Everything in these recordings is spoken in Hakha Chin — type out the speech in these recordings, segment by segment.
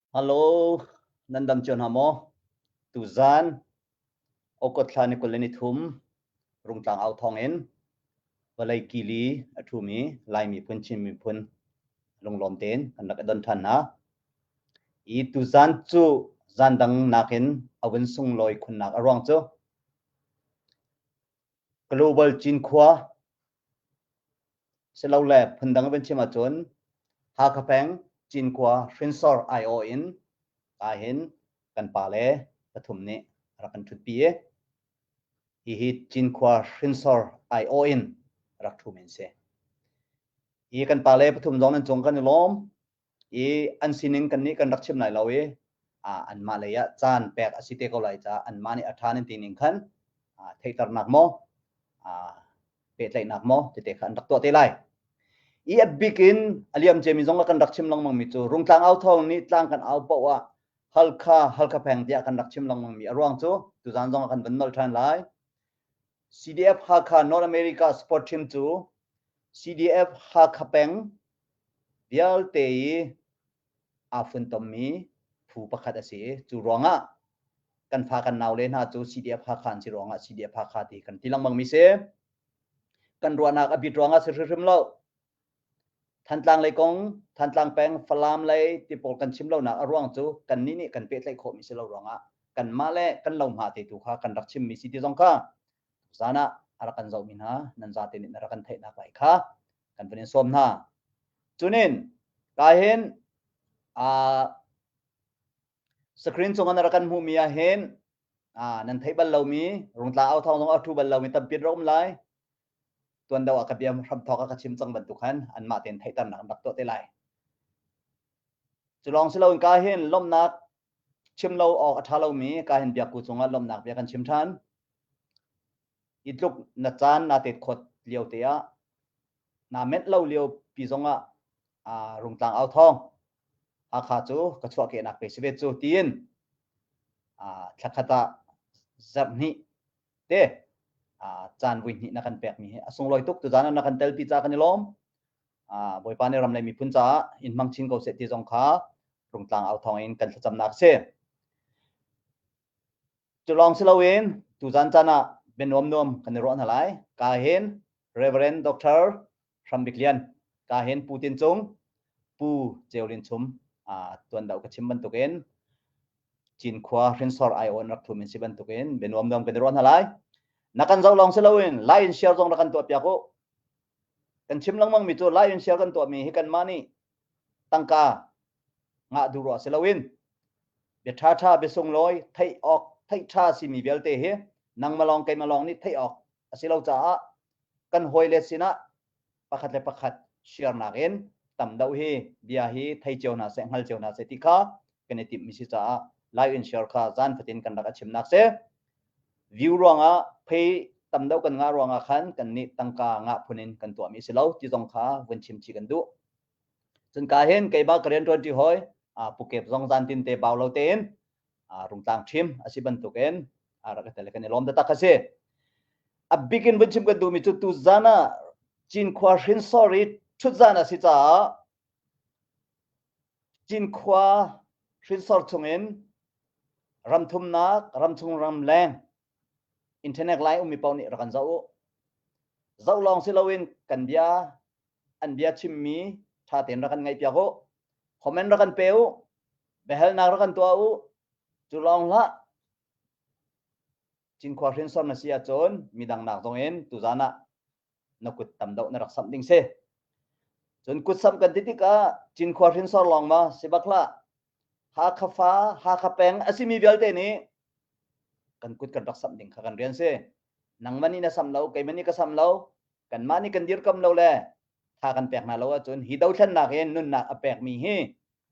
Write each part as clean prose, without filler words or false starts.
Hello, nan dam cio hna maw? Tuzaan August thla ni 23 Rungtlang au thawng in vawlei kili a ṭhumi Lai miphun Chin miphun lunglawm tein kan rak i don ṭhan hna. I tuzaan cu zaan dang nakin a vun sunglawi khunnak a ruang cu Global Cinkhua silole phundang van chim ahcun Hakha peng Cinkhua hrinsor aiawh in ahhin kan pale pathum nih rak kan ṭhutpi i hihi Cinkhua hrinsor aiawh in rak ṭhumi an si. Hi kan pale pathum zong nan cung kan i lawm. I an sining kannih kan rak chim lai lo i anmah lei ah caan pek a si te ko lai caah anmah nih a ṭha nan ti ning khan theihternak maw pehtlaihnak maw tete kha an rak tuah te lai. I a bik in a liam ciami zong kan rak chim lengmang mi cu Rungtlang au thawng nih tlang kan au paoh ah Halkha Halkha peng tiah kan rak chim lengmang mi a ruang cu tuzaan zong ah kan van nolh ṭhan lai. CDF Hakha North America Sport Team cu CDF Hakha peng vialte i aa funtommi phu pakhat a si i cu ruangah kan fa kan naule hna cu CDF Hakha an si ruangah CDF Hakha ti kan ti lengmang mi si. Kan ruahnak a bit ruangah si hrimhrim lo. Thantlang lei kong, Thantlang peng, Falam lei ti pawl kan chim lonak a ruang cu kannih nih kan pehtlaih khawhmi si lo ruangah kanmah le kan lohma te tu kha kan rak chimmi si ti zong kha zan ah a rak kan zohmi hna nan zate nih na rak kan theihnak lai kha kan van in sawm hna. Cunin ka hin screen cung ah na rak kan hmuhmi ah hin nan theih bal lomi rungtla au thawng zong a thu bal lomi tampi an rak um lai. Tuan deuh ah ka bia hramthawk ah ka chim cang bantuk khan anmah tein theihternak an rak tuah te lai. Cu lawng si loin ka hin lawmhnak chim lo awk a ṭha lomi ka hin biakku cungah lawmhnak bia kan chim ṭhan. I tluk na caan naa tet khawt lio te ah naa menh lo lio pi zongah Rungtlang au thawng Hakha cu ka chuahkehnak pe si ve cu tiin thlakhat ah zarh hnih te caan vui hnih na kan pekmi hi a sunglawi tuk. Tuzaan ah na kan telpi ca kan i lawm. Bawipa nih ram le miphun caah in hmang chin ko seh ti zong kha Rungtlang au thawng in kan thlacamnak a si. Cu lawng si loin tuzan caan ah bianuam nuam kan i ruah hna lai. Ka hin Reverend Dr. Hram Bik Lian, ka hin Pu Tin Cung, Pu Ceu Lin Chum tuan deuh ka chim bantukin Cinkhua hrinsor aiawh in rak thum in si bantukin bianuam nuam kan i ruah hna lai. Na kan zoh lawng si loin like in share zong rak kan tuah piak u. Kan chim lengmang mi cu like in share kan tuahmi hi kanmah nih tangka ngah duh ruah si loin bia ṭhaṭha bia sunglawi theih awk theih ṭha simi vialte hi nangmah lawng keimah lawng nih theih awk a si lo caah kan hawile sinah pakhat le pakhat share nakin tam deuh hi bia hi thei cio hna seh hngal cio hna seh ti kha kan i timhmi si caah live in share kha zan fatin kan rak a chimnak si view ruangah phei tam deuh kan ngah ruangah khan kan nih tangka ngah phun in kan tuahmi si lo ti zong kha vun chim chih kan duh. Cun ka hin keimah ka rian ṭuanṭi hawi pukep zong zantin te bau lo tein rungtlang ṭhim a si bantukin rak i tel kan i lawm taktak a si. A bik in vun chim kan duhmi cu tuzan ah Cinkhua hrinsor i ṭhutzan a si caah Cinkhua hrinsor chungin ramthumnak, ramchung ramleng internet lai ummi paoh nih rak kan zoh u. Zoh lawng si loin kan bia an bia chimmi ṭha tein rak kan ngaihpiak u. Comment rak kan pe u. Biahalnak rak kan tuah u. Cu lawng hlah. Cinkhua hrinsor na si ahcun midang nak zong in tuzaan ah na kut tam deuh na rak samh ding si. Cun kut samh kan ti tikah Cinkhua hrinsor lawng ma si bak hlah. Hakha fa, Hakha peng a simi vialte nih kan kut kan rak samh ding kha kan rian si. Nangmah nih na samh lo, keimah nih ka samh lo, kanmah nih kan dirkam lo le tha kan pek hna lo ahcun hi dothlennak in nunnak a pekmi hi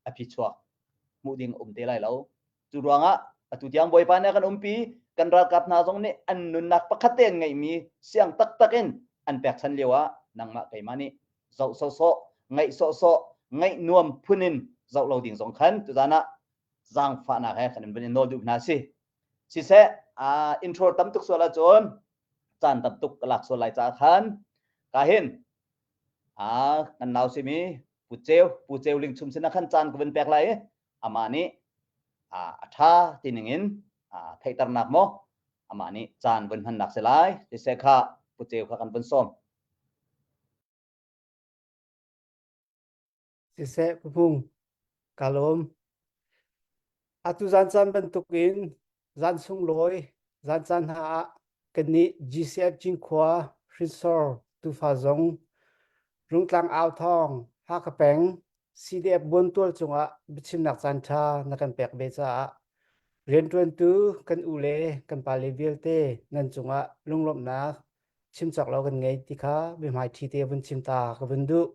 a phichuak hmuh ding um te lai lo. Cu ruangah atu tiang Bawipa nih a kan umpi, kan ralkap hna zong nih an nunnak pakhat te an ngeihmi siang taktak in an pekchan lio ah nangmah keimah nih zoh sawhsawh, ngaih sawhsawh, ngaih nuam phun in zoh lo ding zong khan tuzaan ah zaangfahnak he kan in van in nawl duh hna si. Siseh, intro tam tuk sual ahcun caan tam tuk ka lak sual lai caah khan ka hin kan nau simi Pu Ceu, Pu Ceu Ling Chum sinah khan caan ka vun pek lai i. Amah nih a ṭha ti ningin theihternak maw amah nih caan vun hmannak si lai. Siseh kha Pu Ceu kha kan vun sawm. Siseh Pu Hmung, ka lawm. Atu zan caan bantukin zan sunglawi zan caan hna ah kannih GCF Cinkhua hrinsor tufa zong Rungtlang au thawng Hakha peng CDF buantual cungah biachimnak caan ṭha na kan pek ve caah rianṭuantu kan u le kan pale vialte nan cungah lunglawmhnak chim cawk lo kan ngei ti kha biahmaiṭhi te vun chim ta ka vun duh.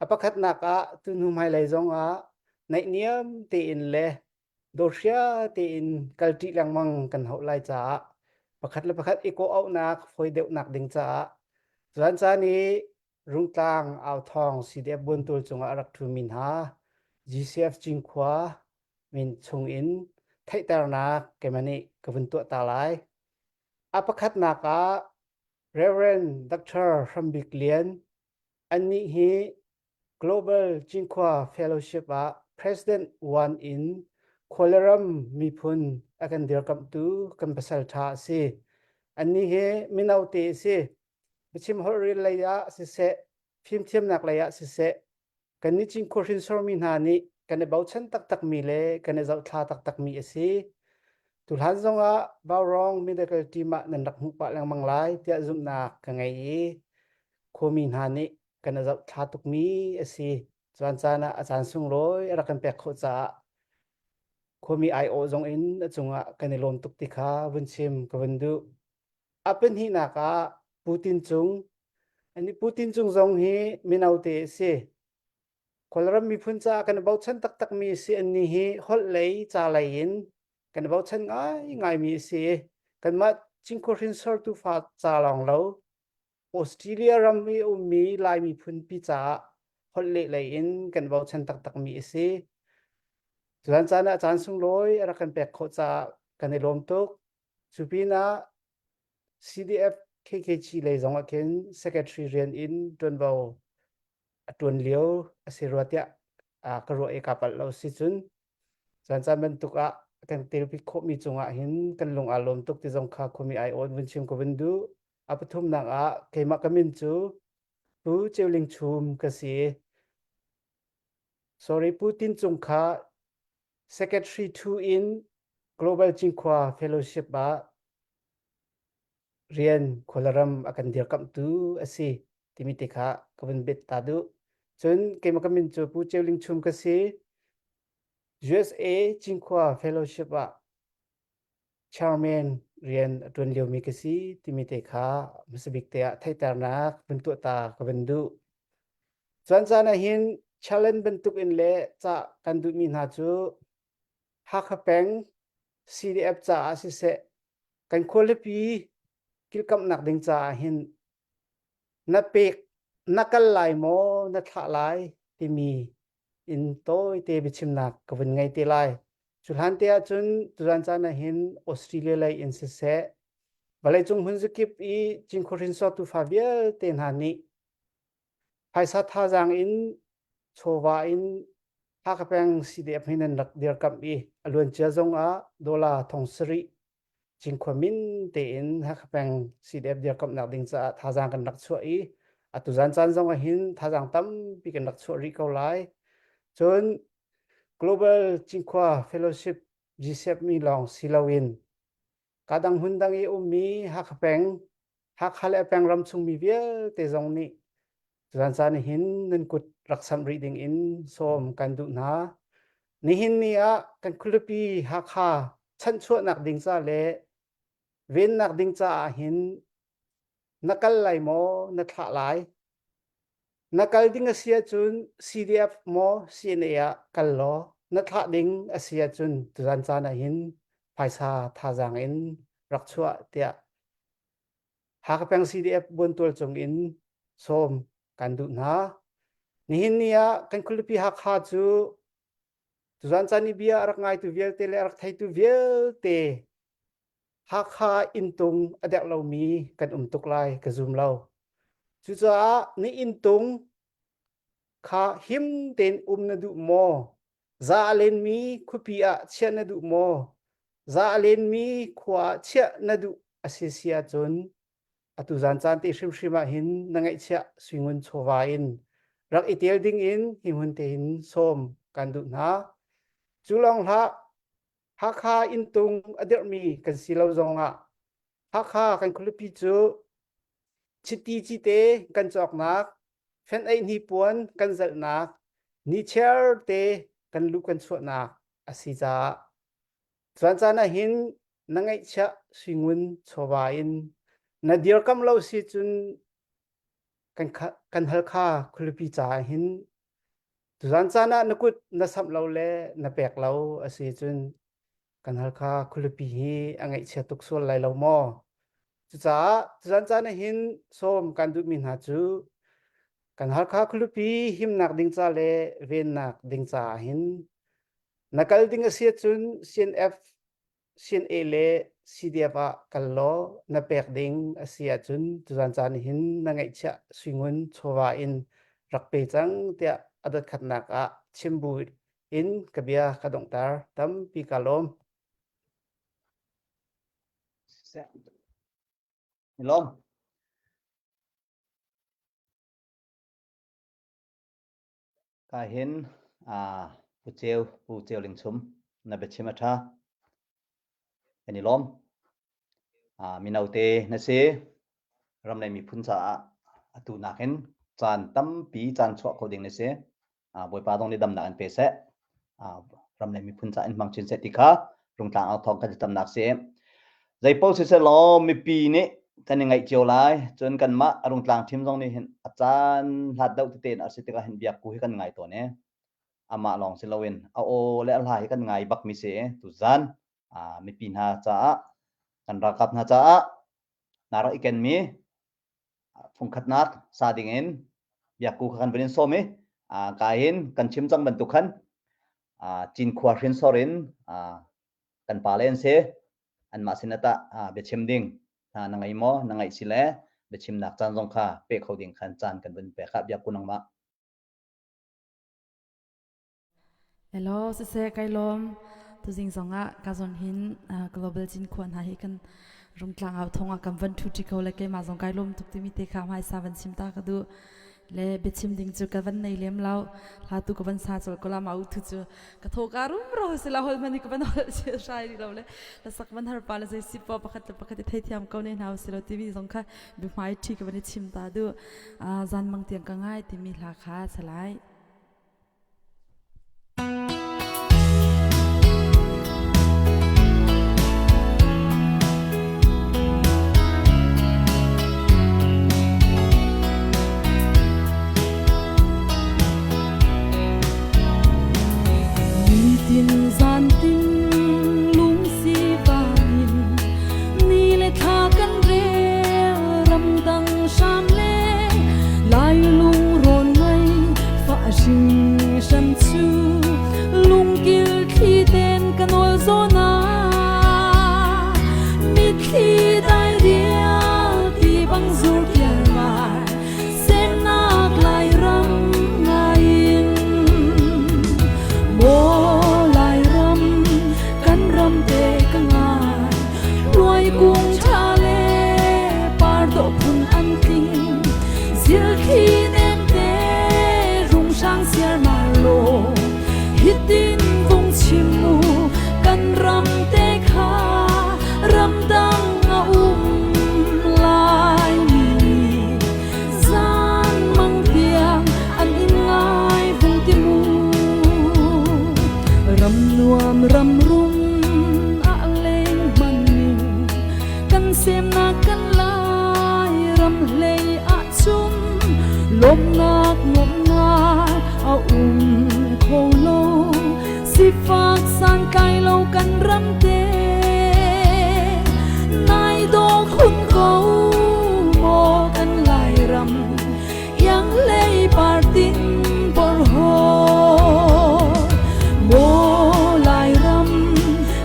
A pakhatnak ah tuhnu hmailei zong ah naihniam tein le dawhria tein kalṭi lengmang kan hauh lai caah pakhat le pakhat i kawh-auhnak fawi deuhnak ding caah caan caan i Rungtlang authawng CDF buantul cungah a rak ṭhumi hna GCF Cinkhua min chungin theihternak keimah nih ka vun tuah ta lai. A pakhatnak ah Reverend Dr. Hram Bik Lian Annih hi Global Cinkhua Fellowship ah President One in khualiram miphun a kan dirkamhtu kan pasal ṭha a si. Annih hi mino te a si. Biachim holh rel lei ah siseh, fimthiamnak lei ah siseh, kannih Cinkhua hrinsormi hna nih kan i bochan taktakmi le kan i zohthla taktakmi a si. Tuhlan zongah Vaurawng Medical Team ah nan rak hmuh pah lengmang lai tiah zumhnak ka ngei i khuami hna nih kan i zohthla tukmi a si. Caan caan ah a caan sunglawi a rak kan pek khawh caah khuami aiawh zong in a cungah kan i lawm tuk ti kha vun chim ka vun duh. A pahnihnak ah Putin Cung. Ani Putin Cung zong hi mino te a si. Kawlram miphun caah kan i bochan taktakmi a si. Annih hi holh lei, ca lei in kan i bochan ngaingaimi a si. Kanmah Cinkhua hrinsor tufa ca lawng lo, Australia ram i a ummi Lai miphun pi caah holh leh lei in kan bochan taktakmi a si. Caan caan ah caan sunglawi a rak kan pek khawh caah kan i lawm tuk. Cu pinah CDF KKG lei zong ah khin secretary rian in ṭuanvo a ṭuan lio a si rua tiah ka ruah i kaa palh lo si cun caan caan bantuk ah kan telpi khawhmi cungah hin kan lung aa lawm tuk ti zong kha khuami aiawh in vun chim ka vun duh. A pathumnak ah keimah ka min cu Pu Ceu Ling Chum ka si. Sorry, Pu Tin Cung kha Secretary 2 in Global Cinkhua Fellowship ah rian khualaram a kan dirkamhtu a si timi te kha ka vun bet ta duh. Cun keimah ka min cu Pu Ceu Ling Chum ka si. USA Cinkhua Fellowship ah chairman rian a ṭuan liomi ka si timi te kha hmasabik te ah theihternak vun tuah ta ka vun duh. Caan caan ah hin challenge bantuk in le ca kan duhmi hna cu Hakha peng CDF caah siseh kan khualipi kilkamnak ding caah hin na pek na kal lai maw na thlah lai timi in tawite biachimnak ka vun ngei te lai. Cu hlan te ahcun tuzan caan ah hin Australia lei in siseh vawleicung hmun zakip i Cinkhua hrinsor tufa vialte hna nih phaisa thazaang in chawva in Hakha peng CDF hi nan rak dirkamh i a luancia zong ah dollar thong sarih Cinkhua min tein Hakha peng CDF dirkamhnak ding caah thazaang kan rak chuah i atu zan caan zong ah hin thazaang tampi kan rak chuah rih ko lai. Cun Global Cinkhua Fellowship GCF mi lawng si loin kadang hmun dang i ummi Hakha peng Hakha le a peng ram chungmi vialte zong nih Tuzan caan hin nan kut rak samh rih ding in sawm kan duh hna. Nihin ni ah kan khualipi Hakha chanhchuahnak ding ca le vennak ding caah hin na kal lai maw na thlah lai? Na kal ding a si ahcun CDF maw CNA ah kal law na thlah ding a si ahcun tuzan caan ah hin phaisa thazaang in rak chuah tiah Hakha peng CDF buantual cung in sawm kan duh hna. Nihin ni ah kan khualipi Hakha cu tuzan caan i bia a rak ngaitu vialte le a rak theitu vialte Hakha inntung a derh lomi kan um tuk lai ka zum lo. Cucaah ni inntung kha him tein um na duh maw? Za a lenmi khuapi ah chiah na duh maw? Za a lenmi khua ah chiah na duh a si si ahcun atu zan caan te hrimhrim ah hin na ngaihchiah suingun chawva in rak i tel ding in hi hmun te hin sawm kan duh hna. Cu lawng hlah, Hakha inntung a dirhmi kan si lo zongah Hakha kan khualipi cu chiti cite kan cawknak, fenh-eih hnipuan kan zalhnak, nichiar te kan luh kan chuahnak a si caah caan caan ah hin na ngaihchiah suingun chawva in na dirkamh lo si cun kan kan Halkha khualipi caah hin tuzan caan ah na kut na samh lo le na pek lo a si cun kan Halkha khualipi hi a ngaihchia tuk sual lai lo maw? Cucaah tuzan caan ah hin sawm kan duhmi hna cu kan Halkha khualipi himnak ding ca le vennak ding caah hin na kal ding a si ahcun CNF, CNA le CDF ah kal law na pek ding a si ahcun tuzan caan hin na ngaihchiah suingun chawva in rak pe cang tiah a dotkhatnak ah chim bu in ka bia ka donghter. Tampi ka lawm. Lawm. Ka hin Pu Ceu, Pu Ceu Ling Chum, na biachim a ṭha. Kan i lawm. Mino te na si. Ram le miphun caah atu nakin caan tampi caan chuah kho ding na si. Bawipa zong nih damnak in pe seh. Ram le miphun caah in hmang chin seh ti kha rungtlang au thawng kan thlacamnak si. Zeipaoh siseh law mipi nih kan i ngaih cio lai. Cun kanmah rungtlang team zong nih hin a caan hlat deuh tete in a si tikah hin biakku hi kan ngai tawn i amah lawng si loin a aw le a hla hi kan ngai bakmi si i tuzan mipi hna caah kan ralkap hna caah naa rak i kenmi fungkhatnak sa dingin biakku kha kan vun in sawm i ka hin kan chim cang bantuk khan Cinkhua hrinsor in kan pale an si. Anmah sin ah tah biachim ding hna na ngei maw? Na ngeih si le biachimnak caan zong kha pe kho ding khan caan kan vun pek. Biakku nangmah. Hello, siseh kai lawm. Tuzing zongah ka zon hin Global Cinkhua hna hi kan rungtlang au thong ah kan van ṭhu ṭi ko le keimah zong kai lawm tuk timi te kha hmaisa van chim ta ka duh. Le biachim ding cu ka van nei lem lo. Hla tu ka van sa col ko la ma u thu cu ka tho ka rum ro si la hol mani ka van hol si hrai ri lo le la sak van har pa le zei si po pakhat le pakhat i theithiam ko ne hna si lo timi zong kha biahmai ṭhi ka van i chim ta duh. Zan mang tiang ka ngai timi hla kha salai. Nitin zantin lungsi vangin ni le thla kan rel ramdang hram le lai lungrawn ngai fa hringhran cu lungkil thli ten ka nawl zawn ah mitthli dai rial ti bang zur kiar mar semnak Lairam ngai in maw Lairam kan ram te ka ngai luai kung ṭha le par dawh phun an tling zilthli nemte rung hrang siarmar law hitin vung chim mu kan ram te kha ramdang a um lai mi zan mang tiang an in ngai vung ti mu ram nuam ram rum a leng man ning kan semnak kan lai ram hlei ahcun lawmnak nuamhnak a um kho lo sifak santlai lo kan ram te nai dawh khun ko maw kan Lairam iang lei partin porho maw Lairam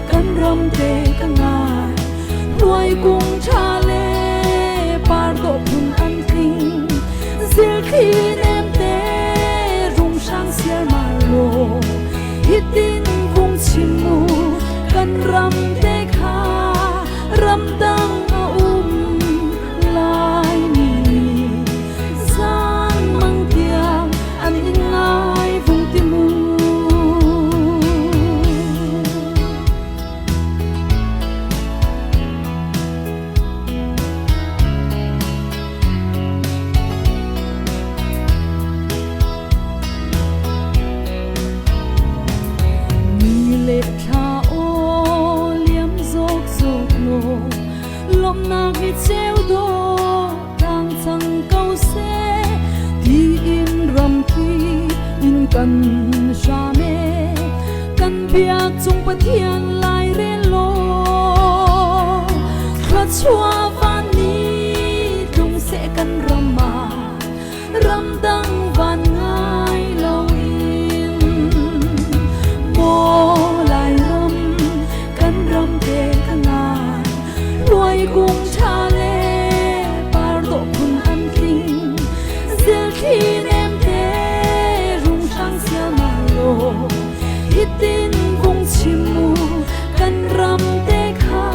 kan ram te ka ngai hnuai kung ṭha le par dawh phun an tling zilthli nemte rung hrang siarmar law hitin. ram te kha ramdang a um Laimi nih zan mang tiang an in ngai vung ti mu. Ni le thla aw liam zawk zawk law lawmhnak ni ceu dawh tlang cang ko seh tiin ramki in kan hram e kan biak cung Pathian lairel law thluachuah van ni tlung seh kan ram ah ramdang van ngai loin maw Lairam kan ram te ka ngai luai kung ṭha le par dawh phun an tling zelthli nem te rung hrang sialmal law hitin vung chim mu kan ram te kha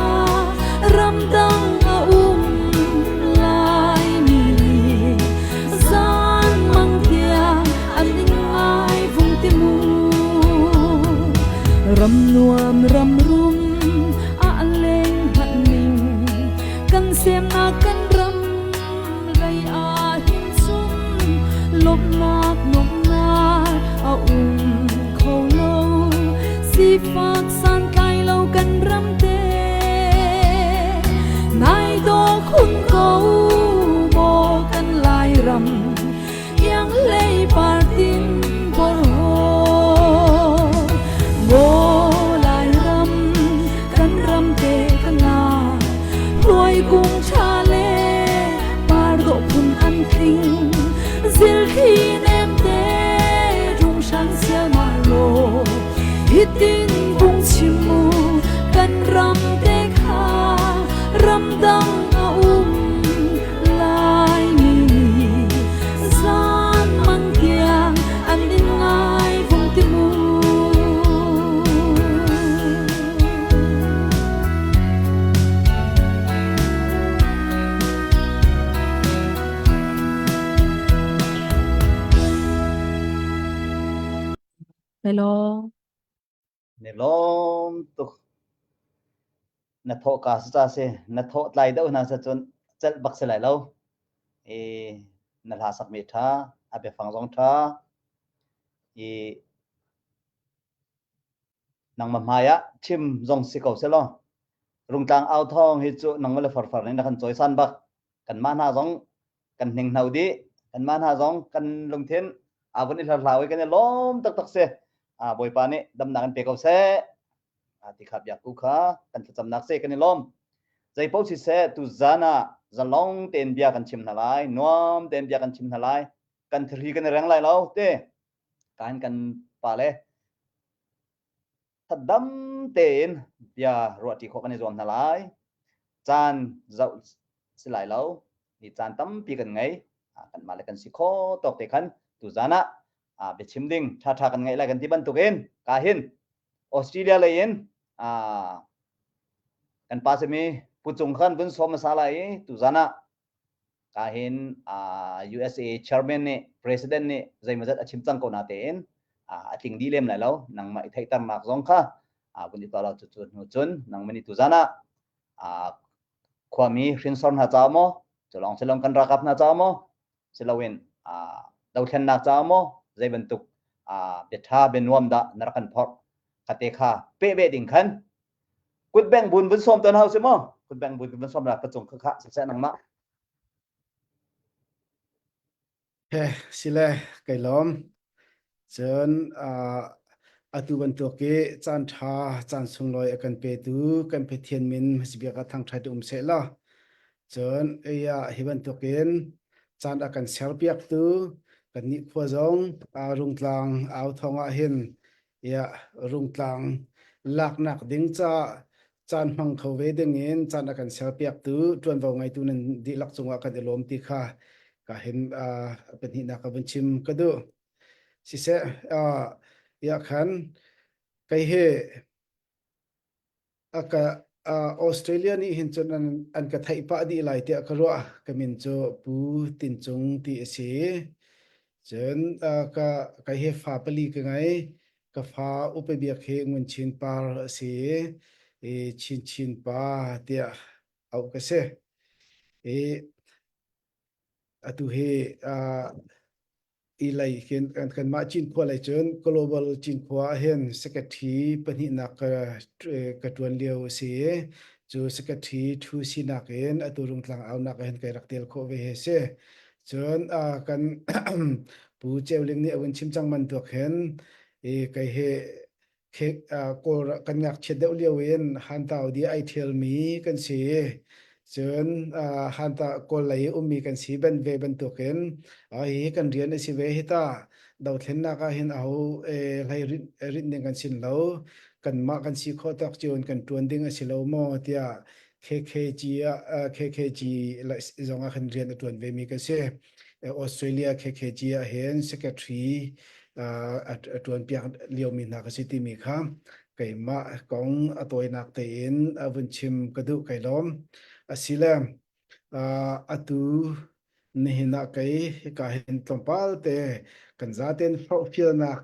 ramdang a um Laimi nih zan mang tiang an in ngai vung ti mu. Ram nuam ram rum a leng hmanh ning kan semnak kan ram lei ah hin cun lawmhnak nuamhnak a um kho lo sifak santlai lo kan ram te nai dawh khun ko maw kan Lairam iang hlei par tin bor ho maw Lairam kan ram te ka nga hluai kung ṭha le par dawh phun an tling zilthli nem te rung hrang sialmal law hitin vung chim mu kan ram te kha ramdang a um Laimi nih zan mang tiang an in ngai vung ti mu. Hello. Ne lawm tuk. Na thawh ka sa ca si. Na thawh tlai deuh hna sa cun celh bak si lai lo. I na hla sak mi tha, a biafang zong tha. I nangmah hmai ah chim zong si ko selaw rungtlang au thawng hi cu nangmah le farfar nih na kan cawisan bak kanmah hna zong kan hninghno dih kanmah hna zong kan lungthin aa vun i hlarhlau i kan i lawm taktak si bawipa nih damnak in pe ko seh ti kha biakku kha kan thlacamnak si kan i lawm zeipaoh siseh tu zan ah zalong tein bia kan chim hna lai nuam tein bia kan chim hna lai kan thiri kan i reng lai lo te kan kan pa le thadam tein bia ruahṭi khawh kan i zuam hna lai. Caan zoh si lai lo. Ni caan tampi kan ngei. Kanmah le kan si kho tawk te khan tuzan ah biachim ding ṭhaṭha kan ngeih lai kan ti bantukin ka hin Australia lei in kan pa simi Pu Cung khan vun sawm hmasa lai i tuzan ah Ka hin USA chairman nih president nih zeimawzat a chim cang ko natein a tling dih lem lai lo. Nangmah i theihternak zong kha vun i tuah lo cu cu hnu cun nangmah nih tuzan ah khuami hrinsor hna caah maw cu lawng si lo kan ralkap hna caah maw siloin dothlennak caah maw zei bantuk bia ṭha bia nuam dah na rak kan phorh kha te kha peh ve ding khan Kutbeng bun vun sawm ton hau si maw? Kutbeng bun vun sawm la ka cung kha kha siseh nangmah. He sile kai lawm. Cun atu bantuk i caan ṭha caan sunglawi a kan petu kan Pathian min hmasabik ah thangṭhat um seh law cun ei ah hi bantukin caan a kan serpiaktu kannih khua zong Rungtlang au thawng ah hin Iah Rungtlang laknak ding caah caan hmang kho ve dingin caan a kan serpiaktu ṭuanvo ngeitu nan dihlak cungah kan i lawm ti kha ka hin uh, pahnihnak ka vun chim ka duh. Siseh, uh, iah khan kei hi. A ka Australia nih hin cun an, an ka theih pah dih lai tiah ka ruah. Ka min cu Pu Tin Cung ti a si. Cun ka kai he fa pali ka ngei. Ka fa upa biak hi Ngun Chin Par a si i Chin Chin Pa tiah auh ka si. I atu hi i lei khin kanmah Cinkhua lei cun Global Cinkhua ah hin secretary pahnihnak ka ka ṭuan lio a si i cu secretary ṭhu sinak in atu Rungtlang aunak ah hin kai rak tel khawh ve hi a si. Cun kan Pu Ceu Ling nih a vun chim cang bantuk hin i kei hi Kawl kan ngakchiat deuh lio in Hantau di ai ṭhialmi kan si. Cun Hanta Kawl lei ummi kan si ban ve bantukin hi kan rian a si ve hi ta dothlennak ah hin aho hlei rinh ding kan sin lo kanmah kan si khawh tawk cio in kan ṭuan ding a si lo maw tiah KKG ah KKG zong ah khan rian a ṭuan ve mi kan si. Australia KKG ah hin secretary a ṭuanpiak liomi hna ka si timi kha keimah kong a tawinak tein a vun chim ka duh kai lawm. Asile atu nihin ah kei hika hin tlawmpal te kan zaten forhfialnak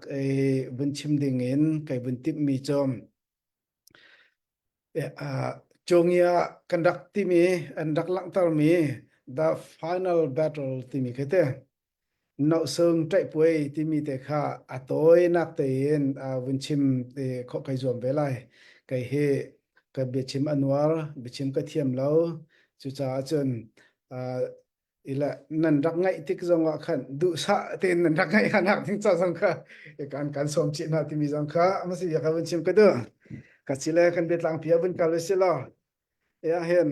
vun chim ding in kai vun timhmi cu Cawngia kan rak timi an rak langhtermi The Final Battle timi khi te Nohsung ṭaihpuai timi te kha a tawinak tein vun chim te khawh kai zuam ve lai. Kei hi ka biachim a nuar, biachim ka thiam lo. Cucaah cun ila nan rak ngaih tik zong ah khan duhsah tein nan rak ngaih hanak ding ca zong kha kan kan sawm chih hna timi zong kha amasi ya ka vun chim ka duh ka chile kan biatlang pi vun kal si lo ya hin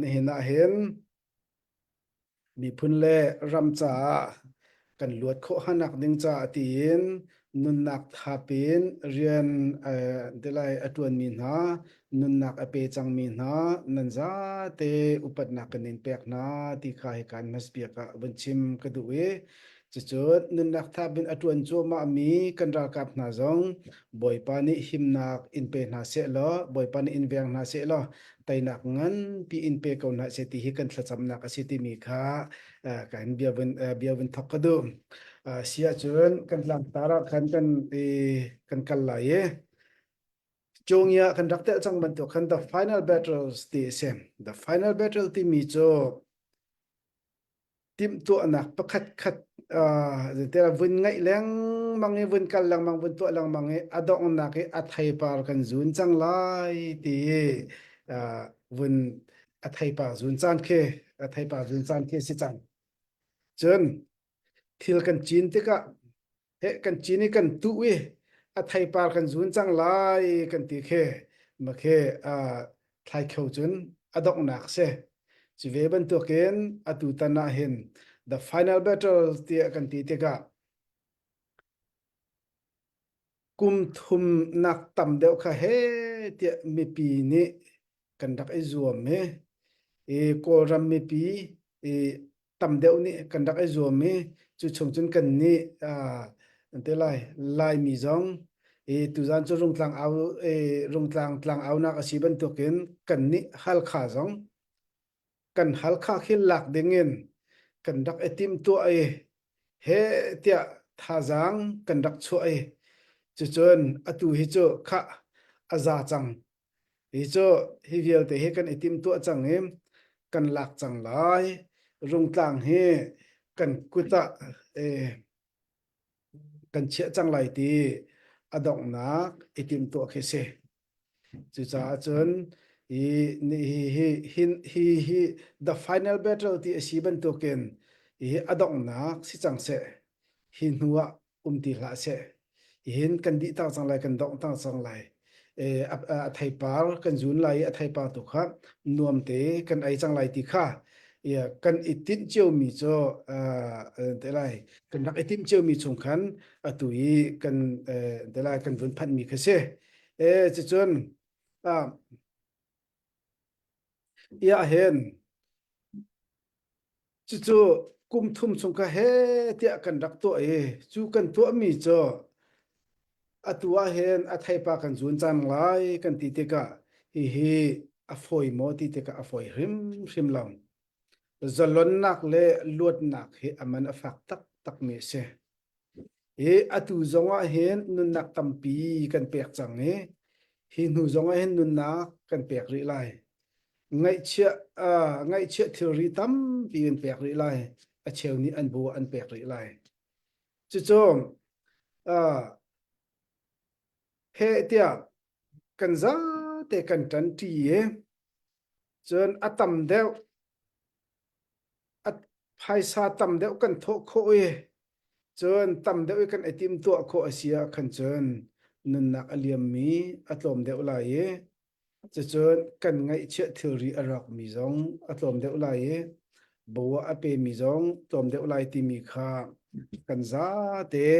nihin ah hin miphun le ram caah kan luat khawh hanak ding caah tiin nunnak thap in rian tilai a ṭuanmi hna, nunnak a pe cangmi hna, nan zate upatnak kan in pek hna ti kha hika in hmasbiak ah vun chim ka duh i cucu nunnak thap in a ṭuan cuahmahmi kan ralkap hna zong Bawipa nih himnak in pe hna seh law Bawipa nih in veng hna seh law teinak nganpi in pe ko hna seh ti hi kan thlacamnak a si timi kha kan bia vun bia vun thok ka duh. Si ahcun kan tlangtar ah khan kan i kan kal lai i Cawngia kan rak telh cang bantuk khan the final battles ti a si. The final battle timi cu timhtuahnak pakhat khat uh, vun ngaih lengmang i vun kal lengmang vun tuah lengmang i a donghnak i a theipar kan zun cang lai ti uh, vun a theipar zun caan khi a theipar zun caan khi si cang. Cun thil kan cin tikah he kan cin i kan tuh i a theipar kan zun cang lai kan ti khi ma khi thlaikheu cun a donghnak si. Cu ve bantukin atu tan ah hin the final battle tiah kan ti tikah kum thum nak tam deuh kha he tiah mipi nih kan rak i zuam i i Kawlram mipi i tam deuh nih kan rak i zuam i cu chung cun kan nih an te lai Laimi zong i tuzan cu Rungtlang au i Rungtlang tlang aunak a si bantukin kan nih Halkha zong kan Halkha khi lak dingin kan rak i timhtuah i he tiah thazaang kan rak chuah i cucun atu hi cu khah a za cang Hi cu hi vialte hi kan i timtuah cang i kan lak cang lai. Rungtlang hi kan kut ah eh, kan chiah cang lai ti a donghnak i timtuah khi si. Cucaah cun hi hi hi hi hi hi the final battle ti a si bantukin hi a donghnak si cang seh. Hi hnu ah um ti hlah seh. Hin kan dih tak cang lai, kan dongh tak cang lai. E, a, a theipar kan zun lai i a theipar tu kha nuam te kan ei cang lai ti kha ia kan i tinh ciomi cu te lai kan rak i timh ciomi chung khan atu i kan te lai kan vun phanhmi kha si. E cucun ia hen Cucu kum thum chung kha he tiah kan rak tuah i cu kan tuahmi cu atu ah hin a theipa kan zun cang lai kan ti tikah. Hihi a fawi maw ti tikah a fawi hrimhrim lo. Zalonnak le luatnak hi a man a fak taktakmi a si. Hi atu zong ah hin nunnak tampi kan pek cang i hi hnu zong ah hin nunnak kan pek rih lai. Ngaihchiah uh, ngaihchiah thilri tampi kan pek rih lai. A cheu nih an bu an pek rih lai. Cucu uh, he tiah kan zate kan ṭanṭi i cun a tam deuh a phaisa tam deuh kan thawh khawh i cun tam deuh i kan i timtuah khawh a si ah khan cun nunnak a liammi a tlawm deuh lai i cucun kan ngaihchiah thilri a rawkmi zong a tlawm deuh lai i bo a pemi zong tlawm deuh lai timi kha kan zate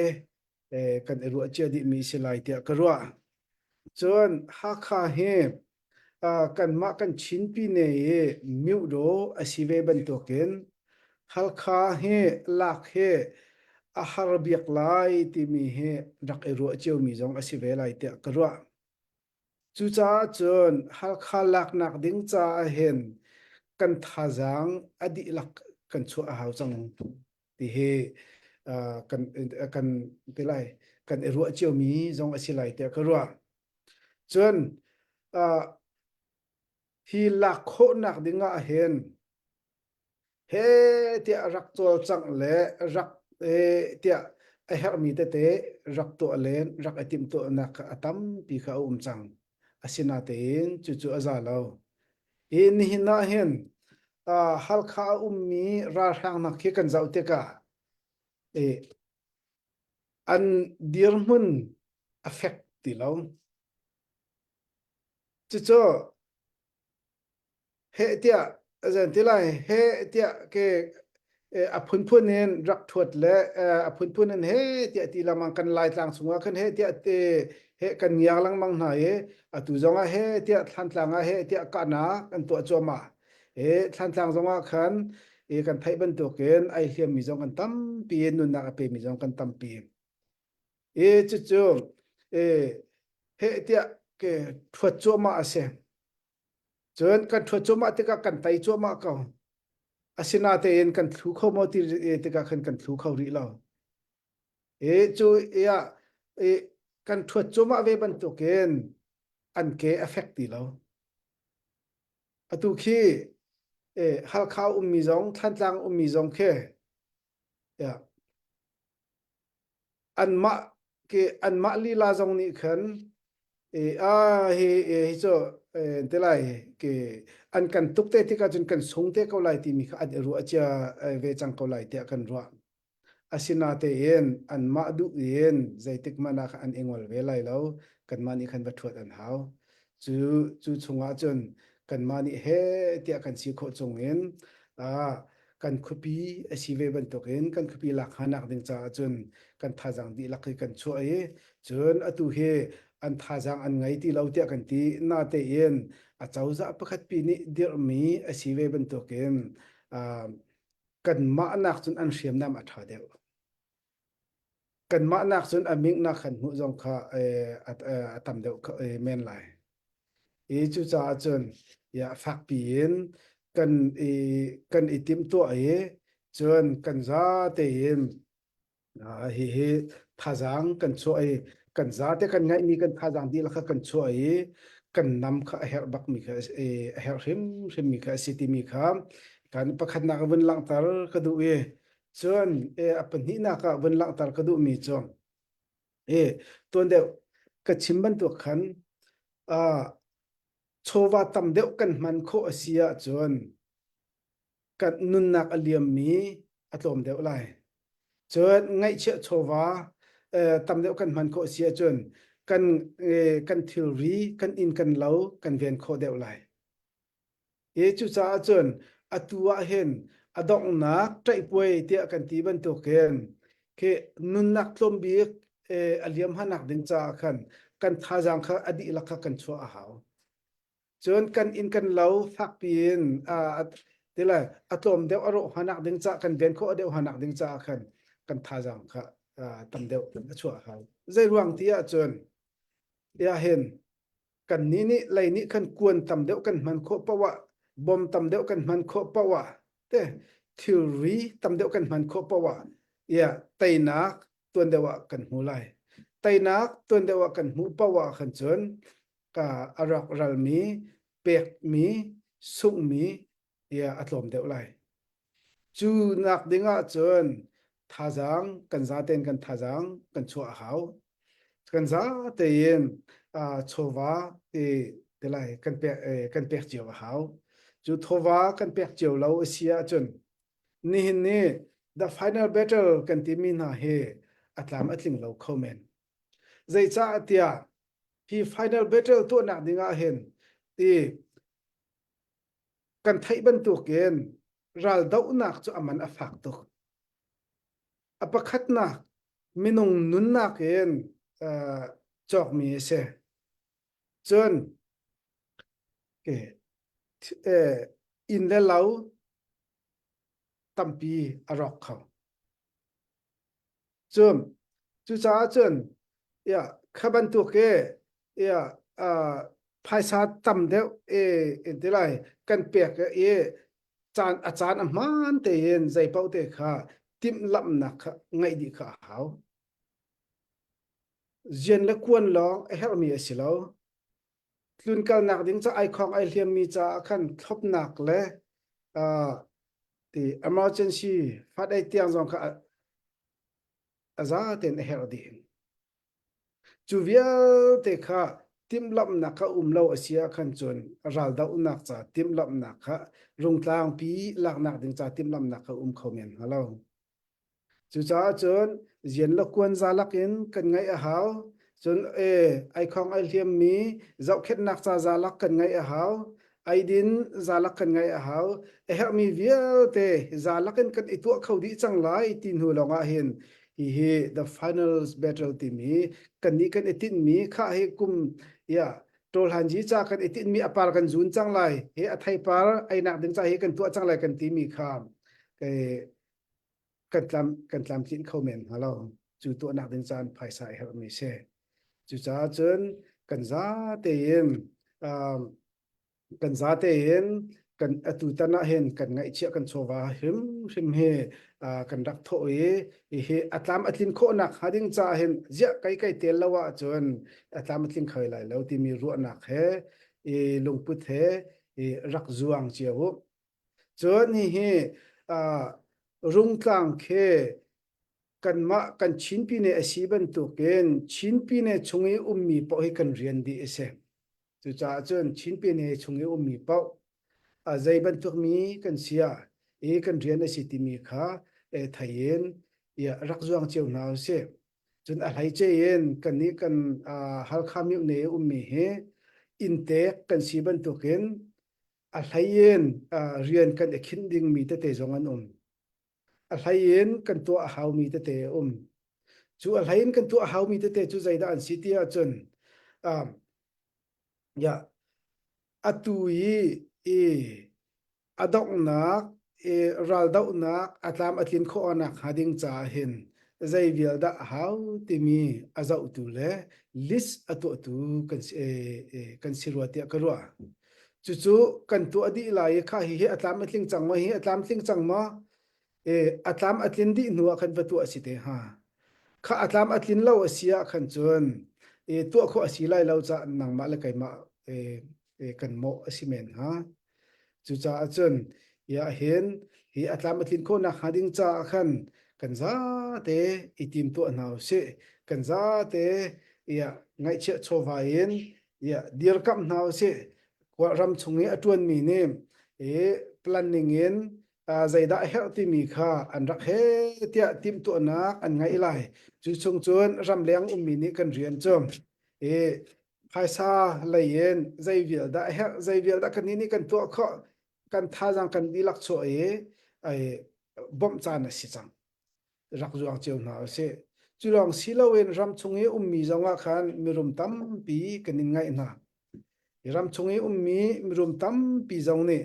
kan i ruah cia dihmi si lai tiah ka ruah. Cun Hakha hi kanmah kan Chin pine i Myodaw a si ve bantukin Halkha hi lak hi a har biak lai timi hi rak i ruah ciomi zong a si ve lai tiah ka ruah. Cucaah cun Halkha laknak ding caah hin kan thazaang a dihlak kan chuah a hau cang ti hi kan kan ti lai kan i ruah ciomi zong a si lai tiah ka ruah. Cun hi lak khawhnak ding ah hin he tiah rak cawlcangh le rak tiah a herhmi tete rak tuah len rak i timhtuahnak kha a tampi kha a um cang. Asinatein cucu a za lo. Hi nihin ah hin Halkha a ummi ralhrang hna khi kan zoh tikah an dirhmun a fek ti lo. Cucu heh tiah zan ti lai heh tiah ke a phunphun in rak thuat le a phunphun in he tiah ti lengmang kan Laitlang chungah khan he tiah te he kan ngiang lengmang hna i atu zongah he tiah Thlantlang ah he tiah kahnak an tuah cuahmah e Thlantlang zongah khan e kan theih bantukin ai hliammi zong kan tampi nunnak a pemi zong kan tampi e cucu e he tiah ke thuat cuahmah a si Cun kan ṭhuat cuahmah tikah kan tei cuahmah ko. Asinatein kan thlu kho maw ti tikah khan kan thlu kho rih lo. E cu ia e, kan ṭhuat cuahmah ve bantukin an ke a fek ti lo. Atu khi e, Halkha ummi zong, Thlantlang ummi zong khi ya, anmah ke anmah lila zong nih khan e a hi hi cu te lai ke an kan tuk te tikah cun kan sung te ko lai timi kha an i ruah cia ve cang ko lai tiah kan ruah asinatein anmah duh in zeitik hmanh ah an i ngol ve lai lo kanmah nih khan va ṭhuat an hau cu cu chungah cun kanmah nih he tiah kan si khawh chung in kan khuapi a si ve bantukin kan khuapi lak hanak ding caah cun kan thazaang dihlak hi kan chuah i cun atu hi an thazaang an ngei ti lo tiah kan ti natein a cozah pakhat pi nih dirhmi a si ve bantukin kanmah nak cun an hriamnam a ṭha deuh. Kanmah nak cun a mingnak kan hmuh zong kha a tam deuh men lai. I cucaah cun ya fakpi in kan i kan i timhtuah i cun kan za tein hihi thazaang kan chuah i kan zate kan ngaihmi kan thazaang dihlak kha kan chuah i kan nam kha a herh bakmi kha a herh hrimhrimmi kha a si timi kha kan pakhatnak vun langhter ka duh i Cun a pahnihnak ah vun langhter ka duhmi cu e tuan deuh ka chim bantuk khan chawva tam deuh kan hman khawh a si ahcun kan nunnak a liammi a tlawm deuh lai. Cun ngaihchiah chawva tam deuh kan hman khawh a si ahcun kan kan thilri kan inn kan lo kan ven khawh deuh lai. I cucaah cun atu ah hin a donghnak ṭaihpuai tiah kan ti bantukin khi nunnak tlawm bik a liam hanak ding caah khan kan thazaang kha a dihlak kha kan chuah a hau. Cun kan inn kan lo fakpi in tila a tlawm deuh a rawh hanak ding caah kan ven khawh deuh hanak ding caah khan kan thazaang kha tam deuh a chuah a hau. Zei ruang ti ahcun ya hin. Kannih nih lei nih khan kuan tam deuh kan hman khawh paoh ah bom tam deuh kan hman khawh paoh ah te thilri tam deuh kan hman khawh paoh ah ia teinak tuan deuh ah kan hmu lai. Teinak tuan deuh ah kan hmuh paoh ah khan cun ka a rak ralmi pekmi sunghmi ia a tlawm deuh lai. Cu nak ding ah cun thazaang kan zaten kan thazaang kan chuah a hau. Kan za tein chawva ti ti lai kan pek kan pek cio a hau. Cu thawva kan pek cio lo a si ahcun nihin ni the final battle kan timi hna hi a tlam a tling lo kho men. Zeicah tiah hi final battle tuahnak ding ah hin ti kan theih bantukin raldohnak cu a man a fak tuk. A pakhatnak minung nunnak in uh, cawkmi a si. Cun eh, inn le lo tampi a rawk kho. Cun cucaah cun ya kha bantuk i ya uh, phaisa tam deuh i in ti lai kan pek i caan a caan a hmaan tein zei paoh te kha timhlamhnak kha ngeih dih kha a hau. Zian le kuan lawng a herhmi a si lo. Tlunkalnak ding ca ai khong ai hliammi caah khan thlopnak le uh, ti emergency fat ei tiang zong kha a za tein a herh dih. Cu vialte kha timhlamhnak kha um lo a si ah khan cun raldohnak ca timhlamhnak kha rungtlangpi laknak ding ca timhlamhnak kha um kho men hnga lo. Cucaah cun zian le kuan za lakin kan ngaih a hau. Cun e ai khong ai hliammi zohkhenhnak ca za lak kan ngaih a hau. Eidin za lak kan ngaih a hau. A herhmi vialte za lakin kan i tuah kho dih cang lai ti hnu lawngah hin hihi the final battle timi kannih kan i tinhmi kha hi kum ya ṭawlhanji ca kan i tinhmi a par kan zun cang lai hi a theipar einak ding ca hi kan tuah cang lai kan timi kha kan tlam kan tlamtlinh kho men hnga lo cu tuahnak ding caan phaisa a herhmi si cucaah cun kan za tein um, kan za tein kan atu tan ah hin kan ngaihchiah kan chawva hrimhrim hi uh, kan rak thawh i hi a tlam a tlin khawhnak hnga ding caah hin ziah kai kai tel lo ahcun a tlam a tling kho lai lo timi ruahnak he i lungput he i rak zuang cio u Cun hihi uh, Rungtlang khi kanmah kan Chin Pyine a si bantukin Chin Pyine chung i ummi paoh hi kan rian dih a si. Cucaah cun Chin Pyine chung i ummi paoh uh, zei bantuk mi kan si ah i kan rian a si timi kha eh, thei in ia rak zuang cio hna usih. Cun a hleice in kannih kan uh, Halkha myohne i ummi hi inntek kan si bantukin a hlei in rian kan i khinh dingmi tete zong an um. A hlei in kan tuah a haumi tete a um. Cu a hlei in kan tuah a haumi tete cu zeidah an si ti ahcun um, ya atu i i a donghnak i raldohnak a tlam a tlin khawh nak hnga ding caah hin zei vial dah a hau timi a zohtu le list a tuahtu kan si, kan si rua tiah ka ruah. Cucu kan tuah dih lai i kha hihi a tlam a tling cang maw hi a tlam tling cang maw e, a tlam a tlin dih hnu ah khan va tuah a si te hnga. Kha a tlam a tlin lo a si ah khan cun e, tuah khawh a si lai lo caah nangmah le keimah e, e, kan mawh a si men hnga. Cucaah cun hi ah hin hi a tlam a tlin khawhnak hnga ding caah khan kan zate i tim tuah hna usih. Kan zate ia ngaihchiah chawva in ia dirkamh hna usih. Ram chung i a ṭuanmi nih i planning in zeidah a herh timi kha an rak he tiah timhtuahnak an ngeih lai. Cu chung cun ramleng ummi nih kan rian cu i phaisa lei in zei vial dah a herh zei vial dah kannih nih kan tuah khawh kan thazaang kan dihlak chuah i ai bawmh caan a si cang rak zuang cio hna usih cu lawng si loin ram chung i ummi zong ah khan mirum tampi kan in ngaih hna ram chung i ummi mirum tampi zong nih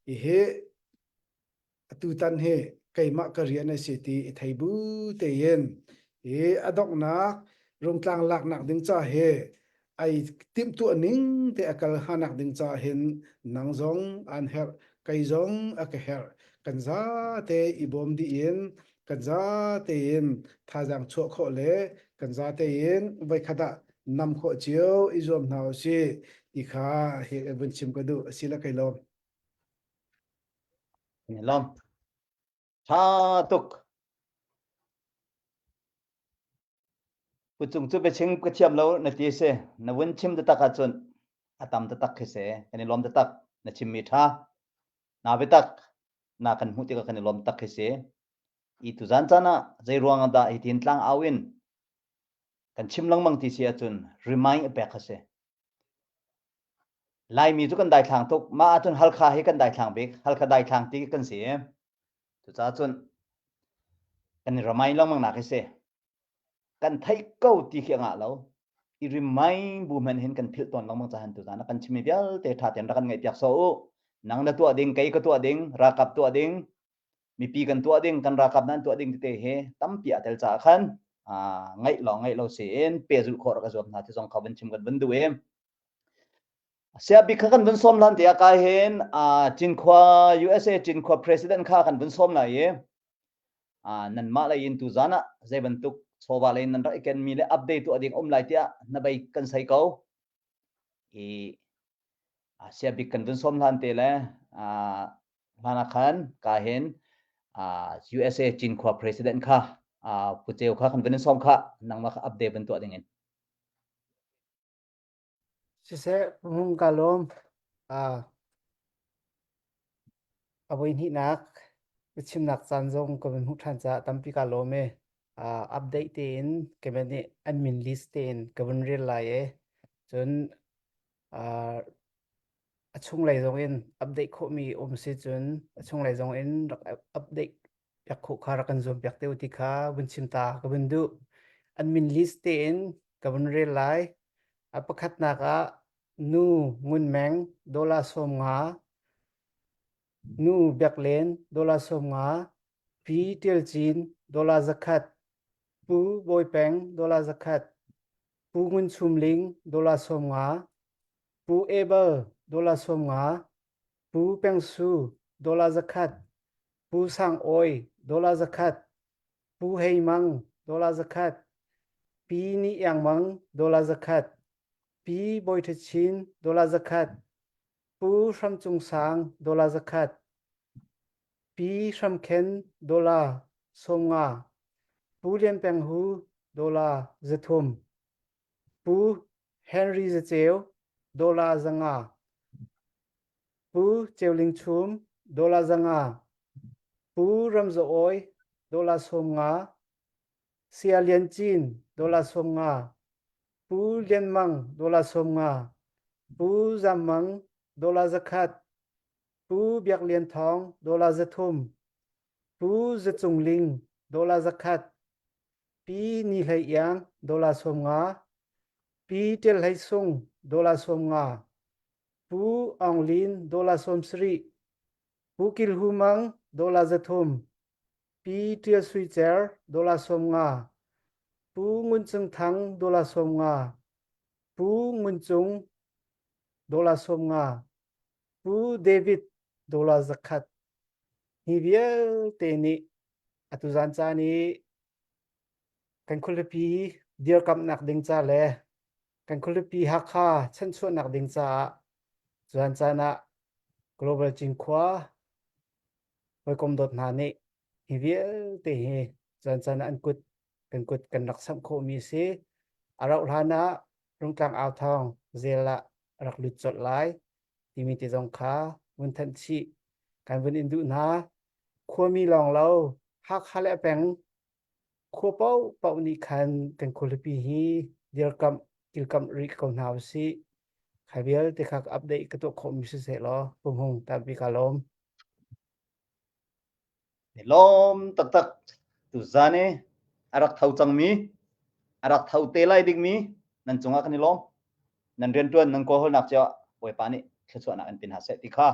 hihi atutan hi keimah ka rian a si ti i thei bu tein hi a donghnak rungtlang laknak ding ca hi. Ai timhtuah ning te a kal hanak ding ca hin nang zong an herh, kei zong a ka herh. Kan za te i bawm dih in kan za tein thazaang chuah khawh le kan za tein voikhat ah nam khawh cio i zuam hna usih ti kha hi vun chim ka duh a si le kai lawm. Lawm. Tha tuk. Pucung cu biachim ka thiam lo na ti si. Na vun chim taktak ahcun a tam taktak khi si. Kan i lawm taktak. Na chimmi ṭha. Na biatak na kan hmuh tikah kan i lawm tak khi si. I tuzan caan ah zei ruang ah dah hitin tlang au in kan chim lengmang ti si ahcun remind a pek kha si. Laimi cu kan daithlang tuk. Mah ahcun Halkha hi kan daithlang bik. Halkha daithlang ti kan si. Cucaah cun kan i remind lengmang nak hi si. Kan theih ko ti khi a ngah lo. I remind bu hmanh hin kan philh tawn lengmang cahan tuzan ah kan chimmi vialte ṭha tein rak kan ngaihpiak sawh u. Nang na tuah ding, kei ka tuah ding, ralkap tuah ding, mipi kan tuah ding, kan ralkap nan tuah ding tete hi tampi aa tel caah khan ngaih lawng ngaih lo siin pehzulh khawh rak ka zuam hna ti zong kha van chim kan van duh i Siabik kha kan vun sawm lan tiah kai hin Cinkhua USA Cinkhua president kha kan vun sawm lai i nanmah lei in tuzan ah zei bantuk chawva lei nan rak i kenmi le update tuah ding um lai tiah na bei kan sei ko. I siabik kan vun sawm hlan te le hlan ah khan ka hin USA Cinkhua president kha Pu Ceu kha kan vun in sawm kha nangmah kha update van tuah ding in. Siseh, hung ka lawm. Ah, a voihnihnak biachimnak caan zong ka vun hmuh ṭhan caah tampi ka lawm e. Ah, update tein keimah nih an min list tein ka vun rel lai e. Cun ah, a chunglei zong in update khawhmi um si cun a chunglei zong in rak update piak khawh kha rak kan zuam piak te u ti kha vun chim ta ka vun duh. An min list tein ka vun rel lai. A pakhatnak ah nu Ngun Meng dollar 50, nu Biak Len dollar 50, Pi Tial Cin dollar 100, Pu Bawi Peng dollar 100, Pu Ngun Chum Ling dollar 50, Pu Abel dollar 50, Pu Peng Su dollar 100, Pu Sang Awi dollar 100, Pu Hei Mang dollar 100, Pi Ni Iang Mang dollar 100, Pi Bawi Ṭha Chin dollar 100, Pu Hram Cung Sang dollar 100, Pi Hram Khen dollar 50, Pu Lian Peng Hu dollar 300, Pu Henry Za Ceu dollar 500, Pu Ceu Ling Chum dollar 500, Pu Ram Za Awi dollar 50, Saya Lian Cin dollar 50, Pu Lian Mang dollar 50, Pu Zam Mang dollar 100, Pu Biak Lian Thawng dollar 300, Pu Za Cung Ling dollar 100, Pi Ni Hlei Iang dollar 50, Pi Ṭial Hlei Sung dollar 50, Pu Aung Lin dollar 70, Pu Kil Hu Mang dollar 300, Pi Ṭial Sui Cer dollar 50, Pu Ngun Cung Thang dollar 50, Pu Ngun Cung dollar 50, Pu David dollar 100. Hi vialte nih atu zan caan i kan khualipi dirkamhnak ding ca le kan khualipi Hakha chanchuahnak ding caah zan caan ah Global Cinkhua hawikom dawt hna nih hi vialte hi zan caan ah an kut kan kut kan rak samh khawhmi a si. A rauh hlan ah Rungtlang au thawng zel ah a rak lut colh lai timi te zong kha vun thanh chih kan vun in duh hna. Khuami lawng lo Hakha le a peng khua paohpaoh nih khan kan khualipi hi dirkamh kilkamh rih ko hna usih. Kha vialte kha ka update ka tuah khawhmi siseh law pumhung tampi ka lawm. Lawm taktak tuzan i a rak tho cangmi a rak tho te lai dingmi nan cungah kan i lawm. Nan riantuan nan kawlhawlnak cio ah Bawipa nih thluachuahnak in pe hna seh ti kha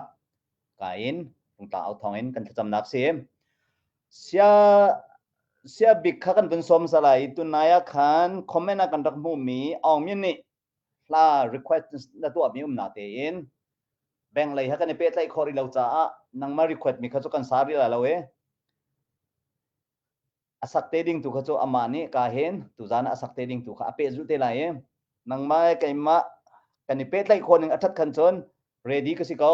ka in rungtlang au thawng in kan thlacamnak si. Sia sia bik kha kan vun sawm salai tunai ah khan comment ah kan rak hmuhmi Aung Myint nih. Hla request na tuahmi um na tein bank lei ha kan i pehtlaih khawh rih lo caah nangmah request mi kha cu kan sa rih la lo e. A sak te ding tu kha cu amah nih ka hin tuzan ah a sak te ding tu kha a pehzulh te lai i nangmah keimah kan i pehtlaih khawh ning a ṭhat khan cun ready ka si ko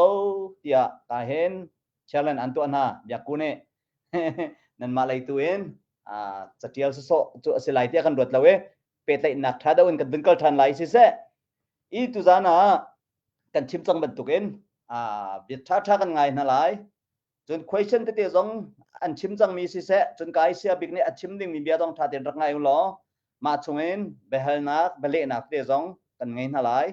tiah ka hin challenge an tuah hna biakku nih nanmah lei tu in catial sawsawh cu a si lai tiah kan ruat lo i pehtlaihnak ṭha deuh in kan vun kal ṭhan lai siseh i tuzan ah kan chim cang bantukin bia ṭha ṭha kan ngai hna lai. Cun question tete zong an chim cangmi siseh, cun kai sia bik nih a chim dingmi bia zong ṭha tein rak ngai u law mah chungin biahalnak, bialehnak tete zong kan ngei hna lai.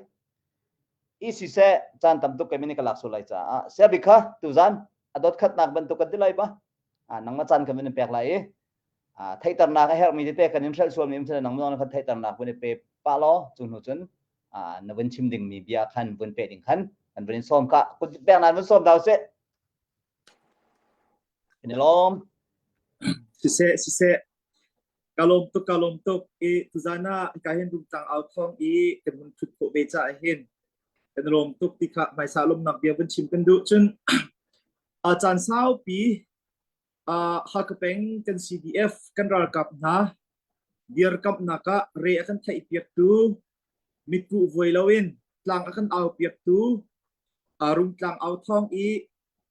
I siseh, caan tam tuk kei ka lak sual lai caah sia bik kha tuzan a dot khatnak bantuk kan ti lai ba. Nangmah caan kan vun in pek lai i theihternak a herhmi tete kan in hrelh sualmi um sile nangmah zong khan theihternak vun i pe pah law cu hnu cun na vun chim dingmi bia khan vun peh ding khan kan vun in sawm ka kut pek nan vun sawm dau seh kan i lawm. Siseh siseh ka lawm tuk ka lawm tuk i tuzan ah ka hin rungtlang au thawng i kan hun thut khawh ve caah hin kan lawm tuk ti kha hmaisa lawmnak bia vun chim kan duh. Cun a caan saupi Hakha peng kan CDF kan ralkap hna dirkamhnak ah re a kan theihpiaktu, mitkuh vuai loin tlang a kan aupiaktu, Rungtlang au thawng i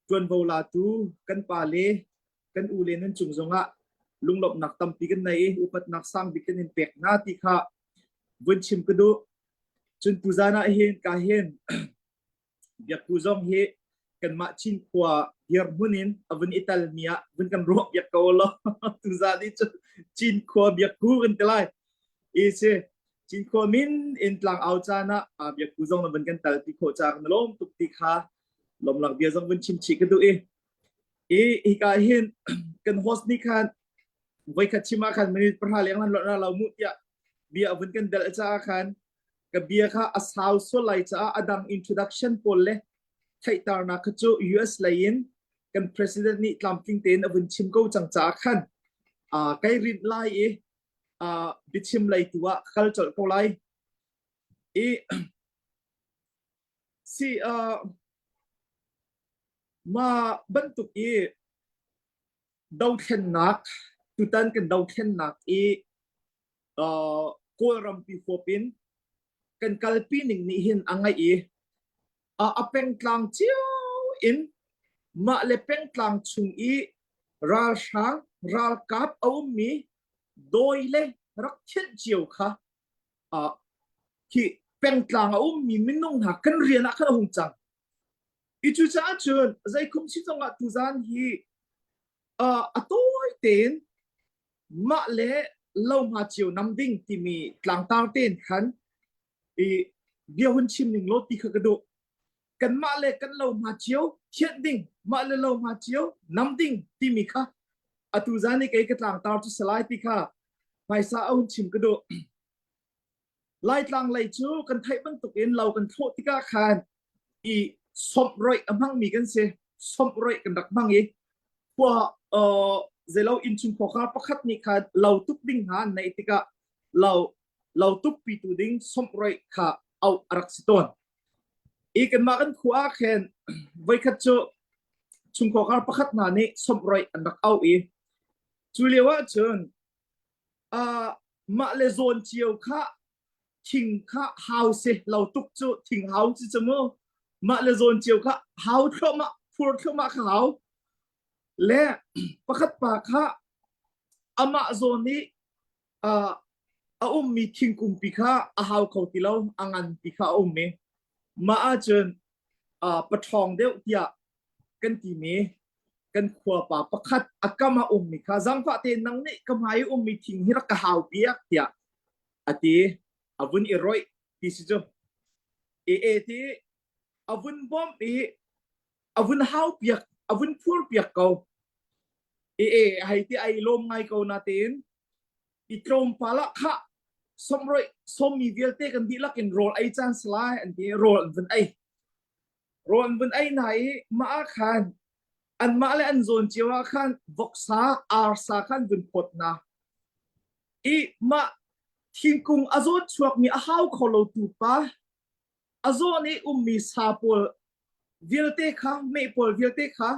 ṭuanvo latu kan pa le kan u le nan cung zongah lunglawmhnak tampi kan nei i upatnak sang bik kan in pek hna ti kha vun chim ka duh. Cun tuzan ah hin ka hin Biakku zong hi kanmah Cinkhua dirhmun in a vun i talmi ah vun kan ruah piak ko law tuzan i cu Cinkhua Biakku kan ti lai. I si Cinkhua min in tlang au caan ah Biakku zong na vun kan tal ti khawh caah kan lawm tuk ti kha lawmlak bia zong vun chim chih ka duh i i hika hin kan host nih khan voikhat chim ah khan minute pahra leng lan lo lo mu tiah bia a vun kan delh caah khan Ka bia kha a sau sual lai caah a dang introduction pawl le theihternak kha cu US lei in kan president nih tlamtling tein a vun chim ko cang caah khan uh, kai rinh lai i uh, biachim lei tu ah ka kal colh ko lai. I si uh, ma bantuk i dothlennak tutan kan dothlennak i uh, Kawlrampi huap in kan kalpi ning nih hin a ngaih i uh, a pengtlang cio in mah le pengtlang chung i ralhrang ralkap a ummi dawi le rak thianh cio kha uh, khi pengtlang a ummi minung hna kan rian ah khan a hung cang. I cucaah cun zeikhum si zongah tuzan hi uh, a tawi tein mah le lohma cio nam ding timi tlangtar tein khan i bia hun chim ning law ti kha ka duh. Kanmah le kan lohma cio thianh ding, mah le lohma cio nam ding timi kha atu zan i kei ka tlangtar cu salai ti kha hmaisa a hun chim ka duh. Laitlang lei cu kan theih bantukin lo kan thlawh tikah khan i sawmhroih a hmangmi kan si. Sawmhroih kan rak hmang i khua uh, zeilo innchung khua pakhat nih khan lo tuk ding hna an neih tikah lo lo tuk pitu ding sawmhroih kha auh a rak si tawn. I kanmah kan khua ah khin voikhat cu chungkhar pakhat hna nih sawmhroih an rak auh i cu lio ah cun uh, mah le zawn cio kha thing kha hau si lo tuk cu thing hau ci cu mu mah le zawn cio kha hau thluahmah phur thluahmah kha hau le pakhat pa kha amah zawn i uh, a ummi thingkung pi kha a hau kho ti lo a ngan pi kha a um i mah ahcun uh, paṭhawng deuh tiah kan timi kan khua pa pakhat a kam a ummi kha zangfah te nang nih ka hmai i ummi thing hi rak ka hau piak tiah a ti a vun i roih ti si cu e e ti a vun bawmh i a vun hau piak a vun phur piak ko e e hei ti ai lawm ngai ko na tein i tlawmpal ah khah somroih sommi vialte kan dihlak in rawl ei caan salai an ti rawl an vun ei Rawl an vun ei hna i mah ah khan anmah le an zawn cio ah khan voksa, arsa kha an vun phawt hna. I mah Thingkung a zawn chuakmi a hau kho lo tu pa a zawn i ummi sa pawl vialte kha meh pawl vialte kha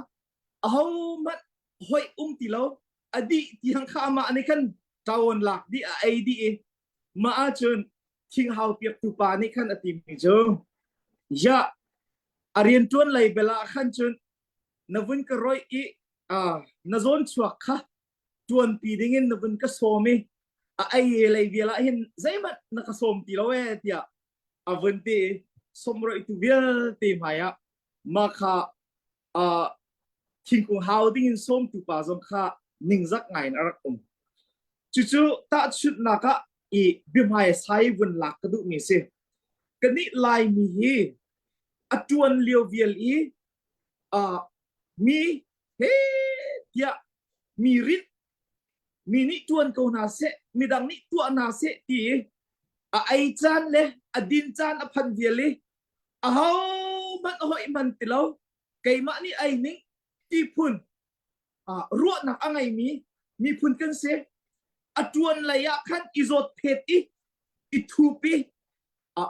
ahohmanh hoih um ti lo a dih tiang kha amah nih khan ṭawn lak dih a ei dih i mah ahcun thinghau piaktu pa nih khan a timi cu ya a rianṭuan lei bel ah khan cun na vun ka roih i na zawn chuak kha ṭuanpi dingin na vun ka sawm i a ei lei vial ah hin zeihmanh na ka sawm ti lo ee tiah a vun ti i sawmroihtu vialte hmai ah mah kha uh, thingkung hau dingin sawmtu pa zong kha ningzak ngai in a rak um. Cucu tahchunhnak ah i biahmai sai vun lak ka duhmi si. Kanih Laimi hi a ṭuan lio vial i uh, mi he tiah mi rit mi nih ṭuan ko hna seh midang nih tuah hna seh ti i a ei caan le a din caan a phan vial i ahohmanh a hoih hman ti lo keimah nih ei ning ti phun ruahnak a ngeimi miphun kan si a ṭuan lei ah khan i zawt phet i i thup i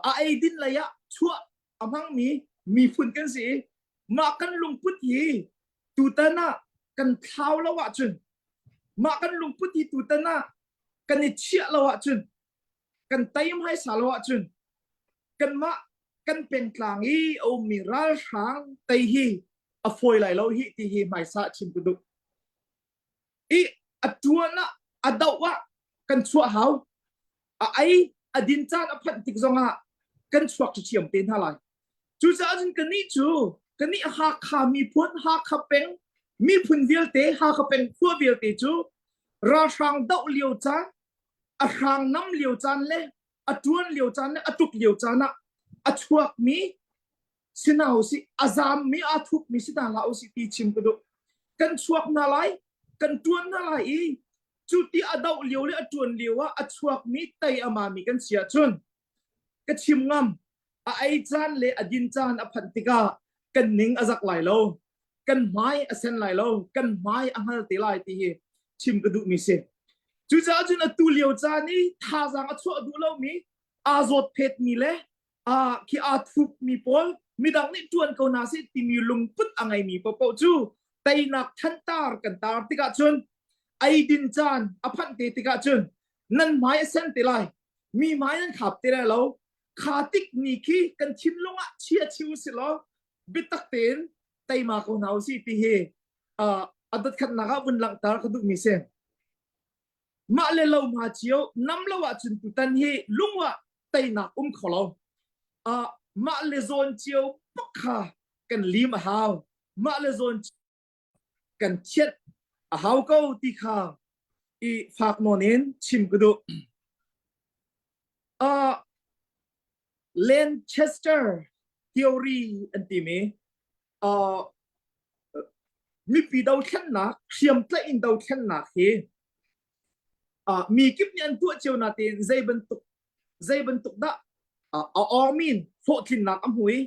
a eidin lei ah chuah a hmangmi miphun kan si i mah kan lungput hi tutan ah kan thlau lo ahcun mah kan lungput hi tutan ah kan i chiah lo ahcun kan tei hmaisa lo ahcun kanmah kan pengtlang i a ummi ralhrang tei hi a fawi lai lo hi ti hi hmaisa chim ka duh i a tuan ah a doh ah kan chuah hau a ei a din caan a phanh tik zongah kan chuak ṭhiam te hna lai cucaah cun kannih cu kannih Hakha miphun Hakha peng miphun vialte Hakha peng khua vialte cu ralhrang doh lio caan a hrang nam lio caan le a ṭuan lio caan le a tuk lio caan ah a chuakmi si hna usih a zammi aa thupmi si hna hlah usih ti chim ka duh kan chuak hna lai kan ṭuan hna lai i cu ti a doh lio le a ṭuan lio ah a chuakmi tei a mami kan si ahcun ka chim ngam a ei caan le a din caan a phanh tikah kan ning a zak lai lo kan hmai a sen lai lo kan hmai a hngal te lai ti hi chim ka duhmi si cucaah cun atu lio caan i thazaang a chuah duh lomi aa zawt phetmi le aa khi aa thupmi pawl midang nih ṭuan ko hna seh timi lungput a ngeimi paohpaoh cu teinak thantar kan tar tikah cun eidin caan a phanh te tikah cun nan hmai a sen te lai mi hmai nan khap te lai lo kha tik ni khi kan thinlung ah chia chiu si law biatak tein teima ko hna usih ti hi a dotkhatnak ah vun langhter ka duhmi si. Mah le lo ma cio nam lo ahcun tutan hi lungah teinak um kho lo. Uh, mah le zawn cio bak kha kan lim a hau. Mah le zawn kan thianh a hau ko ti kha i fak nawn in chim ka duh. Uh, Lanchester theory an timi uh, mipi dothlennak hriamtlaih in dothlennak hi uh, mi kip nih an tuah cio natein zei bantuk zei bantuk dah uh, a awngmin hlawhtlinnak a hmu i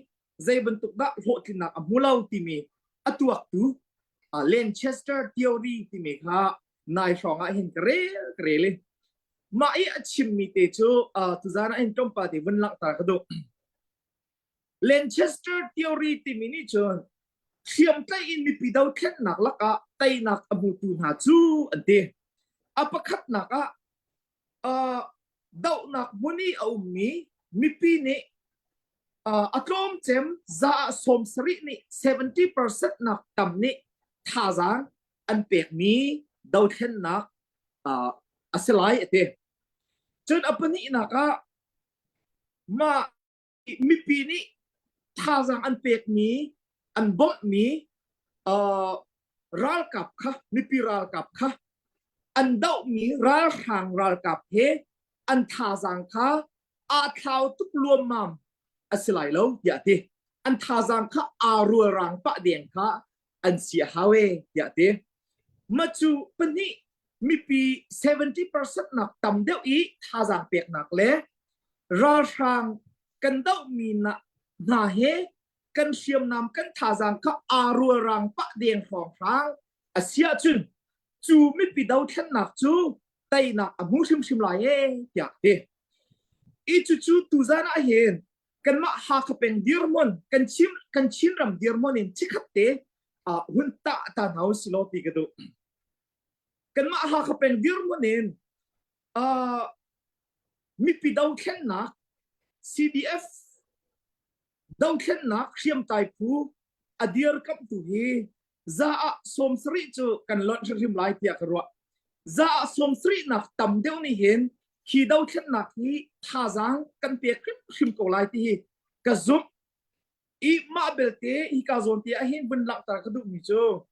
zei bantuk dah hlawhtlinnak a hmu lo timi a tuaktu uh, Lanchester theory timi kha nai hrawng ah hin ka rel ka rel i mah i a chimmi te cu uh, tuzan ah hin tlawmpal te vun langhter ka duh Lanchester theory timi nih cun hriamtlaih in mipi dothlennak lakah teinak a hmutu hna cu an ti a pakhatnak ah uh, dohnak hmun i a ummi mipi nih uh, a tlawm cem za ah 70 nih 70% nak tam nih thazaang an pekmi dothlennak uh, a si lai a ti. Cun a pahnihnak ah mah mipi nih thazaang an pekmi an bawmhmi uh, ralkap kha mipi ralkap kha an dohmi ralhrang ralkap he an thazaang kha aa thlau tuk luammam a si lai lo tiah ti an thazaang kha aa rualrang pah deng kha an si a hau e tiah ti macu pahnih mipi 70% nak tam deuh i thazaang peknak le ralhrang kan dohmi na hna he kan hriamnam kan thazaang kha aa rualrang pah deng hrawnghrang a si ahcun cu mipi dothlennak cu teinak a hmu hrimhrim lai e tiah ti. I cucu tuzan ah hin kanmah Hakha peng dirhmun kan chim kan Chinram dirhmun in chikhat te uh, hun ta ta hna u silaw ti ka duh. Kanmah Hakha peng dirhmun in uh, mipi dothlennak CDF dothlennak hriamtlai phu a dirkamhtu hi za ah 70 cu kan lonh hrimhrim lai tiah ka ruah. Za ah 70 nak tam deuh nih hin hi dothlennak hi thazaang kan pek hrimhrim ko lai ti hi ka zumh. I mah belte hika zawn te ah hin vun langhter ka duhmi cu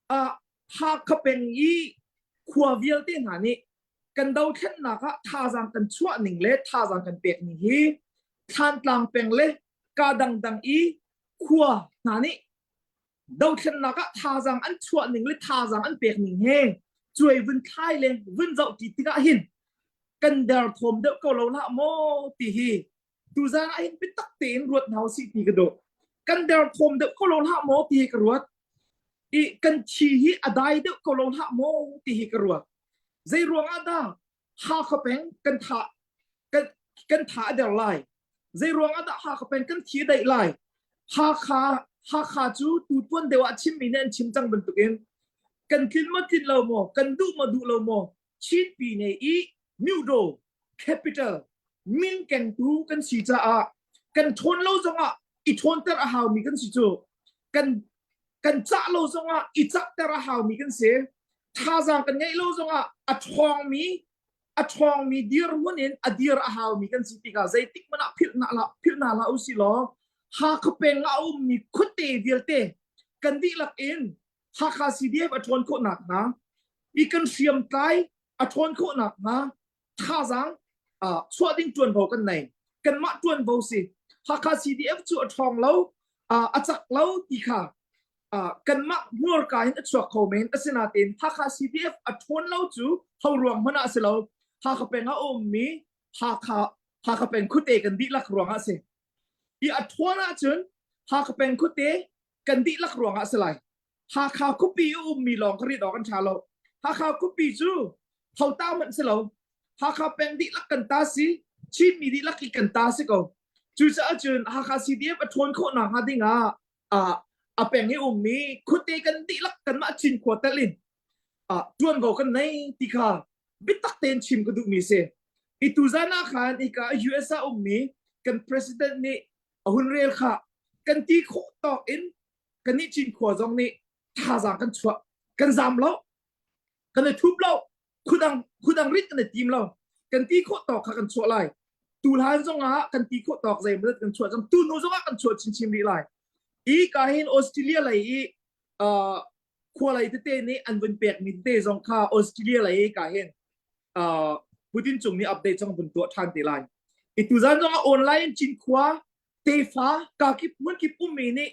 ah Hakha peng i khua vialte hna nih kan dothlennak ah thazaang kan chuah ning le thazaang kan pek ning hi Thlantlang peng le ka dangdang i khua hna nih dothlennak ah thazaang an chuah ning le thazaang an pek ning he cuai vun thlai le vun zoh ti tikah hin kan derthawm deuh ko lo hlah maw ti hi tuzan ah hin biatak tein ruat hna usih ti ka duh. Kan derthawm deuh ko lo hlah maw ti hi ka ruat. I kan thi hi a dai deuh ko lo hlah maw ti hi ka ruat. Zei ruang ah dah Hakha peng kan tha kan kan tha a der lai. Zei ruang ah dah Hakha peng kan thi a daih lai. Hakha Hakha cu tu tuan deuh ah chimmi nih an chim cang bantukin kan tlin maw tlin lo maw kan duh maw duh lo maw Chin pine i Myudaw capital min kengtu kan si caah kan ṭhawn lo zongah i ṭhawnter a haumi kan si cu kan kan cah lo zongah i cahter a haumi kan si thazaang kan ngeih lo zongah a ṭhawngmi a ṭhawngmi dirhmun in a dir a haumi kan si tikah zeitik hmanh ah philh hna hlah philh hna hlah usih law Hakha peng ah a ummi khuate vialte kan dihlak in Hakha CDF a ṭhawn khawh nakhnga i kan hriamtlai a ṭhawn khawh nakhnga thazaang uh, chuah ding ṭuanvo kan nei. Kanmah ṭuanvo si. Hakha CDF cu a ṭhawng lo, uh, a cak lo ti kha uh, kanmah hmurka in a chuak kho men. Asinain Hakha CDF a ṭhawn lo cu ho ruang hmanh ah a si lo. Hakha peng ah a ummi Hakha Hakha peng khuate kan dihlak ruangah a si. I a ṭhawn ahcun Hakha peng khuate kan dihlak ruangah a si lai. Hakha khuapi i ummi lawng ka rit awk an ṭha lo. Hakha khuapi cu hota hmanh si lo. Hakha peng dihlak kan ta si, Chinmi dihlak i kan ta si ko. Cucaah cun Hakha CDF a ṭhawn khawh nakhnga ding ah ah a peng i ummi khuate kan dihlak kanmah Cinkhua tel in ah ṭuanvo kan nei ti kha biatak tein chim ka duhmi si. I tuzan ah khan hika US ah ummi kan president nih a hun rel kha kan ti khawh tawk in kannih Cinkhua zong nih thazaang kan chuah kan zam lo kan i thup lo khudang khudang rit kan i tim lo kan ti khawh tawk kha kan chuah lai tu hlan zong ah kan ti khawh tawk zeimawzat kan chuah cang tu hnu zong ah kan chuah chinchin rih lai i ka hin Australia lei i uh, khua lei tete nih an vun pek mi tete zong kha Australia lei ka hin uh, Putin cung nih update zong vun tuah ṭhan te lai i tuzan zong ah online Cinkhua tefa kakip hmunkip ummi nih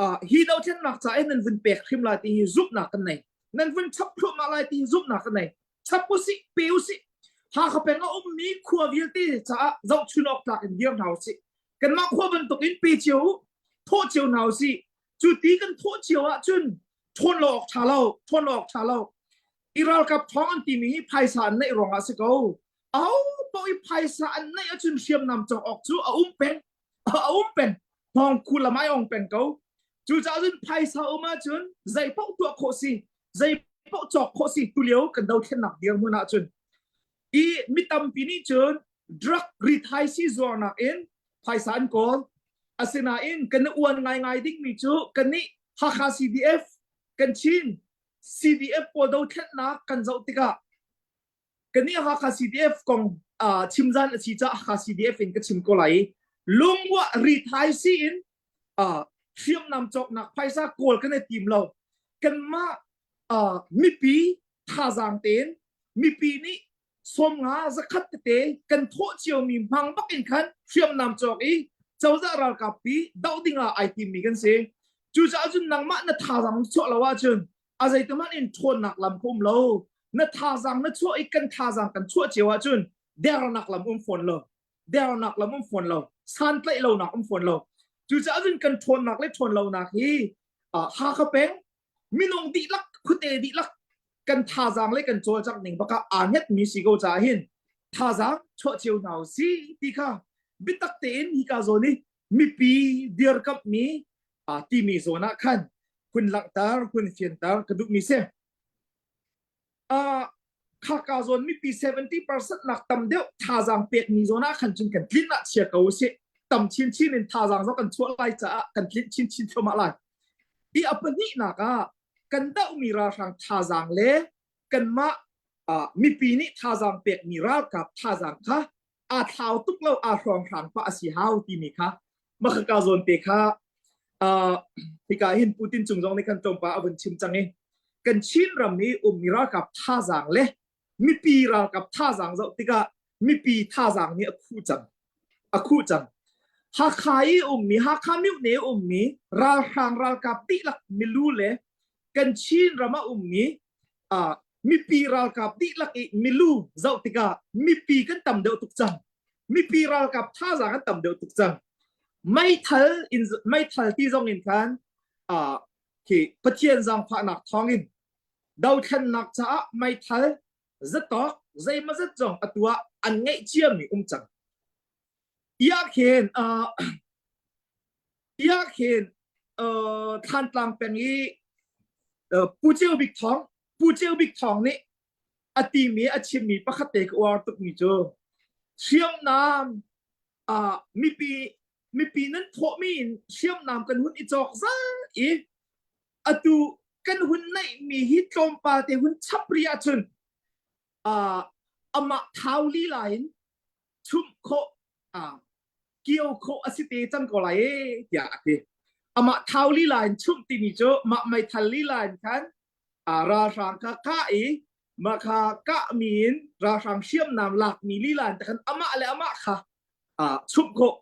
uh, hi dothlennak ca in nan vun pek hrim lai ti hi zumhnak kan nei nan vun chap thluahmah lai ti hi zumhnak kan nei chap usih pe usih Hakha peng a ummi khua vialte caah zohchun awk tlak in dir hna usih kanmah khua bantuk in pe cio u thawh cio hna usih cu ti kan thawh cio ahcun ṭhawn lo awk ṭha lo ṭhawn lo awk ṭha lo i ralkap ṭhawng an timi hi phaisa an neih ruangah si ko aho paoh i phaisa an neih ahcun hriamnam cawk awk cu a um peng a um peng hngawng khu lam ai ong peng ko cucaah cun phaisa um ahcun zei paoh tuah khawh si zei paoh cawk khawh si tulio kan dothlennak dirhmun ahcun i mi tampi nih cun drug rithai si zuarnak in phaisa an kawl asinain kan i uan ngaingai dingmi cu kannih Hakha CDF kan Chin CDF pawl dothlennak kan zoh tikah Kannih Hakha CDF kong uh, chimzan a si caah Hakha CDF in ka chim ko lai i lungwah rithai si in uh, hriamnam cawknak phaisa kawl kan i tim lo. Kanmah uh, mipi thazaang tein mipi nih 50 zakhat tete kan thawh ciomi hmang bak in khan hriamnam cawk i cozah ralkap pi doh ding ah ai timmi kan si. Cucaah cun nangmah na thazaang chuah lo ahcun a zeitiman in ṭhawnnak lam ka um lo na thazaang na chuah i kan thazaang kan chuah cio ahcun dernak lam um fawn lo dernak lam um fawn lo santlaih lonak um fawn lo cucaah cun kan ṭhawnnak le ṭhawn lonak hi Hakha peng minung dihlak khuate dihlak kan thazaang le kan cawlcangh ning baka aa hnget mi si ko caah hin. Thazaang chuah cio hna u si ti kha biatak tein hika zawn i mipi dirkamhmi timi zawn ah khan hun langhter hun fianter ka duhmi si. Uh, khaka zawn mipi 70% nak tam deuh thazaang pekmi zawn ah khan cun kan tlin ah chia ko si tam chinchin in thazaang zong kan chuah lai caah kan tlin chinchin thluahmah lai. Ti a pahnihnak ah kan dohmi ralhrang thazaang le kanmah uh, mipi nih thazaang pekmi ralkap thazaang kha aa thlau tuk lo aa hrawnghrang pah a si hau timi kha makhaka zawn te kha uh, hika hin Putin cung zong nih khan tlawmpal a vun chim cang i kan Chin ram i ummi ralkap thazaang le mipi ralkap thazaang zoh tikah mipi thazaang nih a khuh cang a khuh cang Hakha i ummi Hakha myone ummi ralhrang ralkap dihlak milu le kan Chin ram ah ummi uh, mipi ralkap dihlak i milu zoh tikah mipi kan tam deuh tuk cang mipi ralkap thazaang kan tam deuh tuk cang meithal in meithal ti zong in khan uh, khi Pathian zaangfahnak thawngin dothlennak caah meithal zatawk zeimazat zong atu ah an ngeih ciami um cang ia khin uh, Tiah khin uh, Thlantlang peng i uh, Pu Ceu Bik Thawng Pu Ceu Bik Thawng nih a timi a chimmi pakhat te ka uar tukmi cu hriamnam uh, mipi mipi nan thawhmi in hriamnam kan hun i cawk zal i atu kan hun neihmi hi tlawmpal te hun chap ri ahcun uh, amah thau lila in chumh khawh uh, kio khawh a si te cang ko lai e tiah a ti. Amah thau lila in chumh timi cu mah meithal lila in khan ralhrang kha kah i mah kha kahmi in ralhrang hriamnam lakmi lila in khan amah le amah kha chumh khawh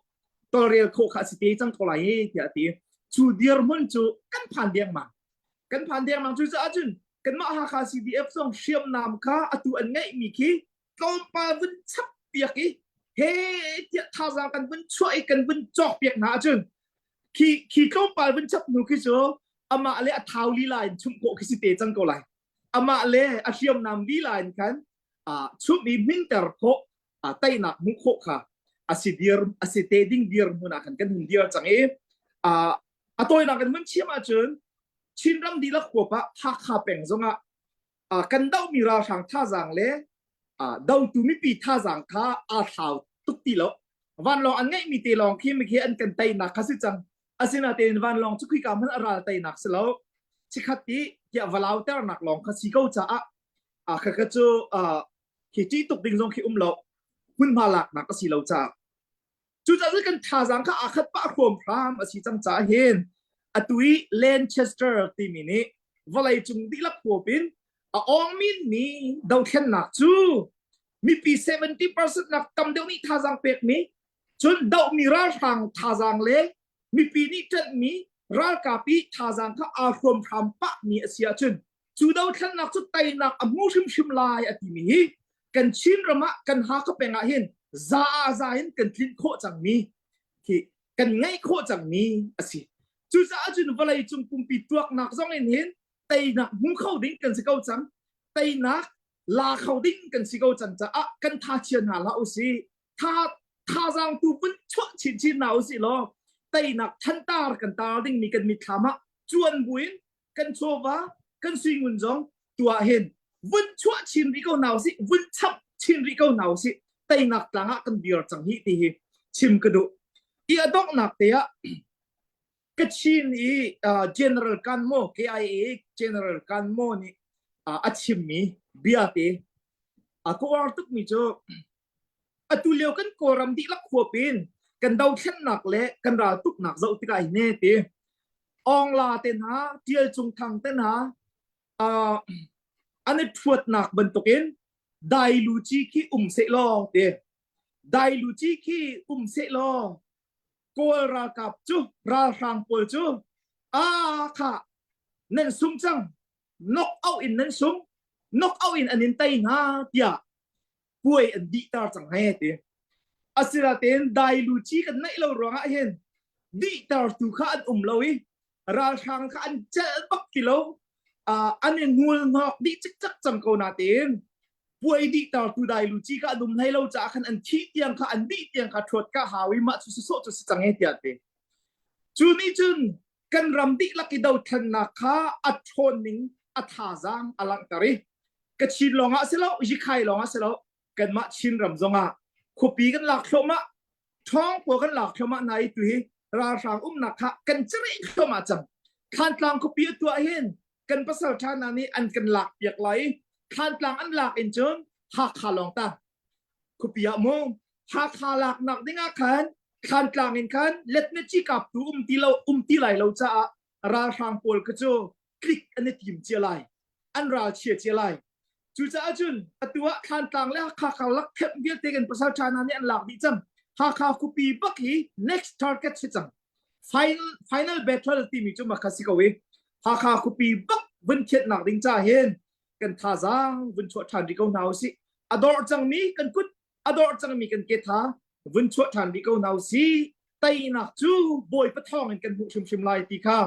tolrel khawh kha a si te cang ko lai e tiah a ti. Cu dirhmun cu kan phan dengmang. Kan phan dengmang cu caah cun kanmah Hakha CDF zong hriamnam kha atu an ngeihmi khi tlawmpal vun chap piak i he tiah thazaang kan vun chuah i kan vun cawk piak hna ahcun khi khi tlawmpal vun chap hnu khi cu amah le a thau lila in chumh khawh khi si te cang ko lai amah le a hriamnam lila in khan chumh i hminter khawh teinak hmuh khawh kha a si dir a si te ding dir hmun ah khan kan hun dir cang i a tawinak kan hun chim ahcun Chinram dihlak huap ah Hakha peng zongah kan dohmi ralhrang thazaang le dotu mipi thazaang kha aa thlau tuk ti lo vanlawng an ngeihmi te lawng khi khi an kan teinak kha si cang asinatein vanlawng cu khika hmanh a ral teinak si lo chikhat ti tiah valau ternak lawng kha si ko caah kha kha cu khi ṭih tuk ding zong khi um lo hmunhma laknak a si lo caah Cucaah kan thazaang kha aa khat pah hrawmhram a si cang caah hin atu i Lancaster timi nih vawleicung dihlak huap in a awngminmi dothlennak cu mipi 70% nak tam deuh nih thazaang pekmi cun dohmi ralhrang thazaang le mipi nih ṭanhmi ralkap i thazaang kha aa hrawmhram pahmi a si ahcun cu dothlennak cu teinak a hmu hrimhrim lai a timi hi kan Chin ram ah kan Hakha peng ah hin za ah za in kan tlinh khawh cangmi khi kan ngeih khawh cangmi a si. Cucaah cun vawlei cung pumpi tuaknak zong in hin teinak hmu kho ding kan si ko cang. Teinak la kho ding kan si ko cang caah kan tha chia hna hlah usih. Tha thazaang tu vun chuah chinchin hna usih law teinak thantar kan tar dingmi kan mitthlam ah cuan buin kan chawva kan suingun zong tuah hin vun chuah chin rih ko hna usih vun chap chin rih ko hna usih teinak tlang ah kan dir cang hi ti hi chim ka duh i a donghnak te ah Kachin i uh, General Kanmo KIA General Kanmo nih uh, a chimmi bia te a ka uar tukmi cu atu lio kan Kawlram dihlak huap in kan dothlennak le kan raltuknak zoh tikah hi ne ti Aung La te hna Tial Cung Thang te hna uh, an i thuatnak bantukin dai lu ci khi um seh law ti dai lu ci khi um seh law Kawl ralkap cu ralhrang pawl cu a kha nan sung cang knock out in nan sung knock out in an in tei hna tiah puai an dihter cang he ti asinain dailu ci kan neih lo ruangah hin dihtertu kha an um lo i ralhrang kha an celh bak ti lo uh, an i ngul hnok dih cikcak cang ko natein. Puai dih tartu dai lu ci ka an um hlei lo caah khan an thih tiang kha an dih tiang kha ṭhuat ka hau i mah cu sawsawh cu si cang e tiah ti. Cu nih cun kan ram dihlak i dothlennak kha a ṭhawn ning a thazaang a langhter i Kachin lawng ah si lo, Yikhai lawng ah si lo, kanmah Chin ram zong ah khuapi kan lak thluahmah, ṭhawng pawl kan lak thluahmah hna i tu hi ralhrang umnak kha kan cereh thluahmah cang. Thlantlang khuapi a tuah hin kan pasal ṭha hna nih an kan lak piak lai i Thlantlang an lak in cun Hakha lawng ta khuapi ah mu Hakha laknak ding ah khan Thlantlang in khan letnaci kaptu um ti lo um ti lai lo caah ralhrang pawl kha cu tlik an i tim cia lai an ral chia cia lai cucaah cun atu ah Thlantlang le Hakha karlak themh vialte kan pasal ṭha hna nih an lak dih cang Hakha khuapi bak hi next target si cang final final battle timi cu makha si ko i Hakha khuapi bak vun thianhnak ding ca hin kan thazaang vun chuah ṭhan rih ko hna usih a dor cangmi kan kut a dor cangmi kan ke tha vun chuah ṭhan rih ko hna usih teinak cu Bawipa thawng in kan hmuh hrimhrim lai ti kha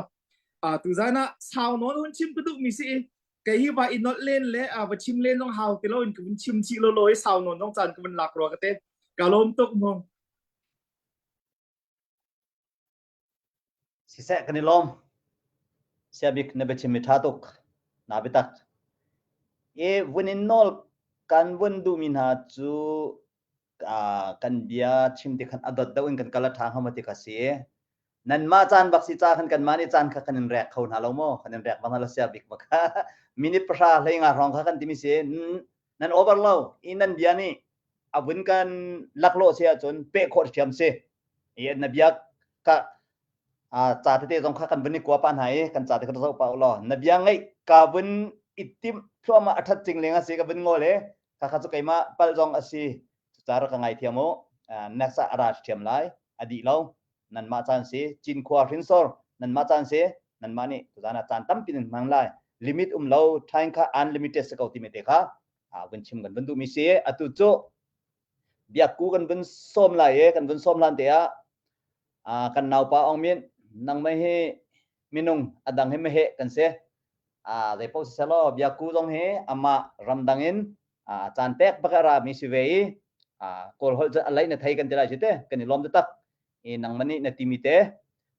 tuzan ah sau nawn hun chim ka duhmi si i kei hi va i nolh len le va chim len zong hau ti lo in ka vun chim chih lo lo i sau nawn zong caan ka vun lak rua ka te ka lawm tuk mong Siseh kan i lawm. Siabik na biachim mi ṭha tuk. Na biatak. I vun in nawl kan vun duhmi hna cu kan bia chim ti khan a dot deuh in kan kal a ṭha hnga maw ti kha si. Nanmah caan bak si ca khan kanmah nih caan kha kan in rek kho hna lo maw? Kan in rek bang hna lo siabik bak kha. Minute pahra hlei nga hrawng kha kan timi si. Nan over lo. I nan bia nih a vun kan laklawh si ahcun peh khawh ṭhiam si. I na bia ka ca tete zong kha kan vun i kua pa hna i kan ca te kha zoh pa u law na bia ngaih ka vun i timh thluahmah a ṭhat cing leng a si ka vun ngol i kha kha cu keimah palh zong a si cucaah rak ka ngaithiam u next ah a ra ṭhiam lai a dih lo nanmah caan si Cinkhua hrinsor nanmah caan si nanmah nih tuzaan ah caan tampi nan hmang lai limit um lo time kha unlimited si ko timi te kha vun chim kan vun duhmi si atu cu biakku kan vun sawm lai i kan vun sawm hlan te ah kan naupa Aung Myint nangmah hi minung a dang hi meheh kan si zei paoh siselaw biakku zong hi amah ramdang in caan pek bak a ra mi si ve i kawl holh cu a lei na thei kan ti lai si te kan i lawm taktak i nangmah nih na timi te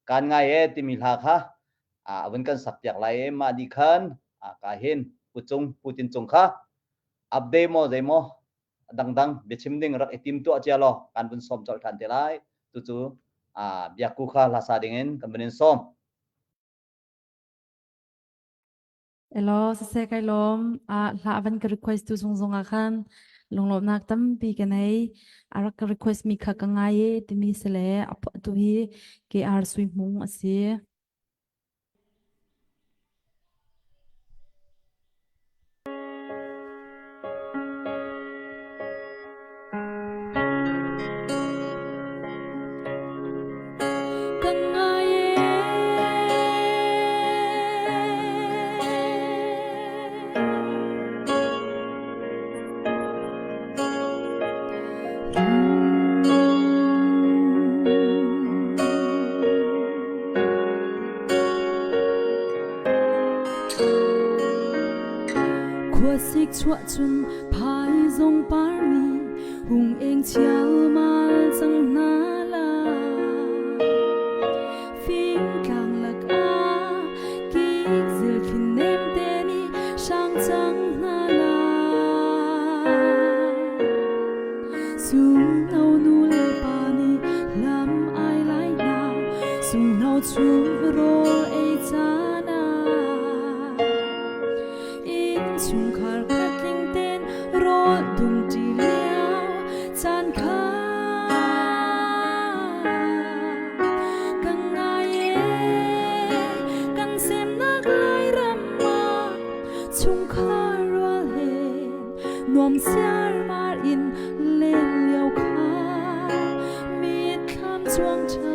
kan ngai e timi hla kha a vun kan sak piak lai i mah dih khan ka hin pu cung pu tin cung kha update maw zei maw dangdang biachim ding rak i tim tuah cia law kan vun sawm colh ṭhan te lai tucu biakku kha hla sa ding in kan vun in sawm Elo siseh kai lawm a hla van ka request tu zung zung ah khan lunglawmhnak tampi ka nei a rak ka request mi kha ka ngai e timi sile a tu hi KR Sui Hmung a si. Kan ngai e. Khuasik chuah cun phaizawng par nih hung eng chialmal cang hna la. Fingtlang lakah kik zilthli nemte nih hrang cang hna la. Sungno nu le pa nih lam ai lai hna, sungno chung rawl ei caan ah. Innchungkhar khat tling tein rawl dumṭi lio caan kha ka ngai e. Kan semnak Lairam ah chungkhar rual he nuam siarmar in len lio kha mitthlam cuang ṭhan.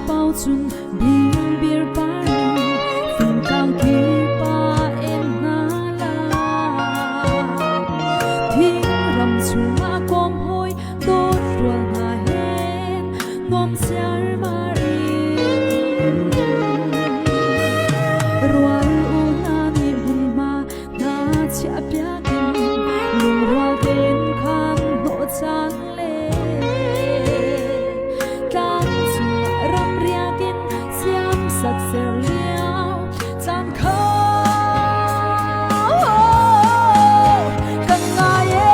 pau cun bingbir par in fingtlang kip ah en hna la. Thingram chungah kawm hawi dawt rual hna he nuam siarmar in. Rual u hna nih hmunhma hna chiahpiak in lungrual tein khan hnawh cang le tlang cungah ramriak in siamsak ser lio caan kho kan ngai e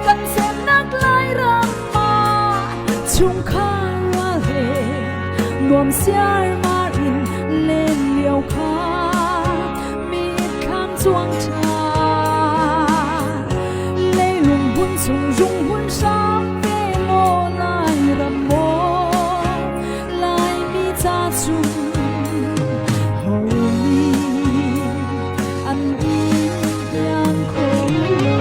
kan semnak Lairam ah chungkhar rual he nuam siarmar in len lio kha mitthlam cuang ṭha leilung hmun chung rung hun hram ve law Lairam maw Laimi ca chung homi an in iang kho lo.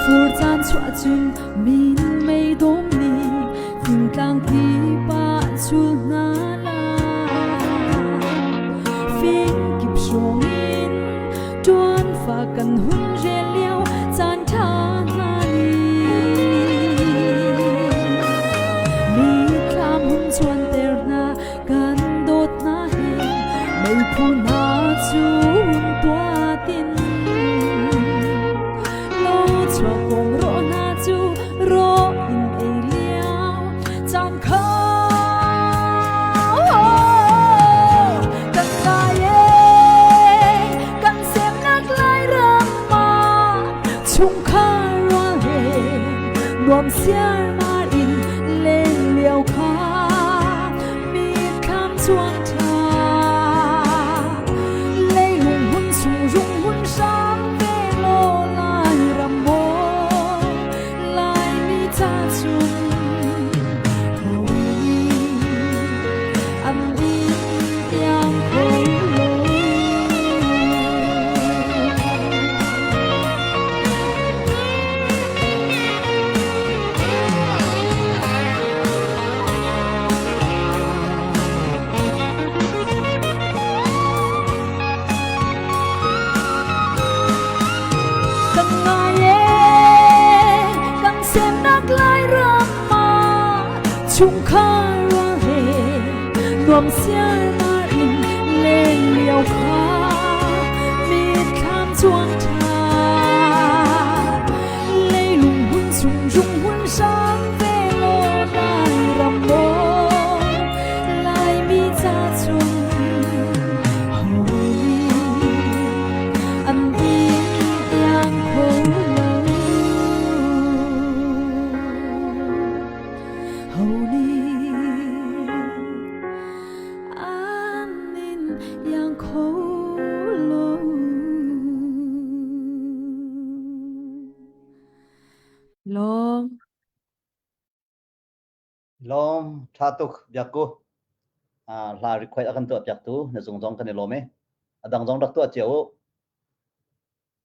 Fur caan chuah cun min mei dawm nih fingtlang kip ah cul hna la. Fingkip hrawng in ṭuan fa kan hun rel lio caan ṭha hna ni. Mithlam hun cuanter hna kan dawt hna he meiphu hna cu hun tuatin lo chuak kong rawh hna cu rawh in ei lio caan kha kan ngai e kan semnak Lairam ah chungkhar rual he nuam siarmar in len lio kha mitthlam cuang ṭha leilung hun chung rung hun hram ve law Lairam maw Laimi ca cun homi an in iang kho lo. Kan ngai e kan semnak Lairam ah chungkhar rual he nuam siarmar in len lio kha mitthlam cuang ṭha leilung hun chung rung hun hram ve law Lairam maw Laimi ca chung homi an in iang kho lo ho nih an in iang kho lo. Lawm. Lawm ṭha tuk biakku. Hla request a kan tuah piaktu na zung zong kan i lawm e. A dang zong rak tuah cio u.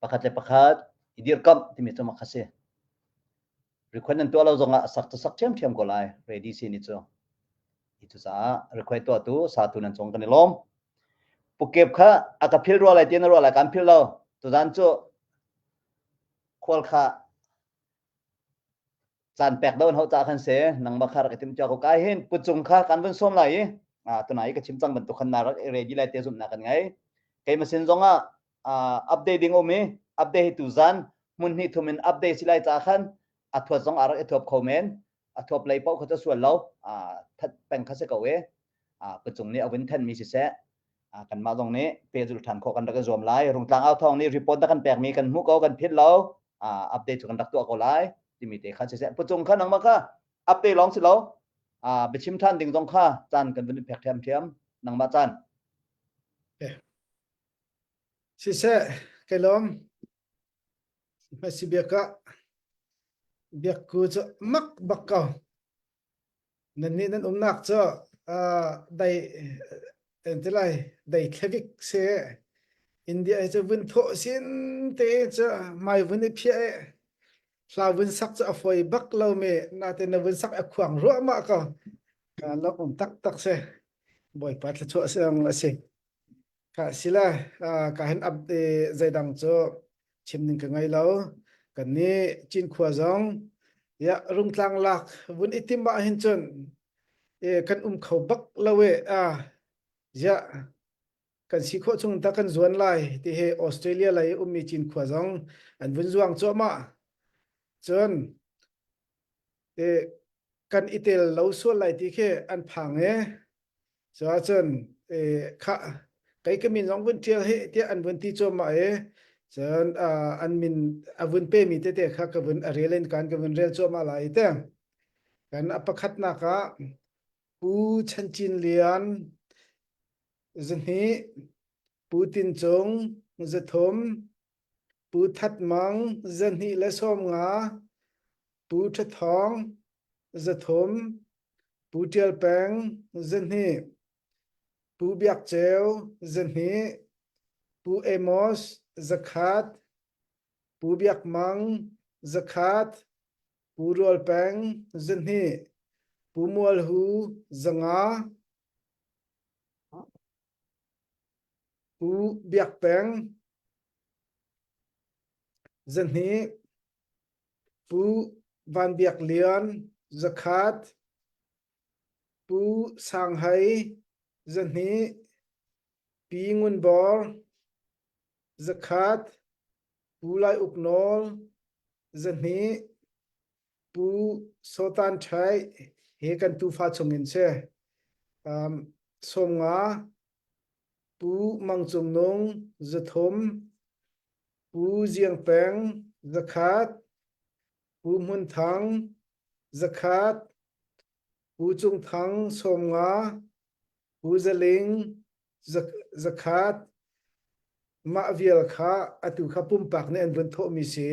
Pakhat le pakhat i dirkamh timi cu mak a si. Request nan tuah lo zongah a sak cu sak ṭhiamṭhiam ko lai. Ready si ni cu. Hi cucaah request tuahtu satu nan cung kan i lawm. Pukep kha a ka phil rua lai ti na ruah lai kan phil lo. Tuzan cu khual kha caan pek do an hau ca khan se nangmah kha rak i tim cia ko kai hin pucung kha kan vun sawm lai i tunai ka chim cang bantuk khan na rak i ready lai te zumhnak kan ngei keima sin zong ah update ding um i update hi tu zan hmun hnih thum in update si lai ca khan a thuat zong a rak i thuap kho men a thuap lei paoh kha cu sual lo that peng kha si ko i pucung nih a vun thenmi siseh kanmah zong nih pehzulh ṭhan khawh kan rak i zuam lai. Rungtlang au thawng nih report na kan pekmi kan hmuh ko, kan philh lo. Update cu kan rak tuah ko lai timi te kha siseh. Pucung kha nangmah kha update lawng si lo. Biachim ṭhan ding zong kha caan kan vun i pek ṭhiamṭhiam. Nangmah caan. Siseh, kai lawm. Hmasi biak ah biakku cu mak bak ko. Nannih nan umnak cu dai ti lai dai thlevik si. India hi cu vun thawh sin te cu mai vun i phiah i hla vun sak cu a fawi bak lo mi natin na vun sak a khuang ruahmah ko. Lawm um taktak si. Bawipa thluachuah siang a si. Ka sila ka hin up zeidang cu chim ning ka ngei lo. Kan nih Cinkhua zong ya rungtlang lak vun i tim ah hin cun kan um kho bak lo e ziah kan si khawh chung ta kan zuan lai ti hi Australia lei ummi Cinkhua zong an vun zuang cuahmah. Cun kan i tel lo sual lai ti khi an phang e. Cu ahcun khah kei ka min zong vun ṭial hi tiah an vun ti cuahmah i cun an min a vun pemi tete kha ka vun a rel in kan ka vun rel cuahmah lai te. Kan a pakhatnak ah Pu Chan Cin Lian zahnih, Pu Tin Cung zathum, Pu That Mang 215, Pu Ṭha Thawng 300, Pu Ṭial Peng 200, Pu Biak Ceu 200, Pu Amos 100, Pu Biak Mang 100, Pu Rual Peng 200, Pu Mual Hu 500, Pu Biak Peng 200, Pu Van Biak Lian 100, Pu Sang Hei 200, Pi Ngun Bor 100, Pu Lai Uk Nawl 200, Pu Sotan Ṭhai he kan tufa chungin si. Um, 50, Pu Mang Cung Nung 300, Pu Ziang Peng 100, Pu Hmun Thang 100, Pu Cung Thang 50, Pu Zaling 100, mah vial kha atu kha pumpak nih an vun thawhmi si.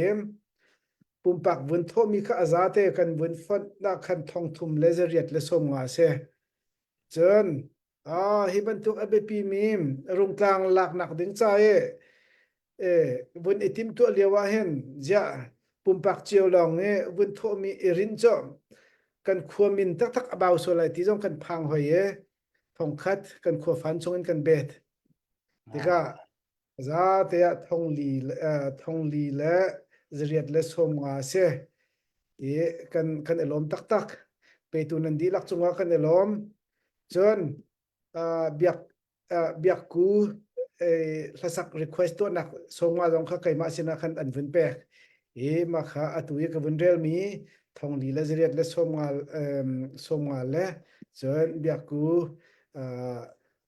Pumpak vun thawhmi kha a zate kan vun fonh nak khan thong thum le zariat le 50 si. Cun Ah, hi bantuk a biapimi rungtlang laknak ding ca i e, vun i timhtuah lio ah hin ziah pumpak cio lawng i vun thawhmi i rinh cu kan khua min taktak a bau sual lai ti zong kan phang hoi i thongkhat kan khua fan chungin kan bet. Tikah za te ah thongli thongli le zariat le 50 si i kan kan i lawm taktak. Petu nan dihlak cungah kan i lawm. Cun biak biakku hlasak request tuahnak 50 zong kha keimah sinah khan an vun pek. I mah kha atu i ka vun relmi thongli le zariat le 50 50 le cun biakku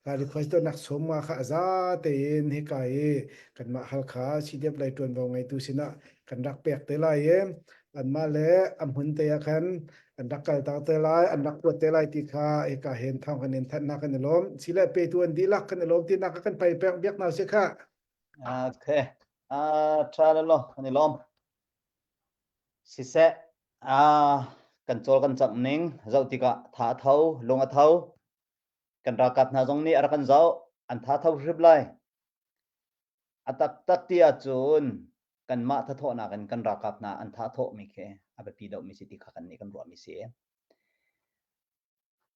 Ka request tuahnak sawm kha a za tein hika i kanmah Halkha CDF lei ṭuanvo ngeitu sinah kan rak pek te lai i anmah le a hmun te ah khan an rak kaltak te lai, an rak kuat te lai ti kha hika hin thawng kan in thanh hna kan i lawm. Sile petu an dihlak kan i lawm tinak kan pai pek biak hna si kha. Okay. Ah, tha lo kan i lawm. Siseh, ah, kan cawl kan camh ning zoh tikah tha a tho, lung a tho. Kan ralkap hna zong nih a rak kan zoh, an tha tho hrip lai. A taktak ti ahcun kanmah thathawhnak in kan ralkap hna an tha thawhmi khi a biapi deuhmi si ti kha kan nih kan ruahmi si.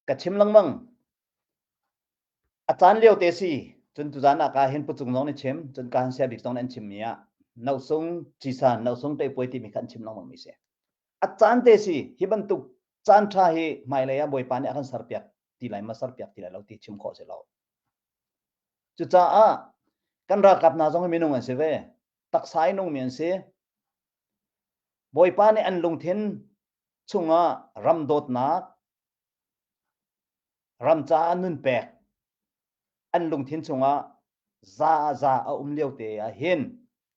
Ka chim lengmang. A caan lio te si. Cun tuzan ah ka hin pucung zong nih chim, cun ka han sia bik zong nih an chimmi ah nosung cisan, nosung tepuai timi kha an chim lengmang mi si. A caan te si. Hi bantuk caan ṭha hi hmailei ah Bawipa nih a kan serpiak ti lai ma serpiak ti lai lo ti chim khawh si lo. Cucaah kan ralkap hna zong hi minung an si ve. Taksa i nungmi an si. Bawipa nih an lungthin chungah ram dawtnak, ram caah nun pek, an lungthin chungah za ah za a um lio te ah hin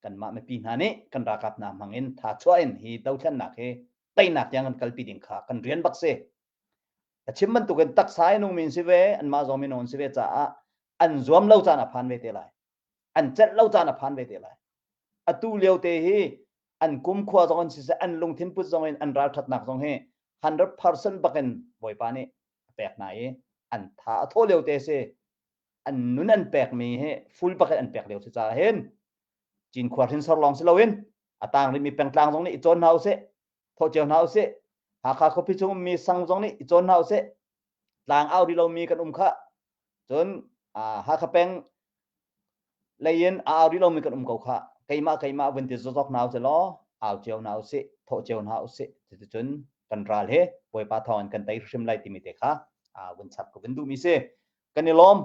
kanmah mipi hna nih kan ralkap hna hmang in tha chuah in hi dothlennak hi teinak tiang kan kalpi ding kha kan rian bak si. A chim bantukin taksa i nungmi an si ve, anmah zong minung an si ve caah an zuam lo caan a phan ve te lai. An celh lo caan a phan ve te lai. Atu lio te hi an kumkhua zong in siseh, an lungthin put zong in an ralṭhatnak zong hi 100% bakin Bawipa nih a pek hna i an tha a thawh lio te si. an nun an pekmi hi full pakhat an pek lio si caah hin Cinkhua hrinsor lawng si loin a tang rihmi pengtlang zong nih i cawn hna usih, thawh cio hna usih. Hakha khuapi chung ummi sang zong nih i cawn hna usih. Tlang au rih lomi kan um khah. Cun Hakha peng lei in a au rih lomi kan um ko khah. Keimah keimah vun ti zawzawk hna usih law au cio hna usih, thawh cio hna usih. Cuticun kan ral he Bawipa thawng in kan tei hrim lai timi te kha vun chap ka vun duhmi si. Kan i lawm.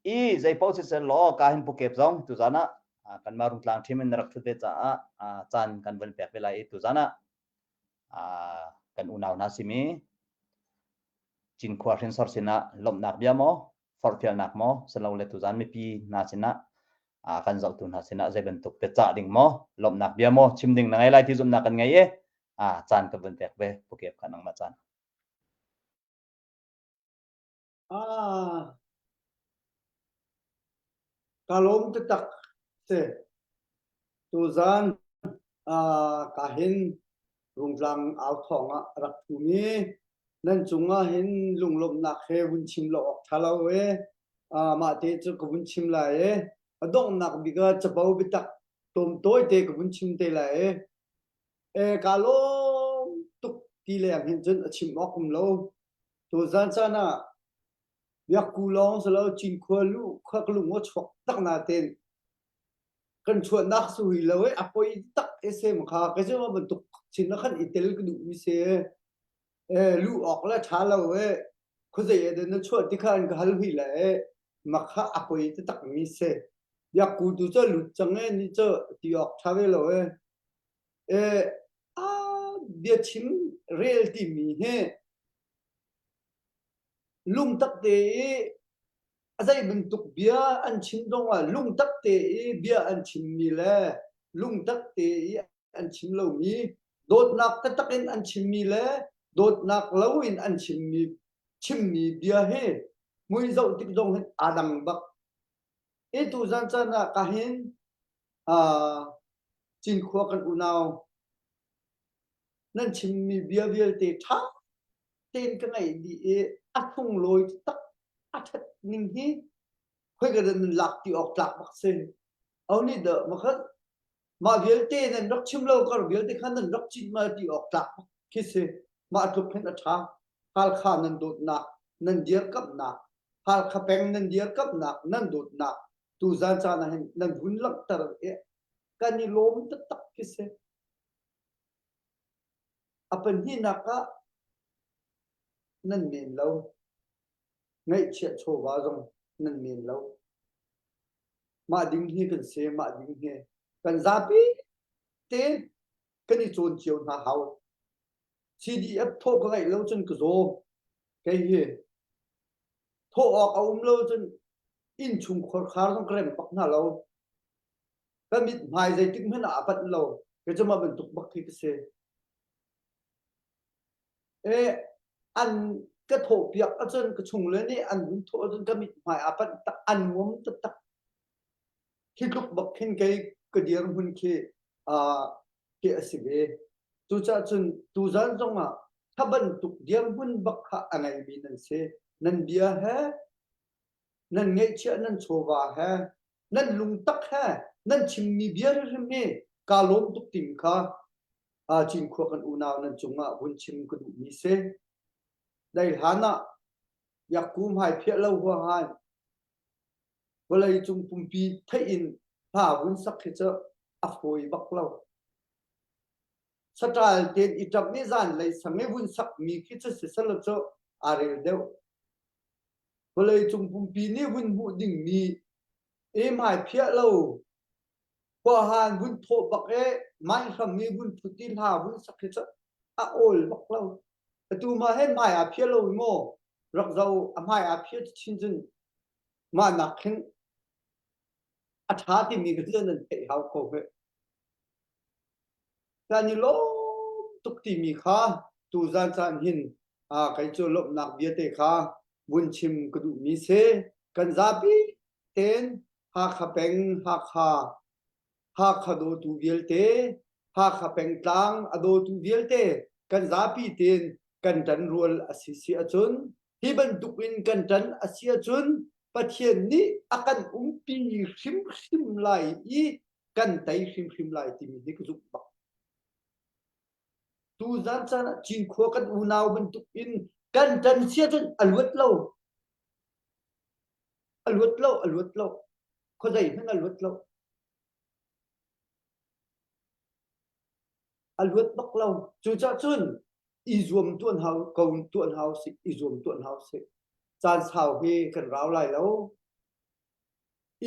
I zeipaoh siseh law ka hin pukep zong tuzan ah kanmah Rungtlang ṭhim in na rak ṭhut ve caah caan kan vun pek ve lai i tuzan ah kan unau hna simi Cinkhua hrinsor sinah lawmhnak bia maw, forhfialnak maw, silole tuzan mipi hna sinah kan zohtu hna sinah zei bantuk biacah ding maw, lawmhnak bia maw chim ding na ngei lai ti zumhnak kan ngei i caan kan vun pek ve pukep kha nangmah caan. Ah, ka lawm taktak si. Tuzan ah ka hin Rungtlang au thawng ah rak thumi nan cungah hin lunglawmhnak he vun chim lo awk ṭha lo e. Ah, mah te cu ka vun chim lai e. A donghnak bik ah capo biatak tlawmtawi te ka vun chim te lai e. E, ka lawm tuk ti leng hin cun a chim awk um lo. Tuzan caan ah Biakku lawng si lo Cinkhua lu khua ka lung a chuak tak natein kan chuahnak si hui lo i a poi tak e sem kha ka cu bantuk chin ah khan i tel ka duh mi si e lu awk le ṭha lo e khuazei e na chuah ti kha an ka hal hui le e makha a poi taktak mi si Biakku tu cu lut cang e ni cu ti awk ṭha ve lo e e a biachim rel timi hi Lungtak te i a zei bantuk bia an chim zongah lungtak te i bia an chimmi le lungtak te i an chim lomi, dawtnak taktak in an chimmi le dawtnak loin an chimmi chimmi bia hi mui zoh tik zong hin aa dang bak. I tuzan caan ah ka hin uh, Cinkhua kan unau nan chimmi bia vialte ṭha tein ka ngaih dih i a sunglawi tak a ṭhat ning hi khoika dah nan lak ti awk tlak bak si. Au nih dah makhat mah vialte nan rak chim lo kar vialte kha nan rak cit ma ti awk tlak bak khi si. Mah tluk hin a ṭha. Halkha nan dawtnak, nan dirkamhnak, Halkha peng nan dirkamhnak, nan dawtnak tuzan caan ah hin nan vun langhter i kan i lawm taktak khi si. A pahnihnak ah nan men lo. Ngaihchiah chawva zong nan men lo. Mah ding hi kan si, mah ding hi kan zapi te kan i cawn cio hna hau. CDF thawh ka ngeih lo cun ka zaw. Kei hi thawh awk a um lo cun innchung khuarkhar zong ka rem bak hna lo. Ka mithmai zeitik hmanh ah a panh lo. Kei cu mah bantuk bak khi ka si. E, an ka thawhpiak ahcun ka chungle nih an vun thawh ahcun ka mithmai aa panh tak an nuam taktak. Hi tluk bak khin kei ka dirhmun khi uh, khi a si ve. Cucaah cun tuzan zongah kha bantuk dirhmun bak kha a ngeimi nan si. Nan bia he nan ngeihchiah nan chawva he nan lungtak he nan chimmi bia hrimhrim hi kaa lawm tuk tim kha Cinkhua kan unau nan cungah vun chim ka duhmi si. Dai hlan ah Biakku hmai phiah lo huahan vawlei cung pumpi theih in hla vun sak hi cu a fawi bak lo. Saṭal tein i ṭamh i zanlei sang i vun sakmi khi cu siselaw cu aa rel deuh. Vawleicung pumpi nih vun hmuh dingmi i hmaiphiah lo khuahan vun thawh bak i maihram i vun phut i hla vun sak hi cu a awl bak lo. Atu ma he hmai aa phiah lo maw rak zo a hmai aa phiah chin cun mah nak khin a ṭha timi ka cu nan theih hau ko hme. Kan i lawm tuk timi kha tuzan caan hin kei cu lawmhnak vialte kha vun chim ka duhmi si. Kan zapi tein Hakha peng Hakha Hakha dawtu vialte Hakha pengtlang a dawtu vialte kan zapi tein kan ṭan rual a si si ahcun hi bantuk in kan ṭan a si ahcun. Pathian nih a kan umpi hrimhrim lai i kan tei hrimhrim lai timi hi ka zumh bak. Tuzan caan ah Cinkhua kan unau bantuk in kan ṭan sia cun a luat lo. A luat lo, a luat lo. Khuazei hmanh a luat lo. A luat bak lo. Cucaah cun i zuam tuan hau ko tuan hau sih, i zuam tuan hau sih. Caan sau hi kan rau lai lo.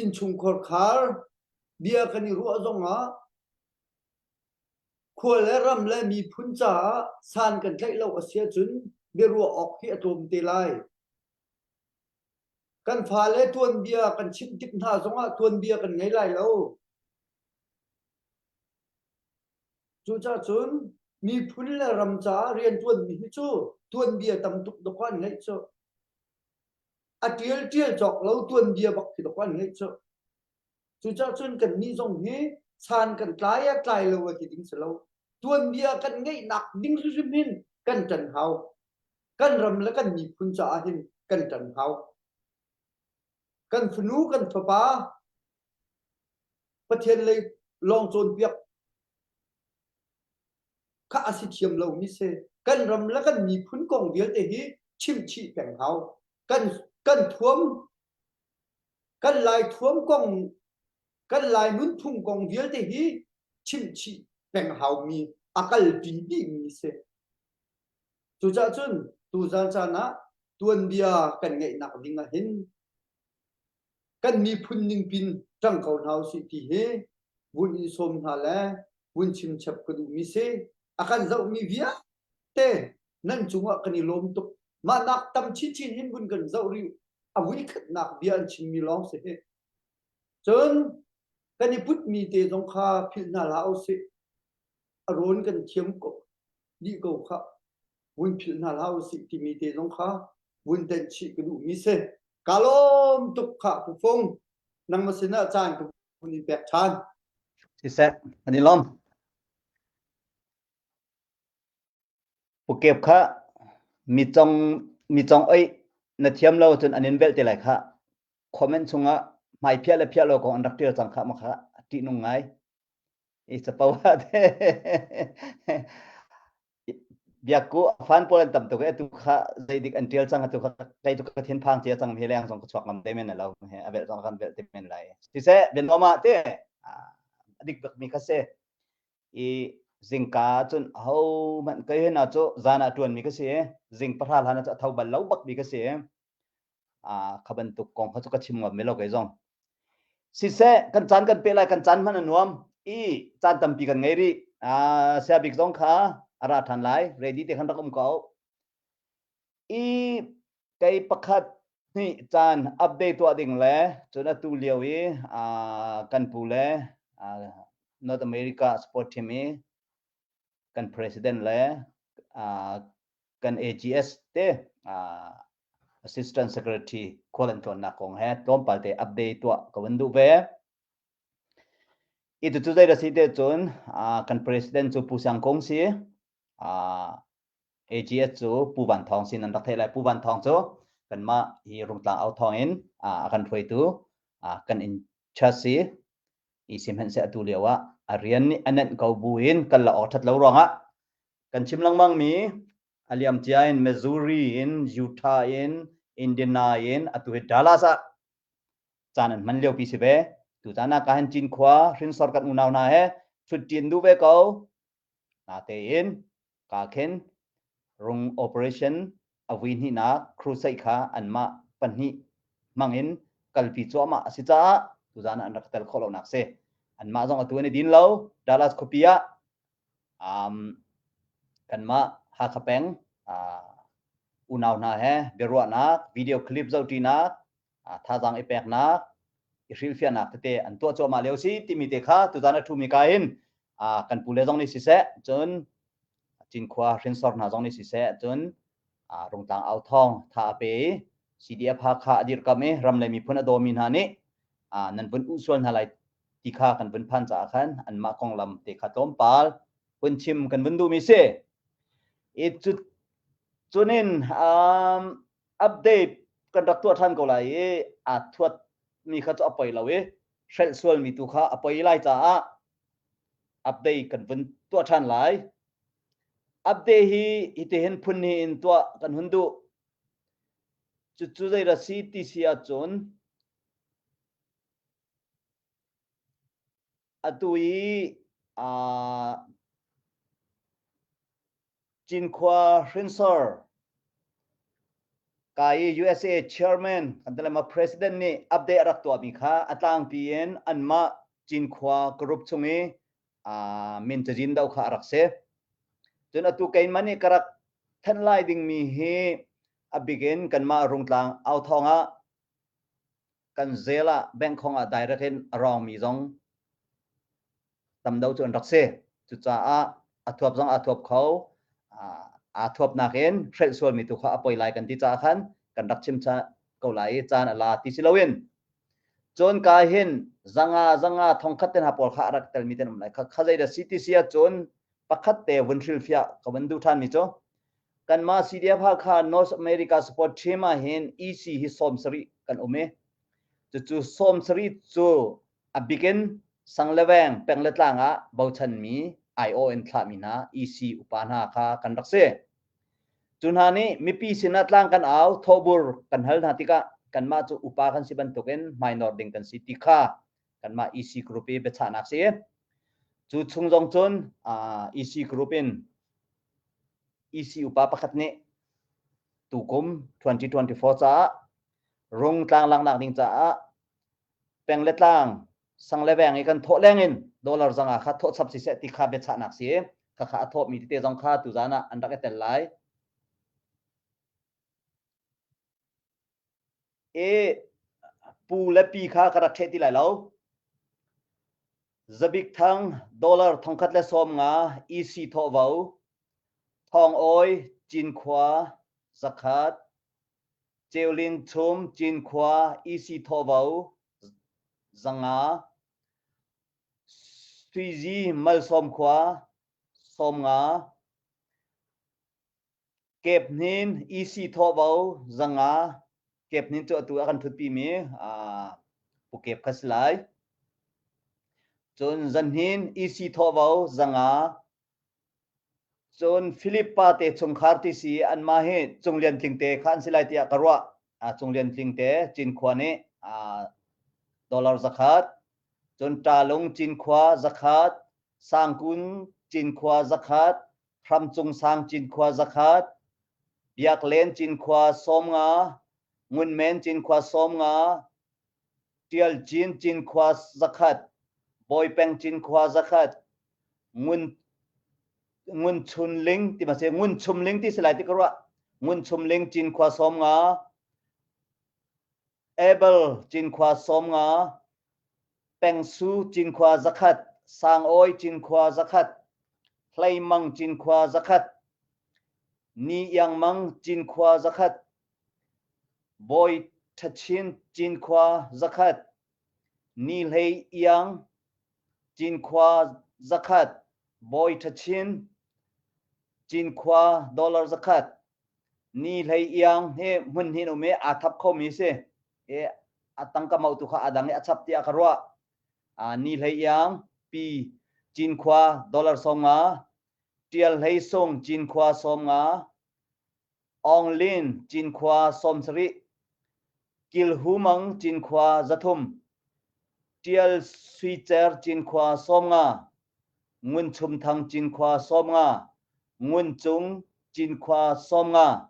Innchungkhar khar bia kan i ruah zongah Khua le ram le miphun caah san kan tlaih lo a si ahcun biaruah awk hi a tlawm te lai. Kan fale tuanbia kan chimh tik hna zongah tuanbia kan ngei lai lo. Cucaah cun miphun le ram caah rianṭuanmi hi cu tuanbia tam tuk dawk an ngeih cu. A ṭial ṭial cawk lo tuanbia bak khi dawk an ngeih cu. Cucaah cun kannih zong hi san kan tlai ah tlai lo a ti ding si lo. Tuanbia kan ngeihnak ding hrimhrim hin kan ṭan hau. Kan ram le kan miphun caah hin kan ṭan hau. Kan fanu kan fapa Pathian lei lawng cawnpiak kha a si thiam lomi si. Kan ram le kan miphun kong vialte hi chimchih peng hau. Kan kan thuam Kan Lai thuam kong, kan Lai nunphung kong vialte hi chimhchih peng haumi a kalpi dihmi si. Cucaah cun tuzan caan ah tuanbia kan ngeihnak ding ah hin kan miphun ningpin ṭang ko hna usih ti hi vun in sawm hna le vun chimchap ka duhmi si. A kan zohmi vialte nan cungah kan i lawm tuk. Mah nak tam chinchin hin vun kan zoh rih a vuikhatnak bia an chimmi lawng si hi. Cun kan i putmi te zong kha philh hna hlah usih. A rawn kan thiam ko dih ko kha vun philh hna hlah usih timi te zong kha vun tenh chih ka duhmi si. Ka lawm tuk khah Pu Fung. Nangmah sinah caan ka vun in pek ṭhan. Siseh, an i lawm. Pukep kha mi cong mi cong oih na thiam lo cun an in velh te lai khah. Comment chungah hmaiphiah le phiah lo kong an rak ṭial cang khah ma kha ṭihnung ngai. I capo ah te biakku a fan pawl an tam tuk i atu kha zeidik an ṭial cang atu kha kei cu ka thinphang cia cang hi leng zong ka chuak ngam te men lo he a velh zong kan velh te men lai. Siseh bianuam ah te a dik bak mi kha si. I zingka cun ahohmanh kei hna cu zan ah ṭuanmi ka si i zing pahra hlan ah cu a tho bal lo bakmi ka si i kha bantuk kong kha cu ka chim ngam mi lo kei zong. Siseh kan caan kan pe lai kan caan hmanh a nuam i caan tampi kan ngei rih. Saya bik zong kha a ra ṭhan lai ready te khan rak um ko. I kei pakhat hnih caan update tuah ding le cun atu lio i kan pu le North America sport team i kan president le kan AGS te assistant secretary khual an tlawnnak kong he tlawmpal te update tuah ka van duh ve. I tucu zei da si te cun kan president cu Pu Siang Kung si AGS cu Pu Van Thawng sin an rak theih lai. Pu Van Thawng cu kanmah hi Rungtlang au thawng in a kan hruaitu kan in chasi i sihmanhseh atu lio ah a rian nih a nenh ko bu in kan la awk ṭhat lo ruangah kan chim lengmang mi a liam cia in Missouri in Utah in Indiana in atu hi Dallas ah caan an hman lio pi si ve. Tu caan ah ka han Cinkhua hrinsor kan unau hna he ṭhutṭin duh ve ko. Natein ka khin rung operation a vui hnihnak crusade kha anmah pahnih hmangin kalpi cuahmah a si caah tuzan ah an rak tel khawh lonak si. Anmah zong atu an i din lo. Dallas khuapi ah um, kanmah Hakha peng uh, unau hna he biaruahnak, video clip zohṭinak, uh, thazaang i peknak, i hrilhfiahnak tete an tuah cuahmah lio si timi te kha tuzan a ṭhumi ka in uh, kan pule zong nih siseh cun Cinkhua hrinsor hna zong nih siseh cun uh, Rungtlang au thawng tha a pe i CDF Hakha a dirhkamh i ram le miphun a dawmi hna nih uh, nan vun uh sual hna lai ti kha kan vun phan caah khan anmah konglam te kha tlawmpal hun chim kan vun duhmi si. I cu cunin um, update. kan rak tuah ṭhan ko lai i aa thuat mi kha cu a poi lo i hrelh sualmi tu kha a poi lai caah update kan vun tuah ṭhan lai. Update hi hitihin phun hnih in tuah kan hun duh. Cucu zei dah si ti si ahcun atu i aa Cinkhua hrinsor ka i USA chairman kan ti lai ma president nih update a rak tuahmi kha a tlangpi in anmah Cinkhua group chung i min cazin do kha a rak si. Cun atu keimah nih ka rak thanh lai dingmi hi a bik in kanmah Rungtlang authawng ah kan zel ah bank khong ah direct in a rawngmi zong tam do cu an rak si. Cucaah a thuap zong aa thuap kho. Aa thuapnak in hrelh sualmi tu kha a poi lai kan ti caah khan kan rak chim ko lai i caan a la ti si loin cun ka hin zanga zanga thongkhat te hna pawl kha a rak telmi te an um lai. Kha kha zei dah si ti si ahcun pakhat te vun hrilhfiah ka vun duh ṭhanmi cu kanmah CDF Hakha North America Support Team ah hin EC hi 70 kan um i cucu 70 cu A bik in sang le veng, peng le tlang ah bochanmi IO in thlahmi hna EC upa hna kha kan rak si. Cu hna nih mipi sinah tlang kan au, thawhbur kan hal hna tikah kanmah cu upa kan si bantukin hmainawr ding kan si ti kha kanmah EC group i biachahnak si. Cu chung zong cun EC group in EC upa pakhat nih tukum 2024 caah rung tlang laknak ding caah peng le tlang sang le veng i kan thawh leng in dollar zanga kha thawh chap siseh ti kha biachahnak si kha kha a thawhmi tete zong kha tuzan ah an rak i tel lai. E pu le pi kha ka rak ṭheh ti lai lo. Zabik thang dollar thongkhat le 50 EC thawhvo Thawng Awi Cinkhua zakhat Ceulin Chum Cinkhua EC Thawvo 500 Suizi Malsawm khua 50 Kep Hnin EC Thawvo 500 Kep Hnin cu atu a kan ṭhutpimi Pu Kep kha si lai. Cun Zanhnin EC Thawvo 500 Cun Filip pa te chungkhar ti si anmah hi Cung Lian Tling te kha an si lai tiah ka ruah. Cung Lian Tling te Cinkhua nih dollar 100, cun Ṭalung Cinkhua 100, Sangkun Cinkhua 100, Hramcung Sang Cinkhua 100, Biaklen Cinkhua 50, Ngunmen Cinkhua 50, Ṭial Cin Cinkhua 100, Bawipeng Cinkhua 100, Ngun Ngun Chun Ling ti ma si Ngun Chum Ling ti si lai ti ka ruah Ngun Chum Ling Cinkhua 50 Abel Cinkhua 50 Pengsu Cinkhua 100 Sangawi Cinkhua 100 Hleimang Cinkhua 100 Ni Iang Mang Cinkhua 100 Bawi Ṭhachin Cinkhua 100 Ni Hlei Iang Cinkhua 100 Bawi Ṭhachin Cinkhua dollar 100 Ni Hlei Iang hi hmun hnih in um i aa thap khomi si. I a tangka mautu kha a dang i a chap tiah ka ruah. Ni Hlei Iang Pi Cinkhua dollar 50 Ṭial Hlei Sung Cinkhua 50 Aung Lin Cinkhua 70, Kil Hu Mang Cinkhua 300, Ṭial Sui Cer Cinkhua 50, Ngun Chum Thang Cinkhua 50, Ngun Cung Cinkhua 50,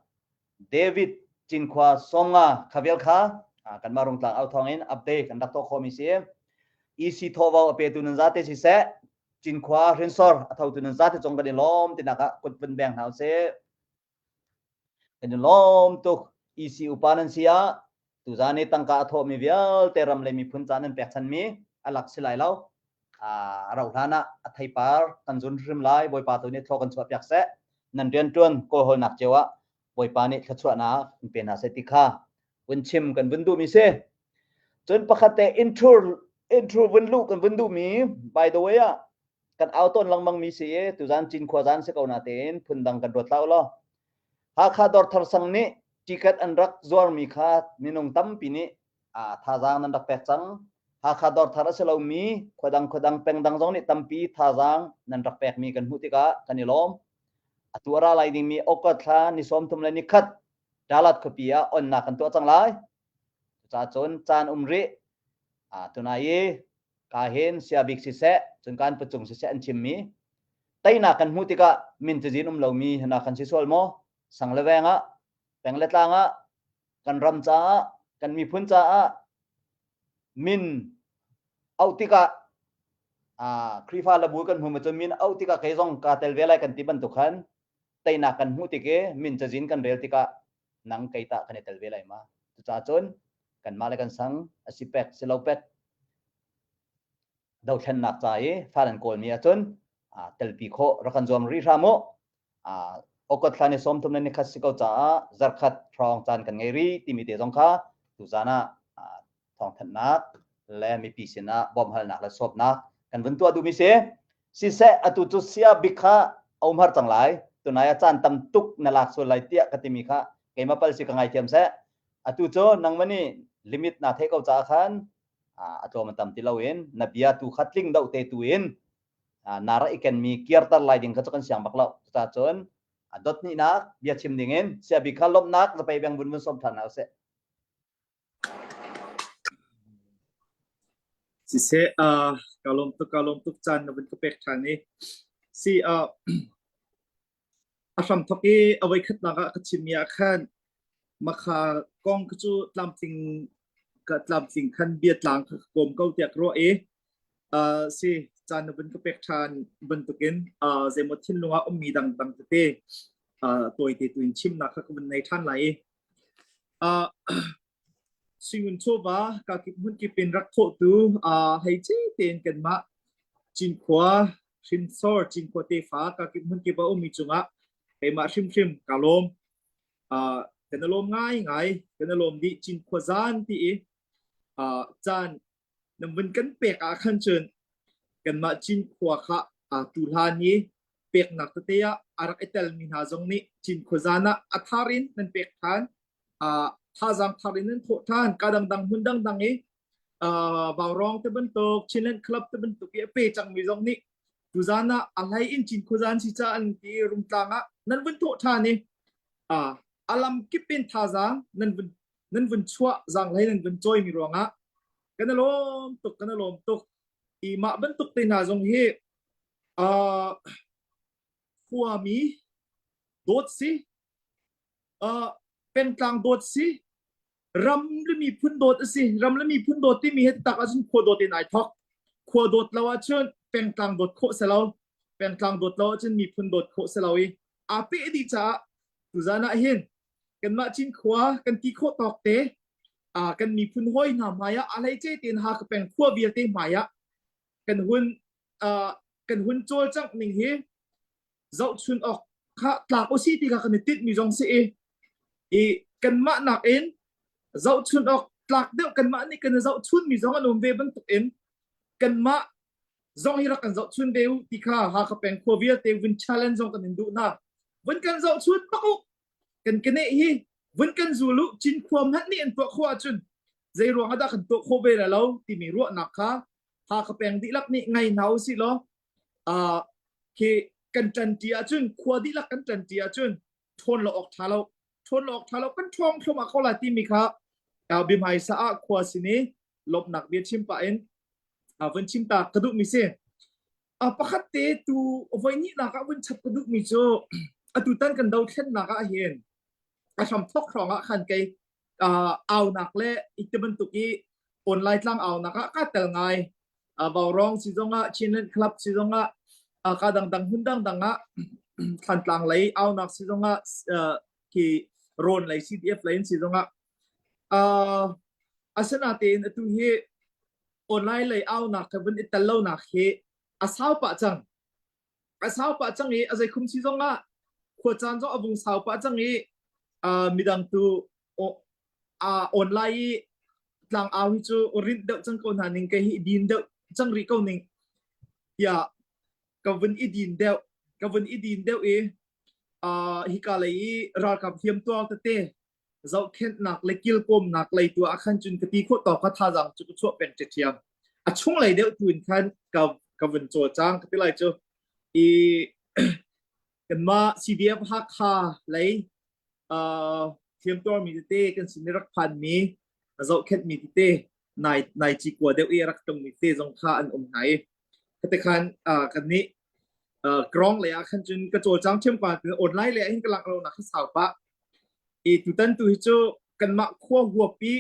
David Cinkhua 50 kha vial kha kanmah Rungtlang au thawng in update kan rak tuah khawhmi si. EC thawvo a petu nan zate siseh, Cinkhua hrinsor a thotu nan zate cung kan i lawm tinak ah kut vun beng hna usih. Kan i lawm tuk. EC upa nan si ah tuzaan i tangka a thawhmi vialte ram le miphun ca nan pekchanmi a lak si lai lo. A rauh hlan ah a theipar kan zun hrim lai. Bawipa tu nih thlaw kan chuahpiak seh. Nan rianṭuan kawlhawlnak cio ah Bawipa nih thluachuahnak in pe hna seh ti kha vun chim kan vun duhmi si. Cun pakhat te intro intro vun luh kan vun duhmi by the way ah kan au tawn lengmang mi si i tuzan Cinkhua zan si ko na tein phundang kan ruat hlah u law. Hakha Dawrthar Sang nih Ticket an rak zuarmi kha minung tampi nih thazaang nan rak pek cang. Hakha Dawrthar a si lomi khuadang khuadang pengdang zong nih tampi thazaang nan rak pekmi kan hmuh tikah kan i lawm. Atu a ra lai dingmi August thla ni 30 le ni khat Dalat khuapi ah onnak kan tuah cang lai. Cucaah cun caan um rih. Tunai i ka hin sia bik siseh, cun kan pucung siseh an chimmi teinak kan hmuh tikah min cazin um lomi hna kan si sual maw? Sang le veng ah, peng le tlang ah, kan ram caah, kan miphun caah min auh tikah Khrihfa le bu kan hmu cun min auh tikah kei zong kaa tel ve lai kan ti bantuk khan teinak kan hmuh tik i min cazin kan rel tikah nang kei tah kan i tel ve lai ma. Cucaah cun kanmah le kan sang a si pek si lo pek dothlennak ca i fa nan kawlmi ahcun telpi khawh rak kan zuam rih hram u. Okot thla ni 30 le nikhat si ko caah zarkhat hrawng caan kan ngei rih timi te zong kha tuzan ah thawngthanhnak le mipi sinah bawmhalnak le sawmnak kan vun tuah duhmi si. Siseh atu cu sia bik kha a um har cang lai. Tunai ah caan tam tuk na lak sual lai tiah ka timi kha keimah pal si ka ngaithiam seh. Atu cu nangmah nih limit naa theih ko caah khan a tlawm a tam ti loin na bia tu kha tling deuh te tu in na rak i kenmi kirter lai ding kha cu kan siang bak lo. Cucaah cun a dot hnihnak bia chim ding in siabi kha lawmhnak zapei beng vun vun sawm ṭhan hna usih. Siseh, uh, ka lawm tuk, ka lawm tuk caan na vun ka pek ṭhan i. Si, uh, a hramthok i a voikhatnak ah ka chimmi ah khan makha kong kha cu tlamtling ka tlamtling khan biatlang kha ka kawm ko tiah ka ruah i uh, si caan na vun ka pek ṭhan bantukin uh, zeimaw thinlung ah ummi dangdang tete uh, tawite tu in chimnak kha ka vun nei ṭhan lai i uh, Singun chawva kakip hmunkip in rak thawhtu uh, hei ce tein kanmah Cinkhua hrinsor Cinkhua tefa kakip hmunkip a ummi cungah keimah hrimhrim ka lawm. Uh, kan i lawm ngaingai, kan i lawm dih Cinkhua zan ti i uh, caan nan vun kan pek ah khan cun kanmah Cinkhua kha uh, tuhlan i peknak tete ah a rak i telmi hna zong nih Cinkhua zan ah a thar in nan pek ṭhan uh, thazaang thar in nan thawh ṭhan ka dangdang hmun dangdang i uh, Vaurawng te bantuk Chinland Club te bantuk i a pe cangmi zong nih tuzan ah a hlei in Cinkhua zan si ca an ti Rungtlang ah nan vun thawh ṭhan i uh, a lam kip in thazaang nan vun nan vun chuah zaanghlei nan vun cawimi ruangah kan i lawm tuk kan i lawm tuk i mah bantuk te hna zong hi uh, khuami dawt si uh, pengtlang dawt si ram le miphun dawt a si ram le miphun dawt timi hi tak ahcun khua dawt in ai thok khua dawt lo ahcun pengtlang dawt khawh si lo pengtlang dawt lo ahcun miphun dawt khawh si lo i aa peh dih caah tuzan ah hin kanmah Cinkhua kan ti khawh tawk te uh, kan miphun hawi hna hmai ah a hleice tein Hakha peng khua vialte hmai ah kan hun uh, kan hun cawlcangh ning hi zohchun awk kha tlak usi ti kha kan i tinh mi zong si i i kanmah nakin zohchun awk tlak deuh kanmah nih kan i zohchun mi zong an um ve bantuk in kanmah zong hi rak kan zohchun ve u ti kha Hakha peng khua vialte vun challenge zong kan in duh hna vun kan zohchun bak u kan kene hi vun kan zul u Cinkhua hmanh nih an tuah khawh ahcun zei ruang ah dah kan tuah khawh ve la lo timi ruahnak kha Hakha peng dihlak nih ngai hna u sih law uh, khi kan ṭanṭi ahcun khua dihlak kan ṭanṭi ahcun ṭhawn lo awk ṭha lo ṭhawn lo awk ṭha lo kan ṭhawng thluahmah ko lai timi kha uh, biahmaisa ah khua sin i lawmhnak bia chim pah in uh, vun chim ta ka duhmi si. Uh, pakhat te tu voi hnihnak ah vun chap ka duhmi cu atutan kan dothlennak ah hin a hram thok hrawng ah khan kei uh, aunak le iti bantuk i online tlang aunak ah ka tel ngai. Uh, Vaurawng si zongah Chinland Club si zongah uh, ka dangdang hmun dangdang ah Thlantlang lei aunak si zongah uh, khi rawn lei CDF lei in si zongah uh, asinatein atu hi online lei aunak ka vun i tel lonak hi a sau pah cang. A sau pah cang i a zeikhum si zongah khua caan zong a vung sau pah cang i uh, midang tu uh, online i tlang au hi cu rinh deuh cang ko hna ning kei hi din deuh cang rih ko ning tiah ka vun i din deuh ka vun i din deuh i uh, hika lei i ralkap hliam tuar tete. Zohkhenhnak le kilkawmnak lei tu ah khan cun ka ti khawh tawk kha thazaang cu ka chuah peng ṭhiam. A chunglei deuh tu in khan ka ka vun cawlcang ka ti lai cu. I kanmah CDF Hakha lei uh, thiamtuarmi tete kan sin i rak phanmi a zohkhenhmi tete nai nai cikua deuh i a rak tlungmi tete zong kha an um hna i khate khan uh, kan nih uh, krong lei ah khan cun ka cawlcang ṭhiam pa online lei ah hin ka lak lo nak hi sau pah i tutan tu hi cu kanmah khua huap i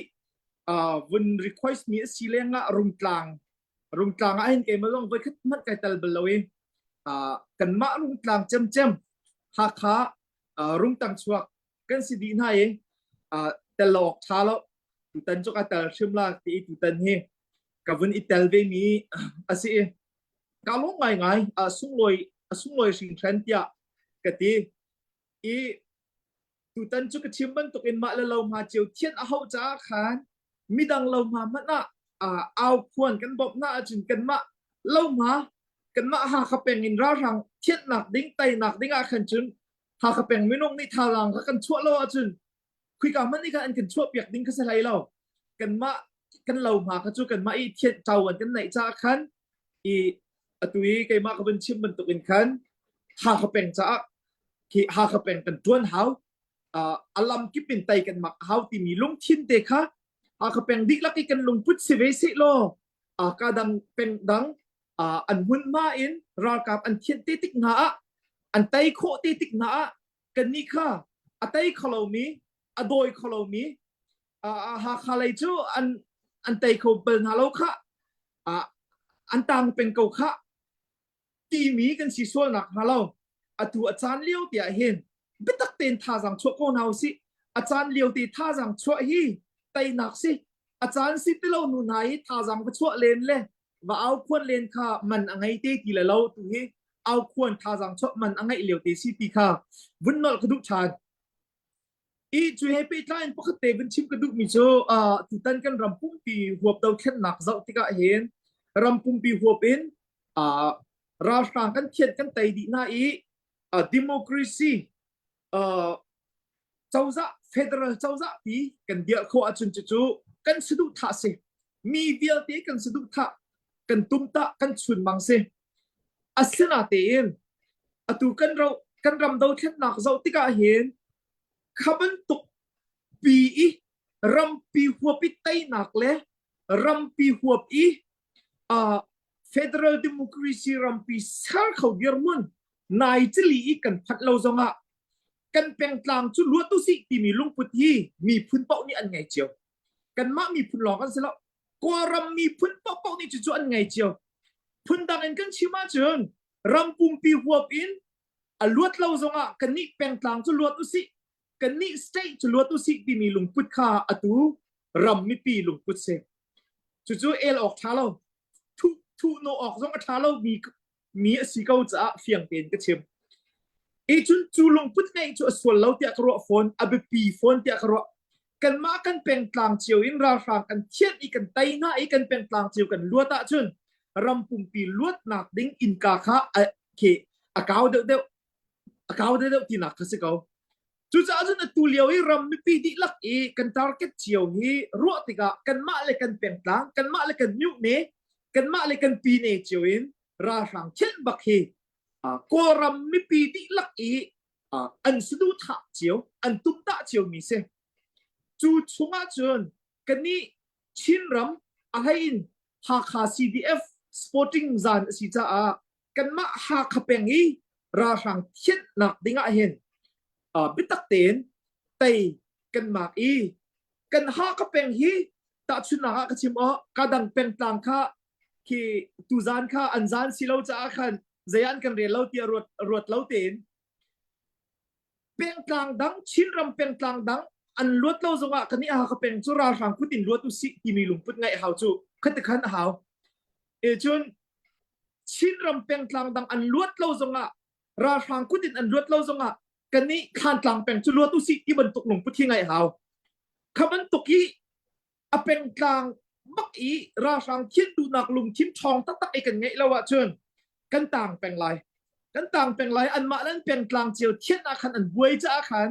uh, vun request mi a si lengah rungtlang rungtlang ah hin keimah zong voikhat hmanh kai tal bal lo i uh, kanmah rungtlang cemcem Hakha uh, rungtang chuak kan si dih hna i uh, tel lo awk ṭha lo tutan cu ka tel hrim la ti i tutan hi ka vun i tel ve mi a si i ka lung ngai ngai a sunglawi a sunglawi hringhran tiah ka ti i tutan cu ka chim bantuk in mah le lo hma cio thian a hauh caah khan midang lo hma hmanh ah au khuan kan bawmh hna ahcun kanmah lo hma kanmah Hakha peng in ralhrang thianhnak ding teinak ding ah khan cun Hakha peng minung nih thazaang kha kan chuah lo ahcun khuika hmanh nih khan an kan chuah piak ding kha si hlei lo kanmah kan lo hma kha cu kanmah i thianh ṭau an kan neih caah khan i atu i keimah ka vun chim bantuk in khan Hakha peng caah khi Hakha peng kan ṭuan hau uh, a lam kip in tei kan mak hau timi lungthin te kha Hakha peng dihlak i kan lungput si ve seh law uh, ka dang peng dang uh, an hmunhma in ralkap an thianh te tik hna ah an tei khawh te tik hna ah kannih kha a tei kho lomi a dawi kho lomi uh, Hakha lei cu an an tei kho bal hna lo kha uh, an tang peng ko kha timi kan si sual nak hnga lo atu a caan lio te ah hin biatak tein thazaang chuah ko hna usih a caan lio te thazaang chuah hi teinak si a caan si ti lo nu hna hi thazaang va chuah len le va au khuan len kha man a ngei te ti le lo tu hi au khuan thazaang chuah man a ngeih lio te si ti kha vun nolh ka duh ṭhan I cu he pehtlai in pakhat te vun chim ka duhmi cu uh, tutan kan ram pumpi huap dothlennak zoh tikah hin ram pumpi huap in uh, ralhrang kan thian kan tei dih hna i uh, democracy uh, cozah federal cozah pi kan dirh khawh ahcun cucu kan saduhthah si mi vialte kan saduhthah kan tumtah kan chunmang si asinatein atu kan ro kan ram dothlennak zoh tikah hin kha bantuk pi i rampi huap i teinak le rampi huap i uh, federal democracy rampi ser kho dirhmun nai cili i kan phanh lo zongah kan pengtlang cu luat usih timi lungput hi miphun paoh nih an ngei cio kanmah miphun lawng kan si lo kawlram miphun paohpaoh nih cucu an ngei cio phundang in kan chim ahcun ram pumpi huap in a luat lo zongah kannih pengtlang cu luat usih kannih state cu luat usih timi lungput kha atu ram mipi lungput si cucu el awk ṭha lo thu thu no awk zong a ṭha lo mi mi a si ko caah fiang tein ka chim i cun cu lungput ngeih cu a sual lo tiah ka ruah fawn a biapi fawn tiah ka ruah kanmah kan pengtlang cio in ralhrang kan thianh i kan tei hna i kan pengtlang cio kan luat ahcun ram pumpi luatnak ding innka kha a, khi a kau deuh deuh a kau deuh deuh tinak kha si ko Cucaah cun atu lio i ram mipi dihlak i kan target cio hi ruah tikah kanmah le kan pengtlang, kanmah le kan myuhne, kanmah le kan pine cio in ralhrang thianh bak hi Kawlram mipi dihlak i an saduhthah cio, an tumtah cio mi si. Cu chungah cun kannih Chinram a hlei in Hakha CDF sporting zan a si caah kanmah Hakha peng i ralhrang thianhnak ding ah hin uh, biatak tein tei kan mak i kan Hakha peng hi tahchunhnak ah ka chim aw ka dang pengtlang kha khi tuzan kha an zan si lo caah khan zei an kan rel lo tiah ruat ruat lo tein pengtlang dang Chinram pengtlang dang an luat lo zongah kan i Hakha peng cu ralhrang kut in luat usih timi lungput ngaih hau cu khati khan a hau e cun Chinram pengtlang dang an luat lo zongah ralhrang kut in an luat lo zongah kannih Thlantlang peng cu luat usih ti bantuk lungput hi ngaih hau. Kha bantuk i a pengtlang bak i ralhrang thin duhnak lungthin ṭhawng taktak i kan ngeih lo ahcun kan tang peng lai. Kan tang peng lai anmah nan pengtlang cio thian ah khan an buai caah khan.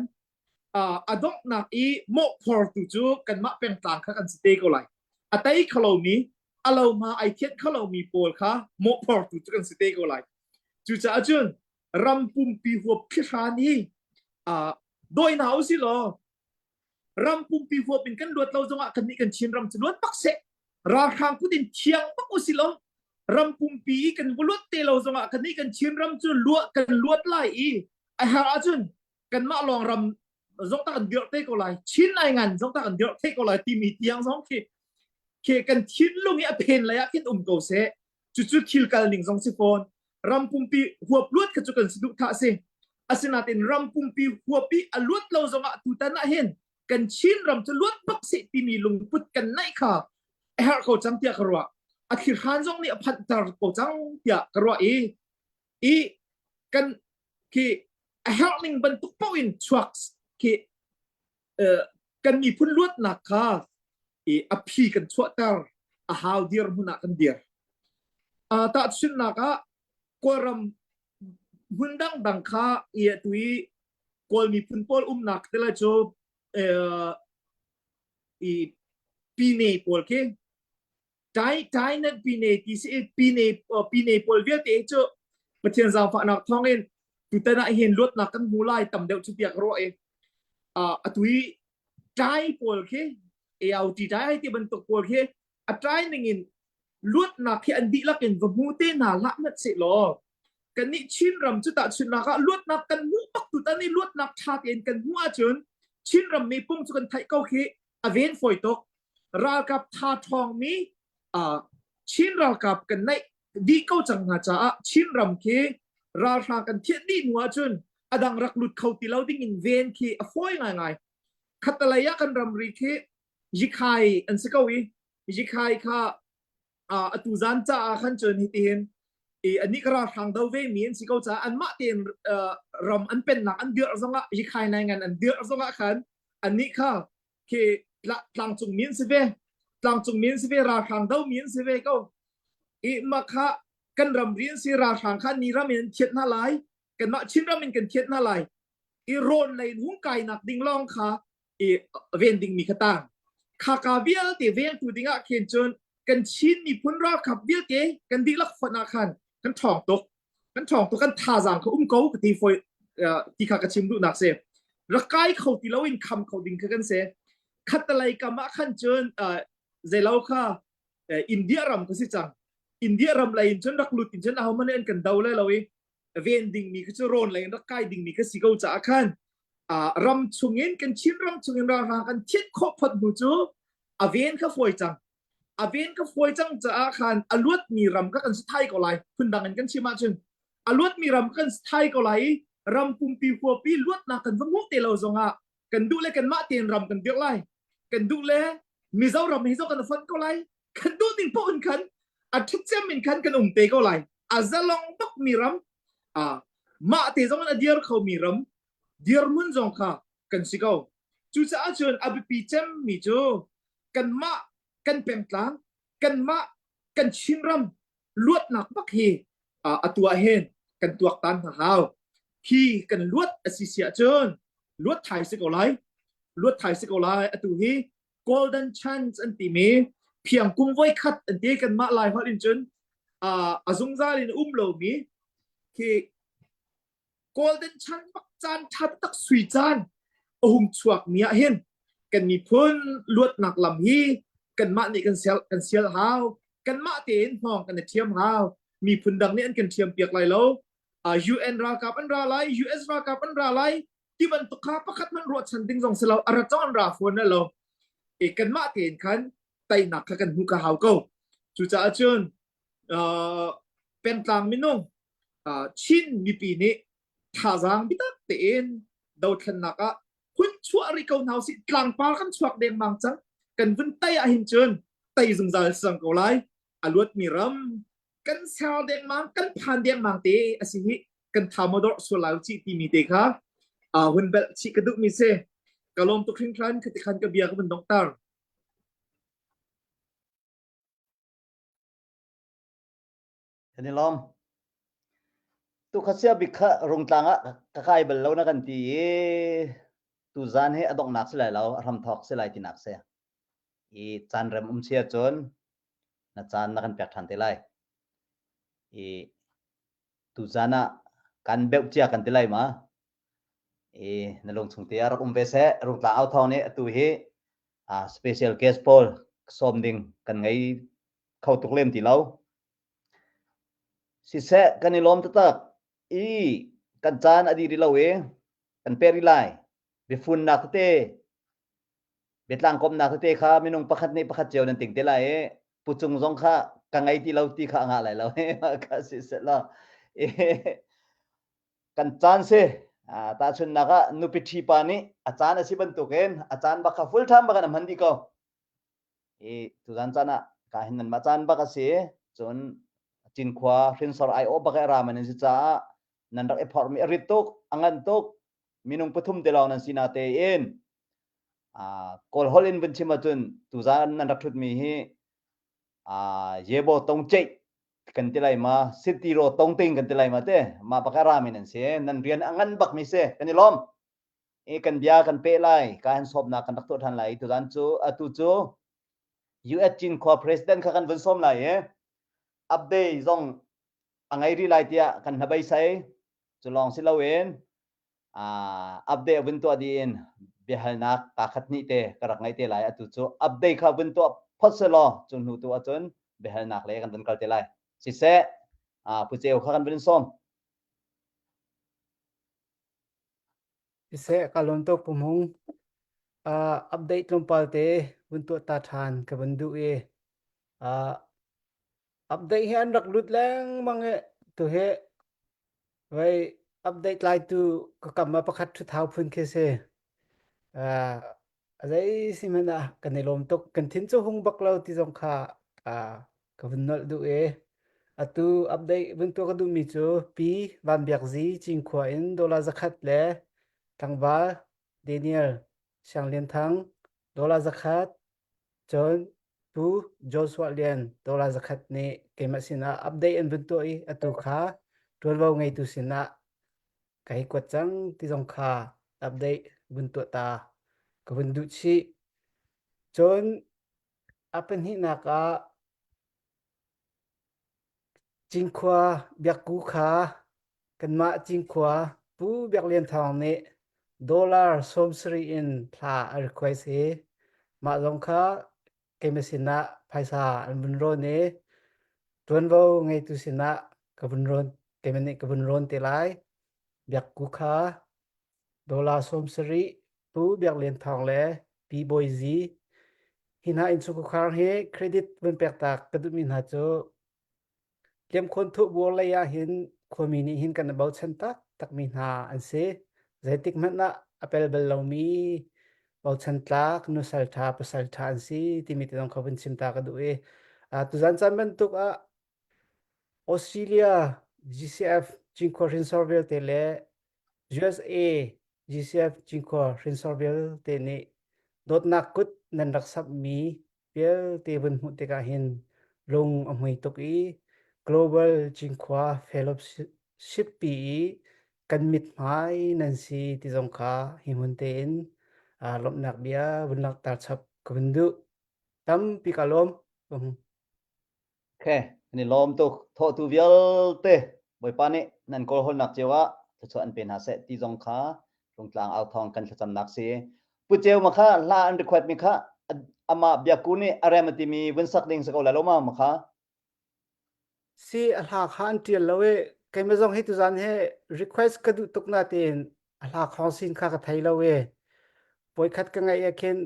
A donghnak i mawhphortu cu kanmah pengtlang kha kan si te ko lai. A tei kho lomi, a lohma ai thianh kho lomi pawl kha mawhphortu cu kan si te ko lai. Cucaah cun ram pumpi huap thlihran hi dawi hna usih law ram pumpi huap in kan luat lo zongah kannih kan Chin ram cu luat bak seh. Ralhrang kut in thiang bak usih law ram pumpi i kan va luat te lo zongah kannih kan Chin ram cu luat kan luat lai i a herh ahcun kanmah lawng ram zong ta kan dirh te ko lai Chin lai ngan zong ta kan dirh te ko lai timi tiang zong khi khi kan thinlung i a phen lei ah khin um ko seh cucu thil kal ning zong si fawn ram pumpi huap luat kha cu kan si duh thah si asinain ram pumpi huap i a luat lo zongah tutan ah hin kan Chin ram cu luat bak seh timi lungput kan naih kha a herh ko cang tiah ka ruah a thirhan zong nih a phanhter ko cang tiah ka ruah i i kan khi a herh ning bantuk paoh in chuak khi kan miphun luatnak kha i a phi kan chuahter a hau dir hmun ah kan dir. Tahchunhnak ah Kawlram hmun dangdang kha i atu i Kawl miphun pawl umnak te lai cu i Pine pawl khi Tai tai nan pine ti si i pine pine pawl vialte cu Pathian zaangfahnak thawngin tutan ah hin luatnak kan hmu lai tam deuh cu tiah ka ruah i atu i tai pawl khi AOT tai ti bantuk pawl khi a tai ning in luatnak hi an dihlak in va hmu te hna hlah hmanh seh law kannih Chinram cu tahchunhnak ah luatnak kan hmuh bak tutan i luatnak ṭha tein kan hmuh ahcun Chinram mipung cu kan theih ko khi a ven fawi tuk ralkap tha ṭhawngmi Chin ralkap kan neih dih ko cang hna caah Chinram khi ralhrang kan thianh dih hnu ahcun a dang rak lut kho ti lo ding in ven khi a fawi ngaingai. Khattalei ah kan ramri khi Yikhai an si ko i Yikhai kha atu zan caah khan cun hitihin i anih ka ralhrang do ve mi an si ko caah anmah tein ram an pennak an dirh zongah Yikhai nai ngan an dirh zongah khan anih kha khi tlangcung mi an si ve tlangcung mi an si ve ralhrang do mi an si ve ko i mah kha kan ramri an si ralhrang kha ni ram in an thiat hna lai kanmah Chin ram in kan thiat hna lai i rawn lei in hung kainak ding lawng kha i ven ding mi kha tang khaka vialte vengtu ding ah khin cun kan Chin miphun ralkap vialte kan dihlak fonh ah khan kan ṭhawng tuk kan ṭhawng tuk kan thazaang kha um ko ka ti foi ti kha ka chim duhnak si rak kai kho ti loin kham kho ding kha kan si khattalei kam ah khan cun zeilo kha India ram ka si cang India ram lei in cun rak lut in cun ahohmanh an kan do lai lo i ven dingmi kha cu rawn lei in rak kai dingmi kha si ko caah khan ram chungin kan Chin ram chungin ralhrang kan thianh khawh phot hnu cu a ven kha fawi cang a ven ka fawi cang caah khan a luatmi ram kha kan si thai ko lai phundang in kan chim ahcun a luatmi ram kan si thai ko lai i ram pumpi huapi luatnak kan va hmuh te lo zongah kan duh le kanmah tein ram kan dirh lai kan duh le Mizoram hi zong kan fonh ko lai kan duh ning paoh in khan a ṭhacem in khan kan um te ko lai a zalong bak mi ram a mah te zong in a dir kho mi ram dirhmun zong kha kan si ko cucaah cun a biapi cem mi cu kanmah kan pengtlang kanmah kan Chinram luatnak bak hi atu ah hin kan tuaktan hna hau hi kan luat a si si ahcun luat thai si ko lai luat thai si ko lai atu hi golden chance an timi phiangkung voi khat an ti kanmah lai holh in cun a zungzal in um lomi khi golden chan bak caan ṭha tak sui caan a hung chuak mi ah hin kan miphun luatnak lam hi kanmah nih kan sial kan sial hau kanmah tein hmawng kan i ṭhiam hau miphun dang nih an kan ṭhiam piak lai lo UN ralkap an ra lai US ralkap an ra lai ti bantuk kha pakhat hmanh ruahchan ding zong si lo a ra cong an ra fawn lo e kanmah tein khan teinak kha kan hmu ka hau ko cucaah cun pengtlang minung Chin mipi nih thazaang biatak tein dothlennak ah hun chuah rih ko hna usih tlangpar kan chuak dengmang cang kan vun tei ah hin cun tei zungzal sang ko lai a luatmi ram kan ser dengmang kan phan dengmang te a si hi kan tha modor sual lai chi timi te kha hun belh chih ka duh mi si ka lawm tuk hringhran khati khan ka bia ka vun dongtar Kan i lawm. Tukhasia bik kha Rungtlang ah ka kai bal lo na kan ti i tu. Tuzan hi a donghnak si lai lo, a hramthawk si lai tinak si. I caan rem um si ahcun na caan na kan pek ṭhan te lai. I tuzan ah kan beuh cia kan ti lai ma? I na lungchung te ah rak um ve seh. Rungtlang au thawng nih atu hi special guest pawl sawm ding kan ngei kho tuk lem ti lo. Siseh, kan i lawm taktak. I kan caan a dih rih lo i kan peh rih lai. Biafunnak tete, biatlang komhnak tete kha minung pakhat nih pakhat cio nan ting te lai i pucung zong kha ka ngei ti lo ti kha a ngah lai lo. Kha siseh law kan caan si. Tahchunhnak ah nupi ṭhi pa nih a caan a si bantukin a caan bak kha full time bak in a hman dih ko. I tuzan caan ah ka hin nanmah caan bak a si. Cun Cinkhua hrinsor aiawh bak i a ra man in si caah nan rak i phorhmi a rit tuk, a ngan tuk. Minung pathum te lawng nan si na tein Kawl holh in vun chim ahcun tuzan nan rak ṭhutmi hi Yebo tongceih kan ti lai ma, Sitiro tongting kan ti lai ma te, mah bak a rami nan si. Nan rian a ngan bakmi si. Kan i lawm. I kan bia kan peh lai. Ka han sawmnak kan rak tuah ṭhan lai. Tuzan cu atu cu US Cinkhua President kha kan vun sawm lai i update zong a ngei rih lai tiah kan hnabeisei. Cu lawng si loin update vun tuah dih in biahalnak kaa khat hnih te ka rak ngei te lai. Atu cu update kha vun tuah phot selaw cu hnu tu ahcun biahalnak le kan vun kal te lai. Siseh, Pu Ceu kha kan vun sawm. Siseh, ka lawm tuk Pu Hmung. Uh, update tlawmpal te vun tuah ta ṭhan ka vun duh i uh, update hi an rak lut lengmang i tu hi vai update lai tu ka kam ah pakhat ṭhuthau phun khi si. Uh, a zei si hmanh ah kan i lawm tuk. Kan thin cu hung bak lo ti zong kha uh, ka vun nolh duh i atu update vun tuah ka duhmi cu Pi Van Biak Zi Cinkhua in dollar zakhat le tlangval Daniel Siang Lian Thang dollar zakhat cun Pu Joshua Lian dollar zakhat nih keimah sinah update an vun tuah i atu kha ṭuanvo ngeitu sinah ka hei kuat cang ti zong kha update vun tuah ta ka vun duh chih. Cun A pahnihnak ah Cinkhua Biakku kha kanmah Cinkhua Pu Biak Lian Thawng nih dollar 70 in thla a request i mah zong kha keimah sinah phaisa an vun rawn i ṭuanvo ngeitu sinah ka vun rawn keimah nih ka vun rawn te lai. Biakku kha Dollar 70 Pu Biak Lian Thawng le Pi Bawi Zi hi hna innchungkhar hi credit vun pek tak ka duhmi hna cu Tliamkhawn thuhbur lei ah hin khuami nih hin kan i bochan tak takmi hna an si. Zeitik hmanh ah a pel bal lomi bochan tlak nusal ṭha pasal ṭha an si timi te zong kha vun chim ta ka duh i tuzan caan bantuk ah Australia GCF Cinkhua hrinsor vialte le USA GCF Cinkhua hrinsor vialte nih dawtnak kut nan rak samhmi vialte vun hmuh tikah hin lung a hmui tuk i Global Cinkhua Fellowship pi i kan mithmai nan si ti zong kha hi hmun tein lawmhnak bia vun langhter chap ka vun duh. Tampi ka lawm. Okay, kan i lawm tuk. Thawhtu vialte Bawipa nih nan kawlhawlnak cio ah thluachuah an pe hna seh ti zong kha Rungtlang au thawng kan thlacamnak si. Pu Ceu ma kha hla an request mi kha amah Biakku nih a rem a timi vun sak ding si ko lai lo ma ma kha? Si a hla kha an ṭial lo i keimah zong hi tuzan hi request ka duh tuk natein a hla khawng sin kha ka thei lo i voikhat ka ngaih ah khin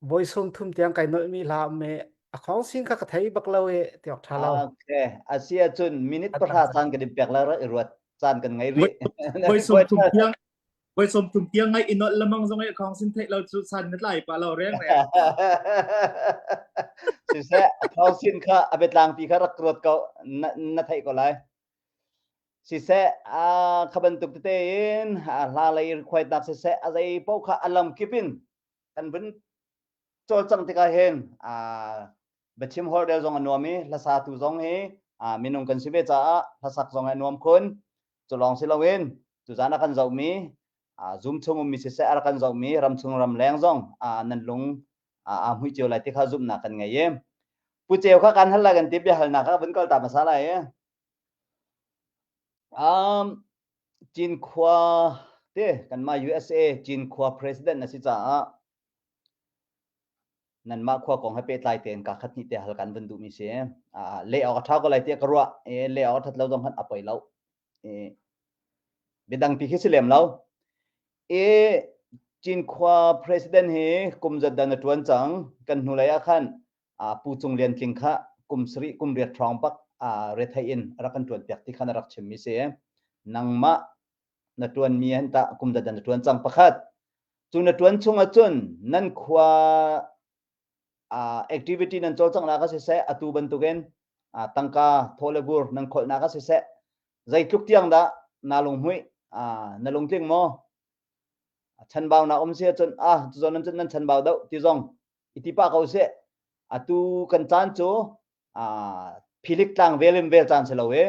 voi sum thum tiang kai nolhmi hla um i a khawng sin kha ka thei bak lo i ti awk ṭha lo. Okay, a si ahcun minute pahra caan kan in pek lai i ruat caan kan ngei rih. Voi sum thum tiang voi sum thum tiang ngai i nolh lamang zong i khawng sin theih lo cu san na tlai pa lo reng reng. Siseh, a khawng sin kha a biatlangpi kha rak ruat ko na, na theih ko lai. Siseh, a kha bantuk tete in hla lei request siseh a zei paoh kha a lam kip in kan vun cawlcangh tikah hin biachim holhrel zong a nuam i hlasatu zong hi minung kan si ve caah hlasak zong a nuam khun. Cu lawng si loin tuzan a kan zohmi Zoom chung ummi siseh a rak kan zohmi ramchung ramleng zong nan lung aa hmuih cio lai ti kha zumhnak kan ngei i Pu Ceu kha kan hal lai kan ti biahalnak ah vun kal ta hmasa lai i um, Cinkhua te kanmah USA Cinkhua president na si caah nanmah khua kong he pehtlai tein ka khat hnih te hal kan vun duhmi si. Leh awk a ṭha ko lai tiah ka ruah. E, leh awk a ṭhat lo zong hmanh a poi lo. E, biadang pi khi si lem lo. E, Cinkhua president hi kum zat dan a ṭuan cang. Kan hnulei ah khan Pu Cung Lian Tling kha kum sarih kum riat hrawng bak rethei in a rak kan ṭuan piak ti khan a rak chimmi si. Nangmah na ṭuanmi han tah kum zat dan na ṭuan cang pakhat. Cu na ṭuan chung ahcun nan khua activity nan cawlcanghnak ah siseh, atu bantukin tangka thaw le vur nan kholhnak ah siseh, zeitluk tiang dah naa lunghmuih, na lungtling maw? Chanbau na um si ahcun ah cu zawn cun nan chanbau deuh ti zong i ti pah ko seh. Atu kan caan cu philik tlang vel in vel caan si lo i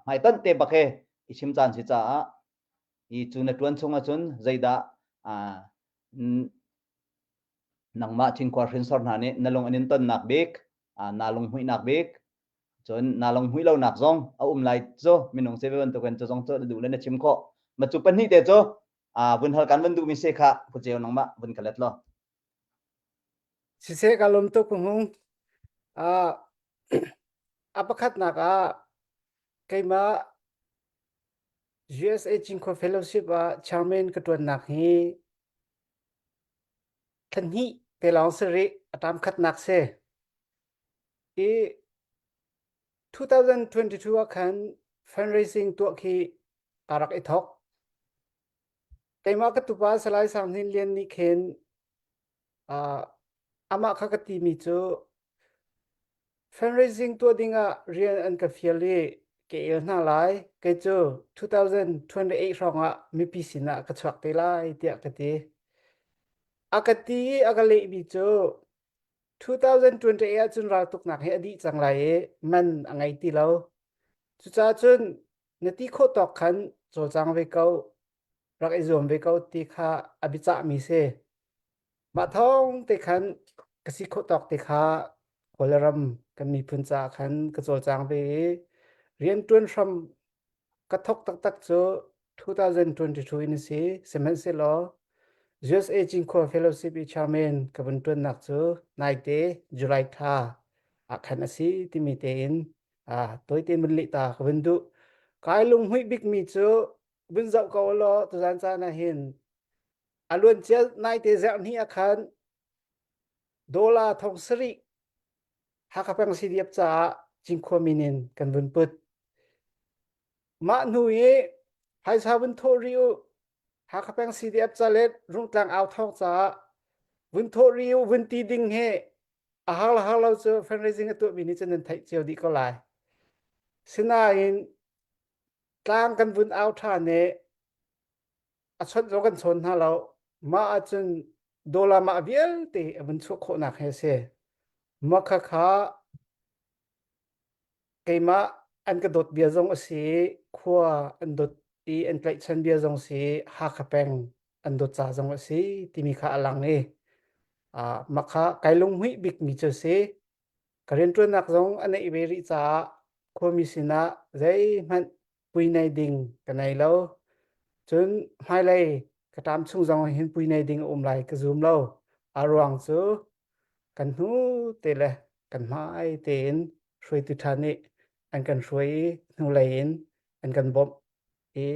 hmaitonh te bak he i chim caan si caah i cu na ṭuan chung ahcun zeidah nangmah Cinkhua hrinsor hna nih na lung an in tonnak bik, naa lunghmuihnak bik, cun naa lunghmuih lonak zong a um lai cu minung si ve bantukin cu zong cu na duh le na chim khawh. Ma cu pahnih te cu vun hal kan vun duhmi si kha Pu Ceu nangmah vun ka let law. Siseh ka lawm tuk hung. A pakhatnak ah keimah USA Cinkhua Fellowship ah chairman ka ṭuannak hi thla hnih te lawng si rih, a ṭam khatnak si. I 2022 ah khan fundraising tuah khi kaa rak i thawk. Keimah ka tupa Salai Sang Hnin Lian nih khin uh, amah kha ka timi cu fundraising tuah dingah rian an ka fial i ka el hna lai. Kei cu 2028 hrawngah mipi sinah ka chuak te lai tiah ka ti. A ka ti i a ka lehmi cu 2028 ahcun raltuknak hi a dih cang lai i man a ngei ti lo. Cucaah cun na ti khawh tawk khan cawlcang ve ko, rak i zuam ve ko ti kha a biacahmi si. Mah thawng te khan ka si khawh tawk te kha Kawlram kan miphun caah khan ka cawlcang ve i rianṭuan hram ka thawk taktak cu 2022 in a si. Sihmanhsehlaw USA Cinkhua Fellowship i chairman ka vun ṭuannak cu naite July thla ah khan a si timi tein ah tawite vun leh ta ka vun duh. Kai lunghmuih bikmi cu vun zoh ko law tuzan caan ah hin a luancia naite zarhhnih ah khan dollar thong sarih Hakha peng CDF caah Cinkhua min in kan vun put. Mah hnu i phaisa vun thawh rih u. Hakha peng CDF ca le Rungtlang au thawng caah vun thawh rih u vun ti ding hi a har le har lo cu fundraising a tuahmi nih cun nan theih cio dih ko lai. Sinain tlang kan vun au ṭhan i a chawnh zong kan chawn hna lo. Mah ahcun dollar mah vialte a vun chuah khawhnak hi a si. Mah khakha keimah an ka dawt bia zong a si i khua an dawt i an tlaihchan bia zong si i Hakha peng an dawt ca zong a si timi kha a lang i ah mah kha kai lunghmuih bikmi cu a si. Ka rianṭuannak zong a neih ve rih caah khuami sinah zeihmanh pui nei ding ka nei lo. Cun hmailei ka ṭam chung zong hin pui nei ding a um lai ka zum lo. A ruang cu kan hnu te le kan hmai tein hruaitu ṭha nih an kan hruai i hnulei in an kan bawmh i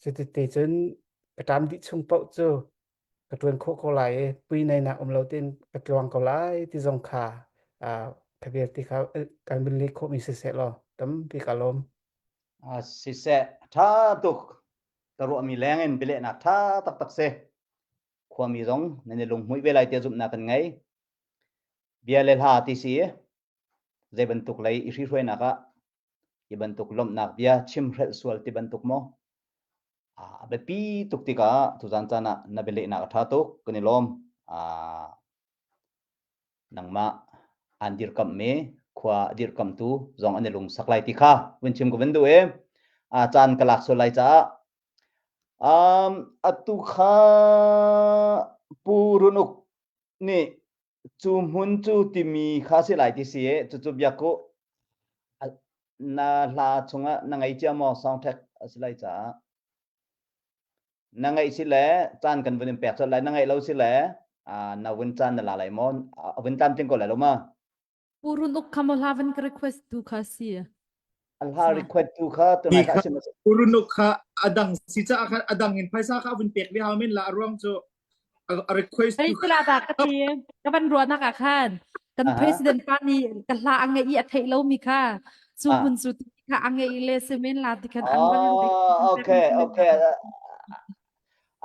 cuti cun ka ṭam dih chung paoh cu ka ṭuan khawh ko lai i pui neinak um lo tein ka tluang ko lai ti zong kha ka vialte kha kan vun leh khawhmi siseh law tampi ka lawm. Siseh ṭha tuk ka ruahmi leng in bialehnak ṭha taktak si. Khuami zong nan i lunghmuih ve lai tiah zumhnak kan ngei. Bia le hla ti si zei bantuk lei i hrihruainak ah hi bantuk lawmhnak bia chimhrelh sual ti bantuk maw a biapi tuk tikah tuzan caan ah na bialehnak a ṭha tuk kan i lawm. Nangmah aan dirkamhmi khua a dirkamhtu zong an i lungsak lai ti kha vun chim ka vun duh i. Caan ka lak sual lai caah. Um, atu kha Pu Run Uk nih cu hmun cu timi kha si lai ti si i cucu biak u na hla chungah na ngei cia maw soundtrack a si lai caah na ngeih si le caan kan vun in pek colh lai na ngeih lo si le na vun caan na la lai maw a vun tlamtling ko lai lo ma Purun uk kha mo hla van ka request tu kha si. Hla request tu kha tunai kha sim Purun uk kha adang si cha kha adang in phaisa kha vun pek ve hau men la ruang chu a request tu kha ta ka ti ka van ruwa nak ah khan kan president pa ni ka hla ang i a theih lo mi kha chu mun chu ti kha ang i le semen la ti khan an van okay okay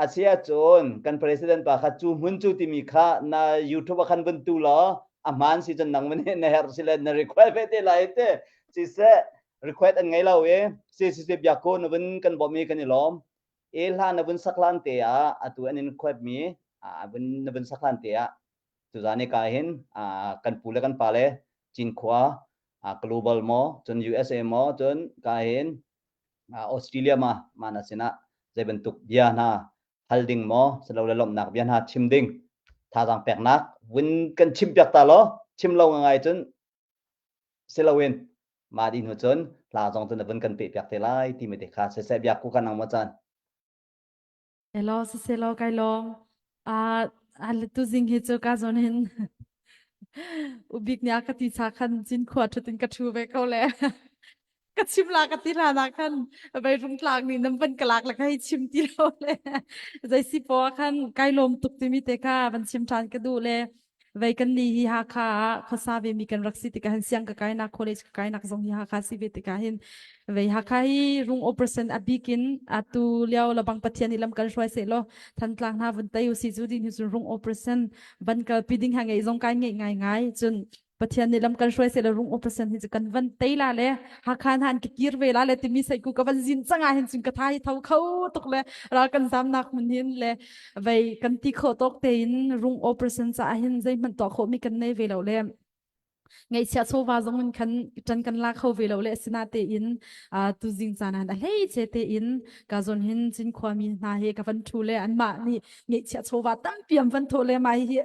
A si ahcun kan president pa kha cu hmun cu timi kha na YouTube ah khan vun tu law a hmaan si cun nang na herh si le na request ve te lai te siseh request an ngei lo i si si si biak ko na vun kan bawmh i kan i lawm e hla na vun sak hlan te ah atu an in request mi vun na vun sak hlan te ah tuzan i ka hin kan pu le kan pa le Cinkhua global maw cun USA maw cun ka hin Australia ma mana sinah zei bantuk bia hna hal ding maw silole lawmhnak bia hna chim ding thazaang peknak vun kan chim piak ta law chim lo ngai cun siloin ma di hnu cun hla zong cun na vun kan pe piak te lai ti mi te kha siseh bia ku kan ang ma caan Elaw siselaw kai lawm. Ah tu zing hi cu ka zawn hin ubik nih a ka ti cha khan cinkhua ṭhut in ka ṭhu ve ko le ka chim la ka ti hlan ah khan vei rungtlak nih nan van ka lak le ka hei chim ti lo le zei si poah ah khan kai lawm tuk timi te kha van chim ṭhan ka duh le Vei kan nih hi Hakha ah khuasa ve mi kan rak si tikah hin siang ka kainak college ka kainak zong hi Hakha si ve tikah hin vei Hakha hi rung operation a bik in atu lio labang Pathian nih lam kan hruai seh law Thantlang hna vun tei usi cu din hi cun rung operation van kalpi ding ha ngei zong kai ngeih ngai ngai cun Pathian nih lam kan hruai seh law rung operation hi cu kan van tei la le Hakha hna an ka kir ve la le timi sai ku ka van zin cang ah hin cun ka tha hi tho kho tuk le ral kan zamnak hmun hin le vei kan ti khawh tawk tein rung operation caah hin zeihmanh tuah khawhmi kan nei ve lo le ngaihchiah chawva zong in khan ṭan kan la kho ve lo le asina tein tuzing caan ah a hlei che tein ka zon hin Cinkhua mi hna he ka van ṭhu le anmah nih ngaihchiah chawva tampi an van thawh le mah hi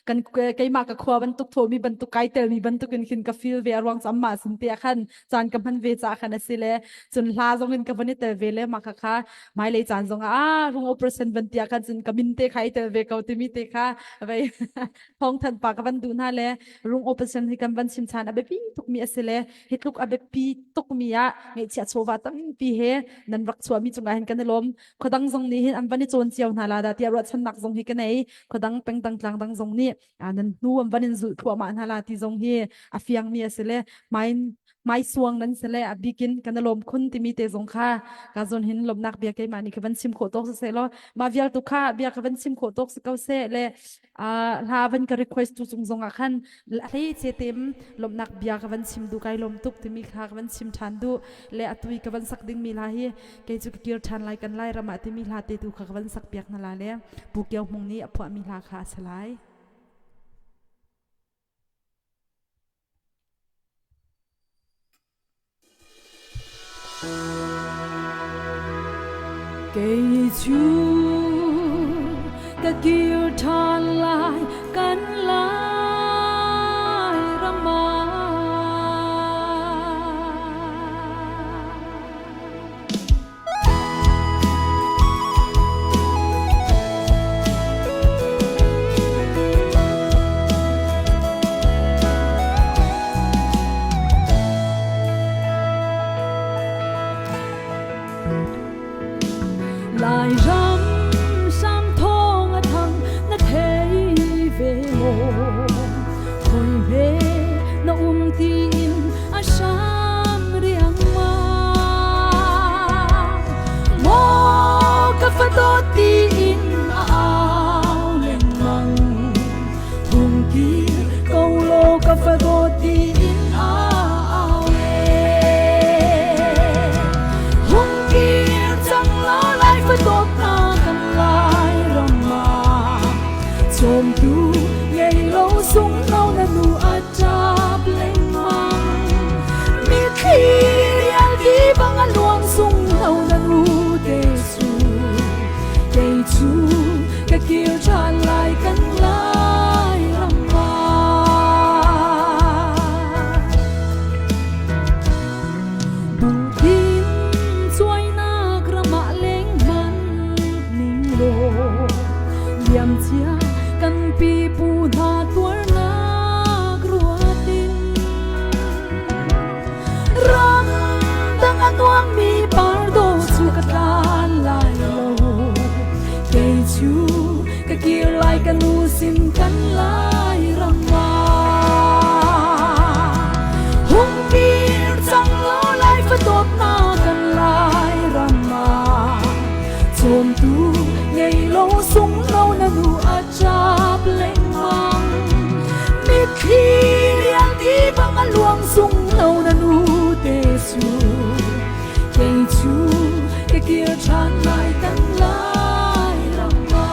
kan keimah ka khua bantuk thawmi bantuk kai telmi bantuk in khin ka feel ve a ruang cu amah sin te ah khan caan ka hman ve ca khan a si le cun hla zong in ka van i tel ve le mah kha kha hmailei caan zong ah ah rung operation van tia khan cun ka min te kha i tel ve ko timi te kha vei thawng than pa ka van duh hna le rung operation hi kan van chim chan a biapi tukmi a si le hi tluk a biapi tukmi ah ngeihchiah chawva tampi he nan rak chuahmi cungah hin kan i lawm khuadang zong nih hin an van i cawn cio hna la dah tiah ruahchannak zong hi ka nei khuadang pengdang tlangdang zong nih nan hnu an van in zulh thluahmah hna la ti zong hi a fiangmi a si le hmai hmai suang nan si le a bikin kan lawm khun timi te zong kha ka zon hin lawmnak bia keimah nih ka van chim khawh tawk siseh law mah vial tu kha bia ka van chim khawh tawk si ko seh le hla van ka request tu cung zong ah khan hlei che tem lawmhnak bia ka van chim du kai lawm tuk timi kha ka van chim ṭhan du le atui ka van sak ding mi hla hi kei cu ka kir ṭhan lai kan lai ram ah timi hla te tu kha ka van sak piak hna la le Pu Kio Hmung nih a phuahmi hla kha a si lai. Kei cu ka kir ṭhan lai kan lai ram ah. Lairam sam thawng a thang na thei. ṭhan lai kan lai ram ah.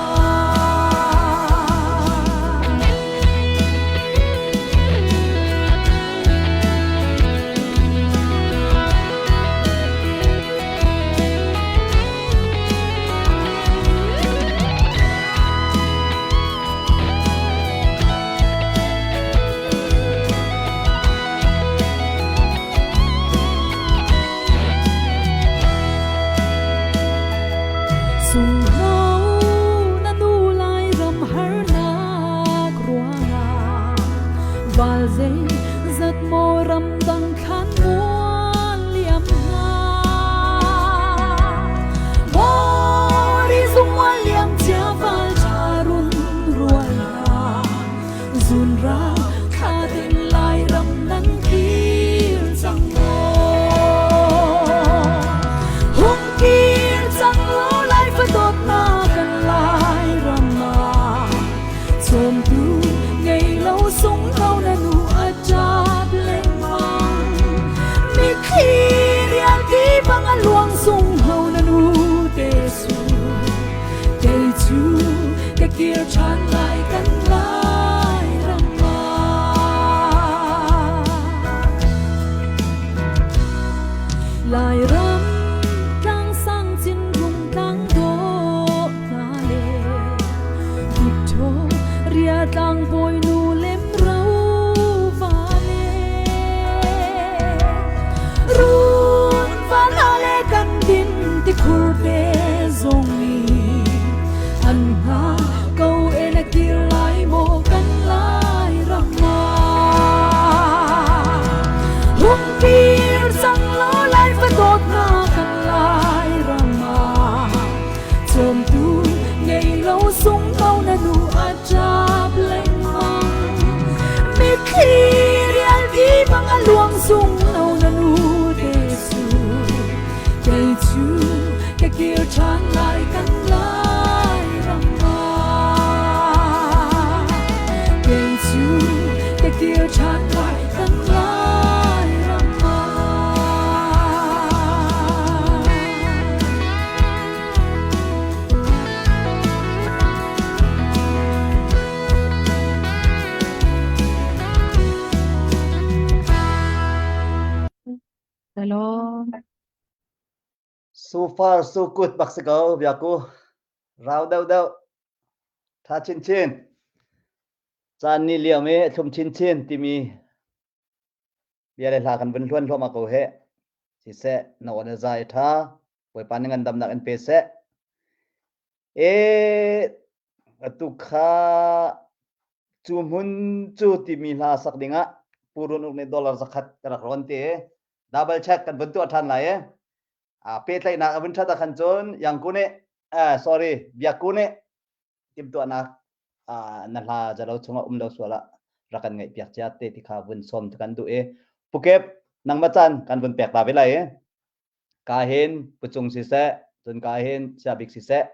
Sungho na nu lai ram harnak ruangah val zei zat maw ram dang thlan mual liam hna Mori zungmual liam cia val tha run rual ha Zunra thla den lai ram nan kir cang maw Hung kir cang law lai fa dawtnak kan lai ram ah Cawmtu ngei lo sung lo na nu a ṭap lengmang Mitthli rialti bang a luang sung lo na nu te su Kei cu ka kir ṭhan lai kan lai ram ah. Lairam tlangsang cinrung tlang dawh hna le Victoria tlang bawinu lem ro va le Run van le kan din tikhur te zong ni an nga ko e na kir lai maw kan lai ram ah hung kir cang law lai fa dawtnak kan lai ram ah cawmtu ngei lo sung lo na nu a ṭap lengmang mitthli rialti bang a luang sung lo na nu te su kei cu ka kir ṭhan lai kan lai ram ah kei cu ka kir ṭhan lai kan lai ram ah Hello. So far so good bak si ko biaku. Rau deuh deuh. Tha chinchin. Caan ni liam i thlum chinchin timi bia le hla kan vun hluan hluahmah ko he. Siseh, na aw na zai tha. Bawipa nih ngandamnak in pe seh. E atu kha cu hmun cu timi hla sak dingah Pu Run Uk nih dollar zakhat ka rak rawn te. Double check kan vun tuah ṭhan lai e. A pehtlaihnak a vun ṭhat ah khan cun Yangku nih eh sorry Biakku nih timhtuahnak na hla zalo chungah um lo sual ah rak kan ngaih piak cia te ti kha vun sawm kan duh i Pukep nangmah caan kan vun pek ta ve lai i ka hin pucung siseh cun ka hin siabik siseh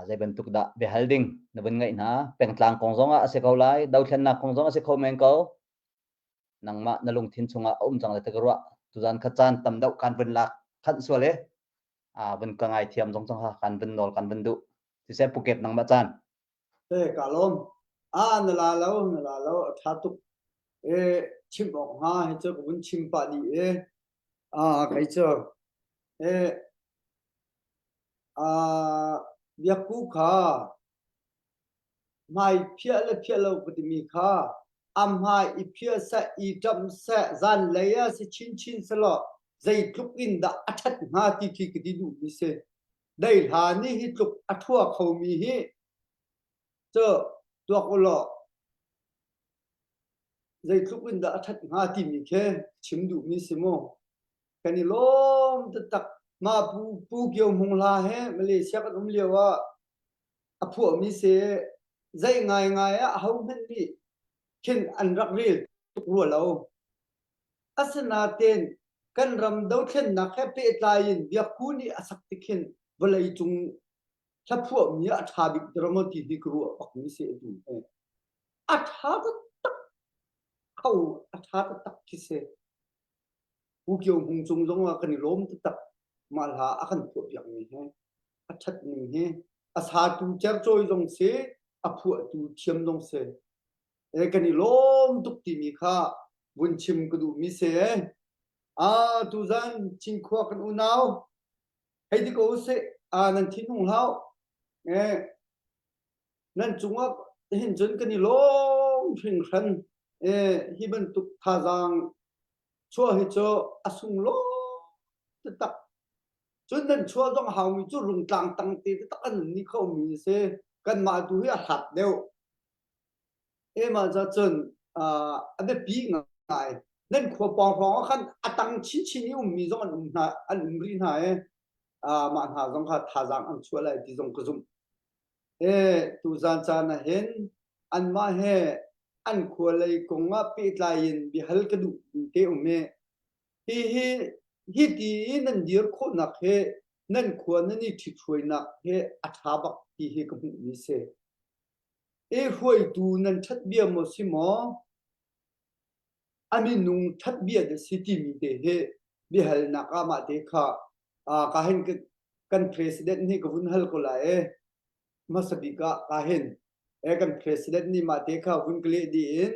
zei bantuk dah biahal ding na vun ngaih hna pengtlang kong zong ah a si ko lai dothlennak kong zong a si kho men ko nangmah na lungthin chungah a um cang le te ka ruah tuzan kha caan tam deuh kan vun lak khanh sual i vun ka ngai thiam zong cang ha kan vun nawl kan vun duh siseh pukep nangmah caan Te ka lawm. Ah na la lo na la lo a ṭha tuk. E chim awk hnga hi cu ka vun chim pah dih e. Ah kei cu e ah biakku kha hmai phiah le phiah lo ka timi kha a hmai i phiah seh i ṭamh seh zanlei ah si chinchin selaw zeitluk in dah a ṭhat hnga ti khi ka ti duhmi si. Dei hla nih hi tluk a ṭhua khomi hi cu tuak u law zeitluk in dah a ṭhat hnga timi khi chim duhmi si mu. Kan i lawm taktak. Mah Pu, Pu Kio Hmung hla he Malaysia kan um lio ah a phuahmi si zei ngaingai ah ahohmanh nih khin an rak rel tuk rua lo. Asinain kan ram dothlennak he pehtlai in Biakku nih a sak tik hin vawleicung hlaphuahmi ah a ṭha bik dara ti hi ka ruah bakmi si atu hi. A ṭha taktak kho, a ṭha taktak khi si. Pu Kio Hmung cung zong ah kan i lawm taktak. Mah hla a kan phuahpiakmi hi a ṭhat ning hi a satu cercawi zong si, a phuahtu thiam zong si. E, kan i lawm tuk timi kha vun chim ka duhmi si. Ah, tuzan Cinkhua kan unau hei ti ko usih. Ah, nan thinhung hlah. Eh, nan cungah hin cun kan i lawm hringhran. Eh, hi bantuk thazaang chuah hi cu a sunglawi taktak. Cun nan chuah zong haumi cu rungtlang tang te taktak an ni kho mi si. Kanmah tu hi a hlat deuh. Emah ca cun a biapi ngai. Nan khua pawng hrawng ah khan a tang chinchin i ummi zong an um hna an um rih hna i mah hna zong kha thazaang an chuah lai ti zong ka zumh. E tuzaan caan ah hin anmah he an khua lei kong ah pehtlai in biahal ka duh te um i hi hi hi ti i nan dir khawhnak hi nan khua nan i ṭhithruainak hi a ṭha bak ti hi ka hmuhmi si. E hruaitu nan ṭhat bia maw si maw? A minung ṭhat bia dah si timi te hi biahalnak ah mah te kha ka hin kan president nih ka vun hal ko lai e. Hmasa bik ah ka hin e kan president nih mah te kha vun ka leh dih in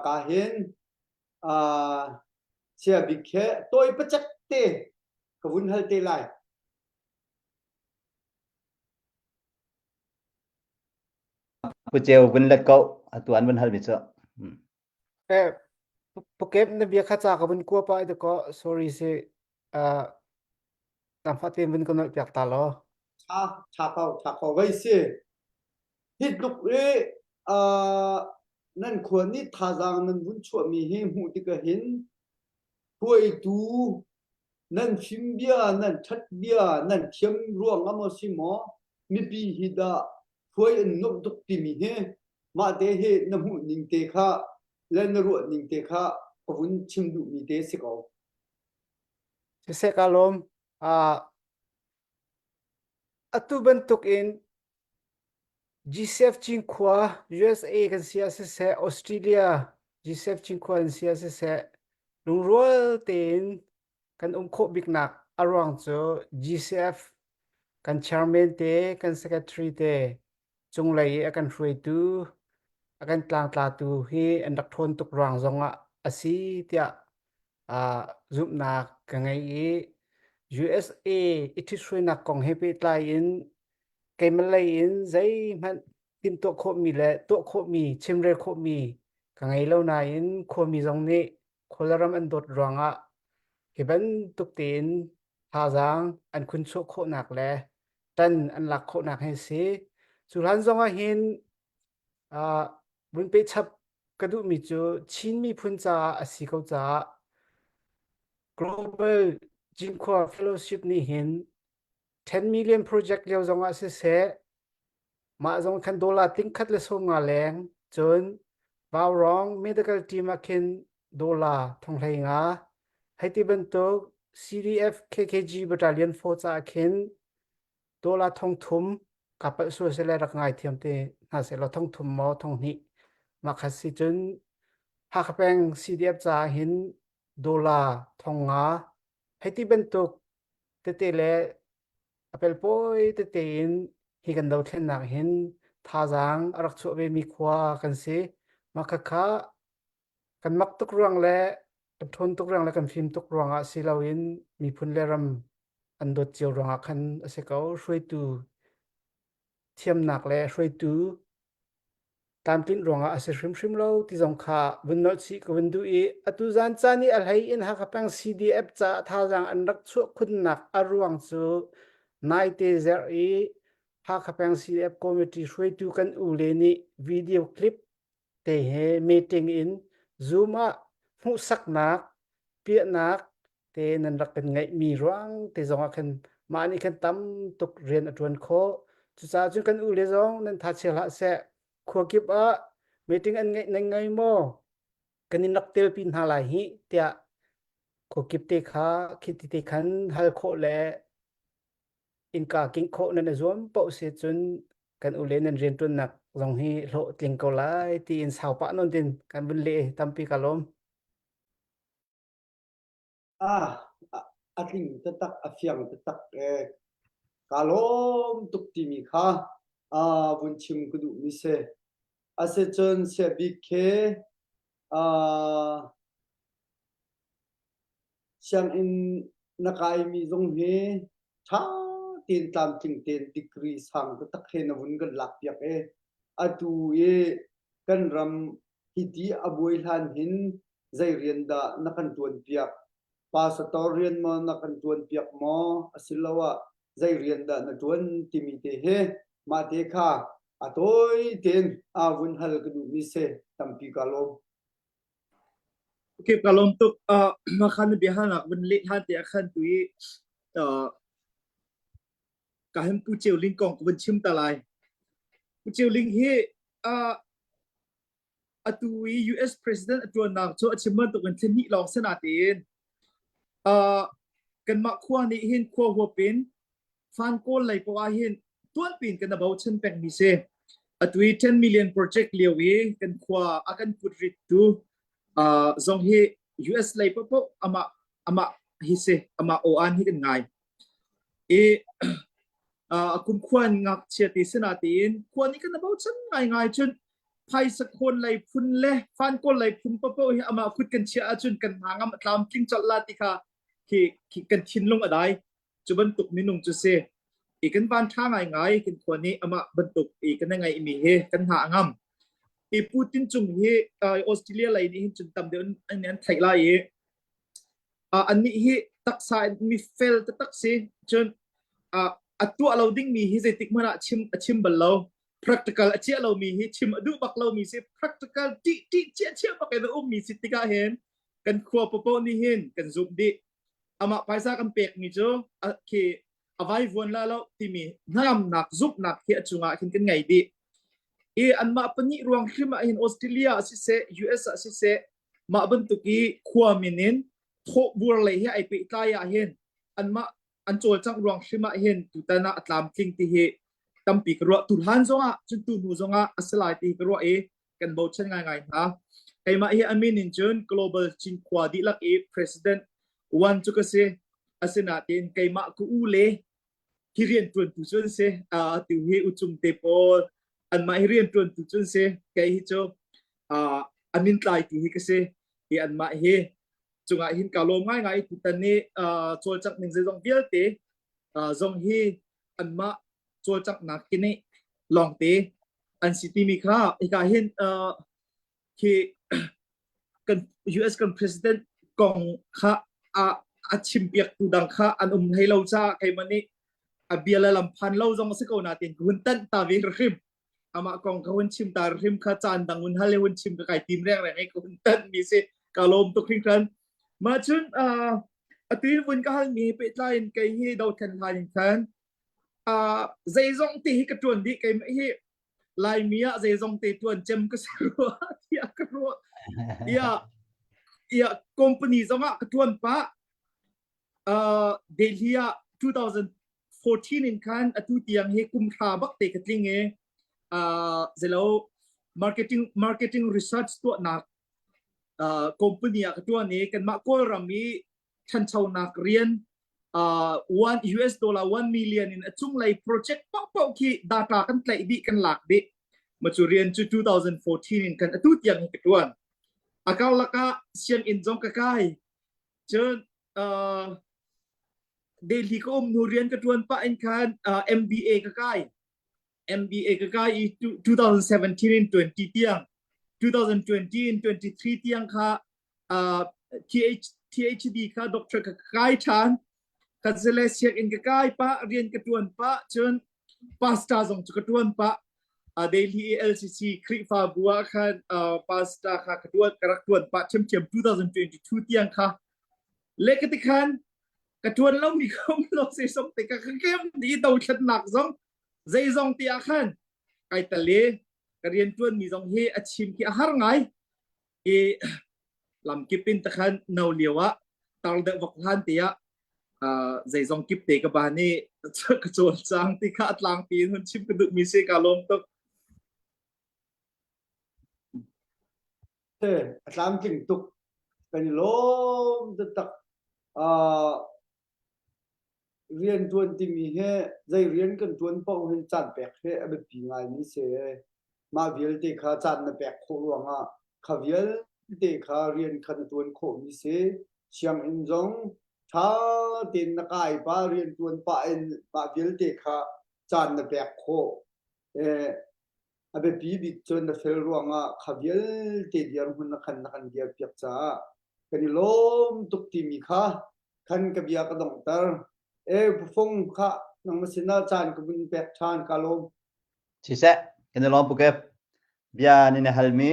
ka hin chia bik he tawi pacek te ka vun hal te lai. Pu Ceu vun let ko atu an vun hal mi cu. Eh Pukep na bia kha ca ka vun kua pa i ko sorry si uh tangfa te vun ka nolh piak ta law. Tha tha ko tha ko vai si. Hi tluk i uh nan khua nih thazaang nan vun chuahmi hi hmuh tikah hin hruaitu nan fim bia nan ṭhat bia nan thiam ruang ah maw si maw mipi hi dah hruai an nuamh tuk timi hi mah te hi na hmuh ning te kha le na ruah ning te kha ka vun chim duhmi te si ko. Siseh ka lawm. Uh, atu bantuk in GCF Cinkhua USA kan si ah siseh, Australia GCF Cinkhua an si ah siseh, lungrual tein kan um khawh biknak a ruang cu GCF kan chairman te, kan secretary te cunglei i a kan hruaitu, a kan tlangtlatu hi an rak ṭhawn tuk ruang zongah a si tiah uh, zumhnak ka ngei i USA i ṭhithruainak kong he pehtlai in keimah lei in zeihmanh timhtuah khawhmi le tuah khawhmi, chimrel khawhmi ka ngei lo nain khuami zong nih khualram an dawt ruangah hi bantuk tein thazaang an khun chuah khawhnak le ṭan an lak khawhnak hi a si. Cu hlan zong ah hin uh, vun pehchap ka duhmi cu Chin miphun caah a si ko caah Global Cinkhua Fellowship nih hin 10 million project lio zong ah siseh mah zong khan dollar ting khat le som nga leng cun Vaurong medical team ah khin dollar thong hlei nga hei ti bantuk CDF KKG battalion 4 ca khin dollar thong thum ka palh sual sele rak ngai thiam te hna se lo thong thum maw thong hnih mah kha si cun Hakha peng CDF ca hin dollar thong nga hei ti bantuk tete le a pelpawi tete in hi kan dothlennak hin thazaang a rak chuah vemi khua kan si. Mah khakha kan mak tuk ruang le kan ṭhawn tuk ruang le kan fim tuk ruangah si loin miphun le ram an dawt cio ruangah khan a si ko. Hruaitu thiamnak le hruaitu tlamtlinh ruangah a si hrimhrim lo ti zong kha vun nolh chih ka vun duh i atu zan caan i a hlei in Hakha peng CDF caah thazaang an rak chuah khunnak a ruang cu naite zerh i Hakha peng CDF committee hruaitu kan u le nih video clip te he meeting in Zoom ah hmuhsaknak piahnak te nan rak kan ngeihmi ruang te zong ah khan mah nih khan tam tuk rian a ṭuan khawh. Cucaah cun kan ule zong nan tha chia hlah seh. Khua kip ah meeting an ngeih nan ngei maw? Kan in rak telpi hna lai hi tiah khua kip te kha khiti te khan hal khawh le innka kingh khawh nan i zuam paoh si cun kan ule nan rianṭuannak zong hi hlawh tling ko lai tiin sau pah nawn tin kan vun leh tampi ka lawm. Ah. a tling taktak a fiang taktak e ka lawm tuk timi kha uh, vun chim ka duh mi si. Asicun siabik khi uh, sianginn na kaimi zong hi ṭha tein tlamtling tein degree sang taktak he na vun kan lakpiak i atu i kan ram hiti a buai hlan hin zei rian dah na kan ṭuanpiak? Pastor rian maw na kan ṭuanpiak maw? Asiloah zei rian dah na ṭuan timi te hi mah te kha a tawi tein aa vun hal ka duhmi si tampi ka lawm. Okay, ka lawm tuk. Uh, mah khan na biahalnak vun leh hlan te ah khan tu i uh, ka hin Pu Ceu Ling kong ka vun chim ta lai. Pu Ceu Ling hi uh, atu i US President a ṭuannak cu a chim bantukin thla hnih lawng si natein uh, kanmah khua nih hin khua huap in fan kawl lei poah ah hin tuanpi in kan bochan pengmi si. Atu i 10 million project lio i kan khua a kan put rit tu uh, zong hi US lei poah amah amah hi si amah aw-an hi kan ngai. I uh, kum khua in ngakchia ti si natein khua nih kan bochan ngaingai cun phaisa khawn lei phun le fan kawl lei phun paoh hi amah kut kan chiah ahcun kan hna ngam a tlamtling colh la ti kha khi, khi kan thinlung a dai cu bantuk minung cu si i kan van ṭha ngaingai kan khua nih amah bantuk i kan ngeih mi hi kan hna a ngam i Putin cung hi uh, Australia lei nih hin cun tam deuh an, an theih lai i uh, annih hi taksa in mi fel taktak si cun uh, a tuah lo dingmi hi zeitik hmanh ah chim a chim bal lo practical a chiah lomi hi chim a duh bak lomi si practical ṭih ṭih chiah chiah bak in a ummi si tikah hin kan khua papo nih hin kan zumh dih amah phaisa kan pekmi cu a khi a vaivuan la lo timi hnangamnak zumhnak khi a cungah khin kan ngei dih i anmah pahnih ruang hrim ah hin Australia ah siseh US ah siseh mah bantuk i khua min in thawhbur lei he ai pehtlai ah hin anmah an cawlcangh ruang hrim ah hin tutan ah a tlamtling ti hi tampi ka ruah tu hlan zongah cun tu hnu zongah a si lai ti hi ka ruah i kan bochan ngaingai hna keimah hi amin in cun global Cinkhua dihlak i president one cu ka si asinain keimah ka u le hi rianṭuantu cu an si atu hi uchung te pawl anmah hi rianṭuantu cu an si kei hi cu a min tlaitu hi ka si hi anmah hi cungah hin ka lawm ngaingai tutan ni cawlcangh ning zeizong vialte zong hi anmah cawlcanghnak ki nih lawngte an si timi kha hika hin khi kan US kan president kong kha a a chimpiaktu dang kha an um hlei lo caah keimah nih a bia le lam phan lo zong a si ko nain ka hun tanh ta ve hrim amah kong ka hun chim ta hrim kha caan dang hun hal le hun chim ka kai tim reng reng i ka hun tanh mi si ka lawm tuk hringhran mah cun atu in vun ka hal mi pehtlai in kei hi dothlen hlan in khan zeizong te hi ka tuan dih keimah hi Laimi ah zeizong te tuan cem ka si rua tiah ka ruah. Ia ia company zong ah ka tuan pah. Uh, Delhi ah 2014 in khan atu tiang hi kum thla bak te ka tling e. Uh, zelo marketing marketing research tuahnak uh, company ah ka tuan i kanmah Kawlram i ṭhanchonak rian uh, one US dollar 1 million in a cunglei project paohpaoh khi data kan tlaih dih kan lak dih ma cu rian cu 2014 in kan atu tiang hi ka ṭuan a karlak ah sianginn zong ka kai cun uh, Delhi ka um hnu rian ka ṭuan pah in khan uh, MBA ka kai MBA ka kai i 2017 in 20 tiang 2020 in 23 tiang kha uh, TH, THD kha doctor ka kai ṭhan ka zele sianginn ka kai pa rian ka ṭuan pa cun pastor zong cu ka ṭuan pa uh, Delhi LCC Khrihfabu ah khan uh, pastor kha ka ṭuan ka rak ṭuan pa ṭhiamṭhiam 2022 tiang kha le ka ti khan ka ṭuan lomi ka um lo se som te ka ka kem di dothlatnak zong zeizong ti ah khan kai tal i ka rian ṭuanmi zong hi a chim khi a har ngai i lamkip in takhan no lio ah tar deuh vak hlan te ah zeizong kip te ka ban i ka cawl cang ti kha a tlangpi in hun chim ka duhmi si ka lawm tuk. A tlamtling tuk kan i lawm taktak. Uh, Rian ṭuan timi hi zei rian kan ṭuan paoh hin caan pek hi a biapi ngaimi si. Mah vialte kha caan na pek khawh ruangah kha vialte kha rian kha na ṭuan khawhmi si. Sianginn zong ṭha tein na kai pah, rian ṭuan pah in mah vialte kha caan na pek khawh. Eh, a biapi bik cun na fel ruangah kha vialte dirhmun na khan na kan dirpiak caah kan i lawm tuk timi kha khan ka bia ka donghter. E Pufung kha nangmah sinah caan ka vun pek ṭhan ka lawm. Siseh, kan i lawm Pukep. Bia nan i halmi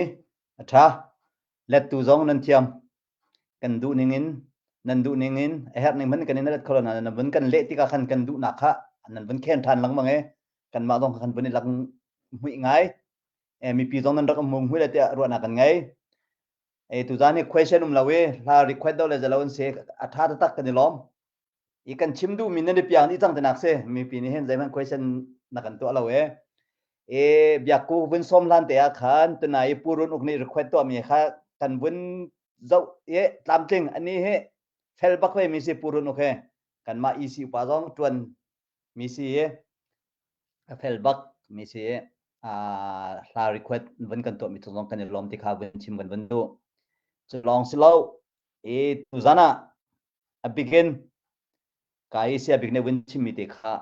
a ṭha. Lettu zong nan thiam. Kan duh ning in nan duh ning in a herh ning hmanh kan in let kho lo na nan vun kan leh tikah khan kan duhnak kha nan vun khen ṭhan lengmang i kanmah zong khan vun i lak hmuih ngai. E, mipi zong nan rak um hmuih le tiah ruahnak kan ngei. E tuzaan hi question um lo i hla request do le zalo an si a tha taktak kan i lawm. I kan chim duhmi nan i piang dih cang tinak si mipi nih hin zeihmanh question na kan tuah lo e. E biakku vun sawm hlan te ah khan tunai i Pu Run Uk nih request tuahmi kha kan vun zoh i tlamtling ani hi fel bak ve mi si Pu Run Uk he kanmah EC upa zong tuan mi si i a fel bak mi si i hla request vun kan tuah mi cung zong kan i lawm ti kha vun chim kan vun duh. Cu lawng si lo i tuzan ah a bikin ka i sia bik nih vun chim mi te kha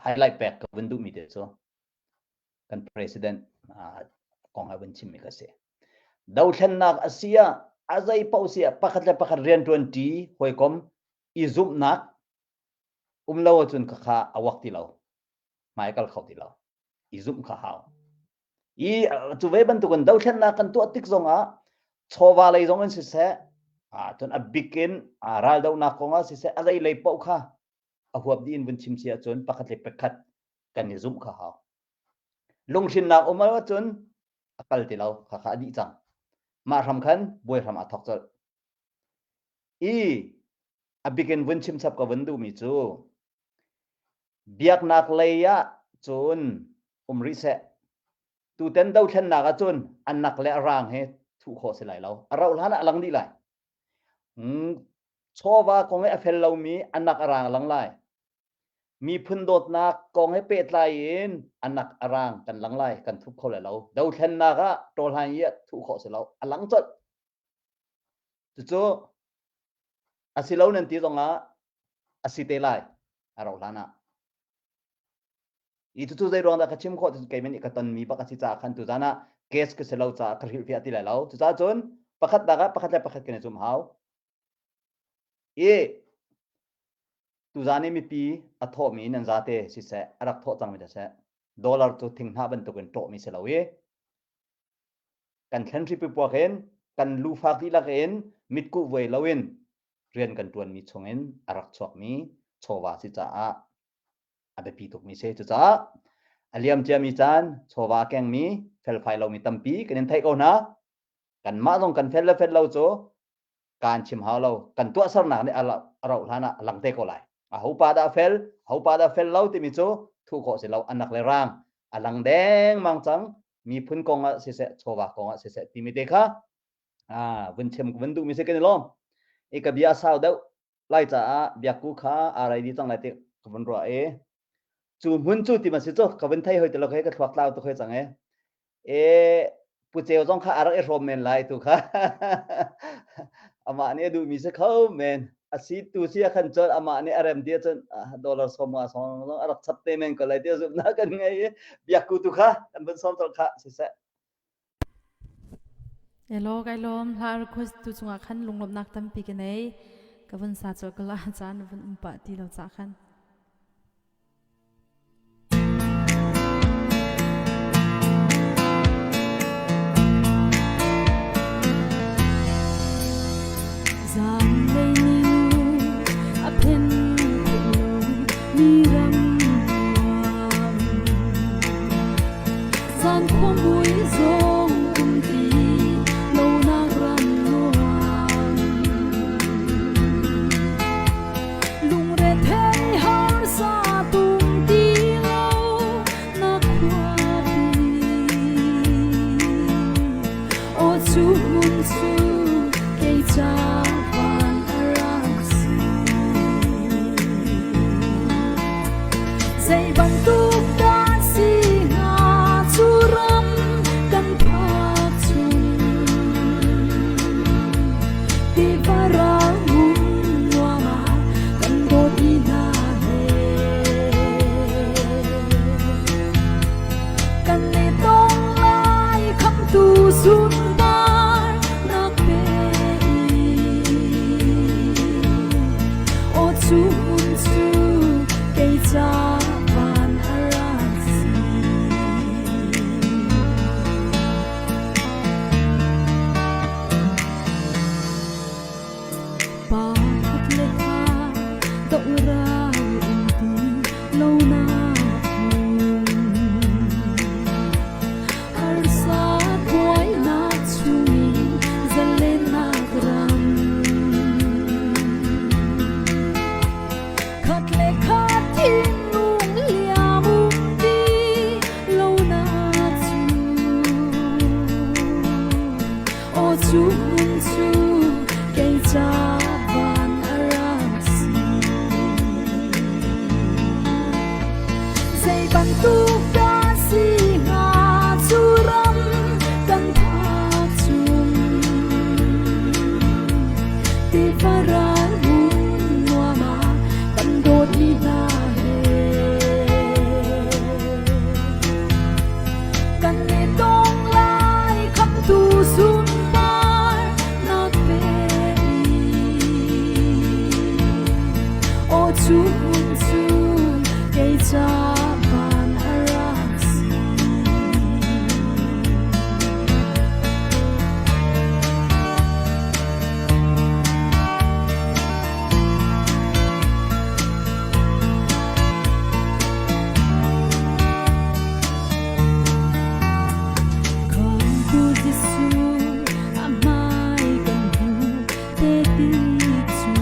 highlight pek ka vun duh mi te cu kan president kong ha vun chim mi ka si. Dothlennak a si ah a zei paoh si ah pakhat le pakhat rianṭuan ṭi hawikom i zumhnak um lo ahcun khakha a wak ti lo hmai kal kho ti lo i zumh kha hau i cu ve bantukin dothlennak kan tuah tik zongah chawva lei zong in siseh ah cun a bik in raldohnak kong ah siseh a zei lei paoh kha a huap dih in vun chim si ahcun pakhat le pakhat kan i zumh kha hau lunghrinnak um ahcun a kal ti lo kha kha a dih cang mah hram khan buai hram aa thawk colh i a bik in vun chim chap ka vun duhmi cu biaknak lei ah cun um rih seh. Tuten dothlennak ah cun a nak le a rang he thuh khawh si lai lo. A rauh hlan ah a lang dih lai. Chawva kong he a fel lomi a nak a rang a lang lai. Miphun dawtnak kong he pehtlai in a nak a rang kan lang lai, kan thup kho lai lo. Dothlennak ah tawhlan i thuh khawh si lo. A lang colh. Cucu a si lo nan ti zongah a si te lai a rauh hlan ah. I cucu zei ruang dah ka chim khawh ti keimah nih ka tonmi bak a si caah khan tuzan ah case ka si lo caah ka hrilhfiah ti lai lo. Cucaah cun pakhat nak ah pakhat le pakhat kan i zum hau. I tuzan i mipi a thawhmi nan zate siseh a rak thawh cangmi siseh dollar cu thinghnah bantukin ṭawhmi si lo i kan thlen hripi puak in kan lufak dihlak in mitkuh vuai loin rian kan ṭuanmi chungin a rak chuakmi chawva si caah a biapi tukmi si. Cucaah a liam ciami caan chawva kengmi felfai lomi tampi kan in theih ko hna. Kanmah zong kan fel le fel lo cu kaan chim hau lo. Kan tuahsernak nih a rauh hlan ah a lang te ko lai. A ho pa dah fel, ho pa dah fel lo timi cu thuh khawh si lo. Anak le rang a lang dengmang cang. Miphun kong ah siseh, chawva kong ah siseh timi te kha vun chim vun duhmi si kan i lawm. I ka bia sau deuh lai caah biakku kha aa rei dih cang lai ti ka vun ruah i cu hmun cu ti ma si cu ka vun thei hoi ti lo khi ka thluak tlau tuk hoi cang e e pu ceu zong kha a rak i hrawm men lai tu kha amah nih a duhmi si kho men a si tu si a khan cun amah nih a rem ti cun dollar som nga song zong a rak chap te men ko lai ti zumhnak kan ngei i biakku tu kha kan vun sawm colh kha siseh Hello, kai lawm. Hla request tu cungah khan lunglawmhnak tampi ka nei. Ka vun sa cawh ka la caan vun um pah ti lo ca khan. Zanlei ni nu a phen lo mi ram nuam. Zan khua mui zong um ti lonak ram nuam. Lungre thei Cu hmun cu kei ca van a rak si. Khangku Jesuh a hmai kan hmu te ti cu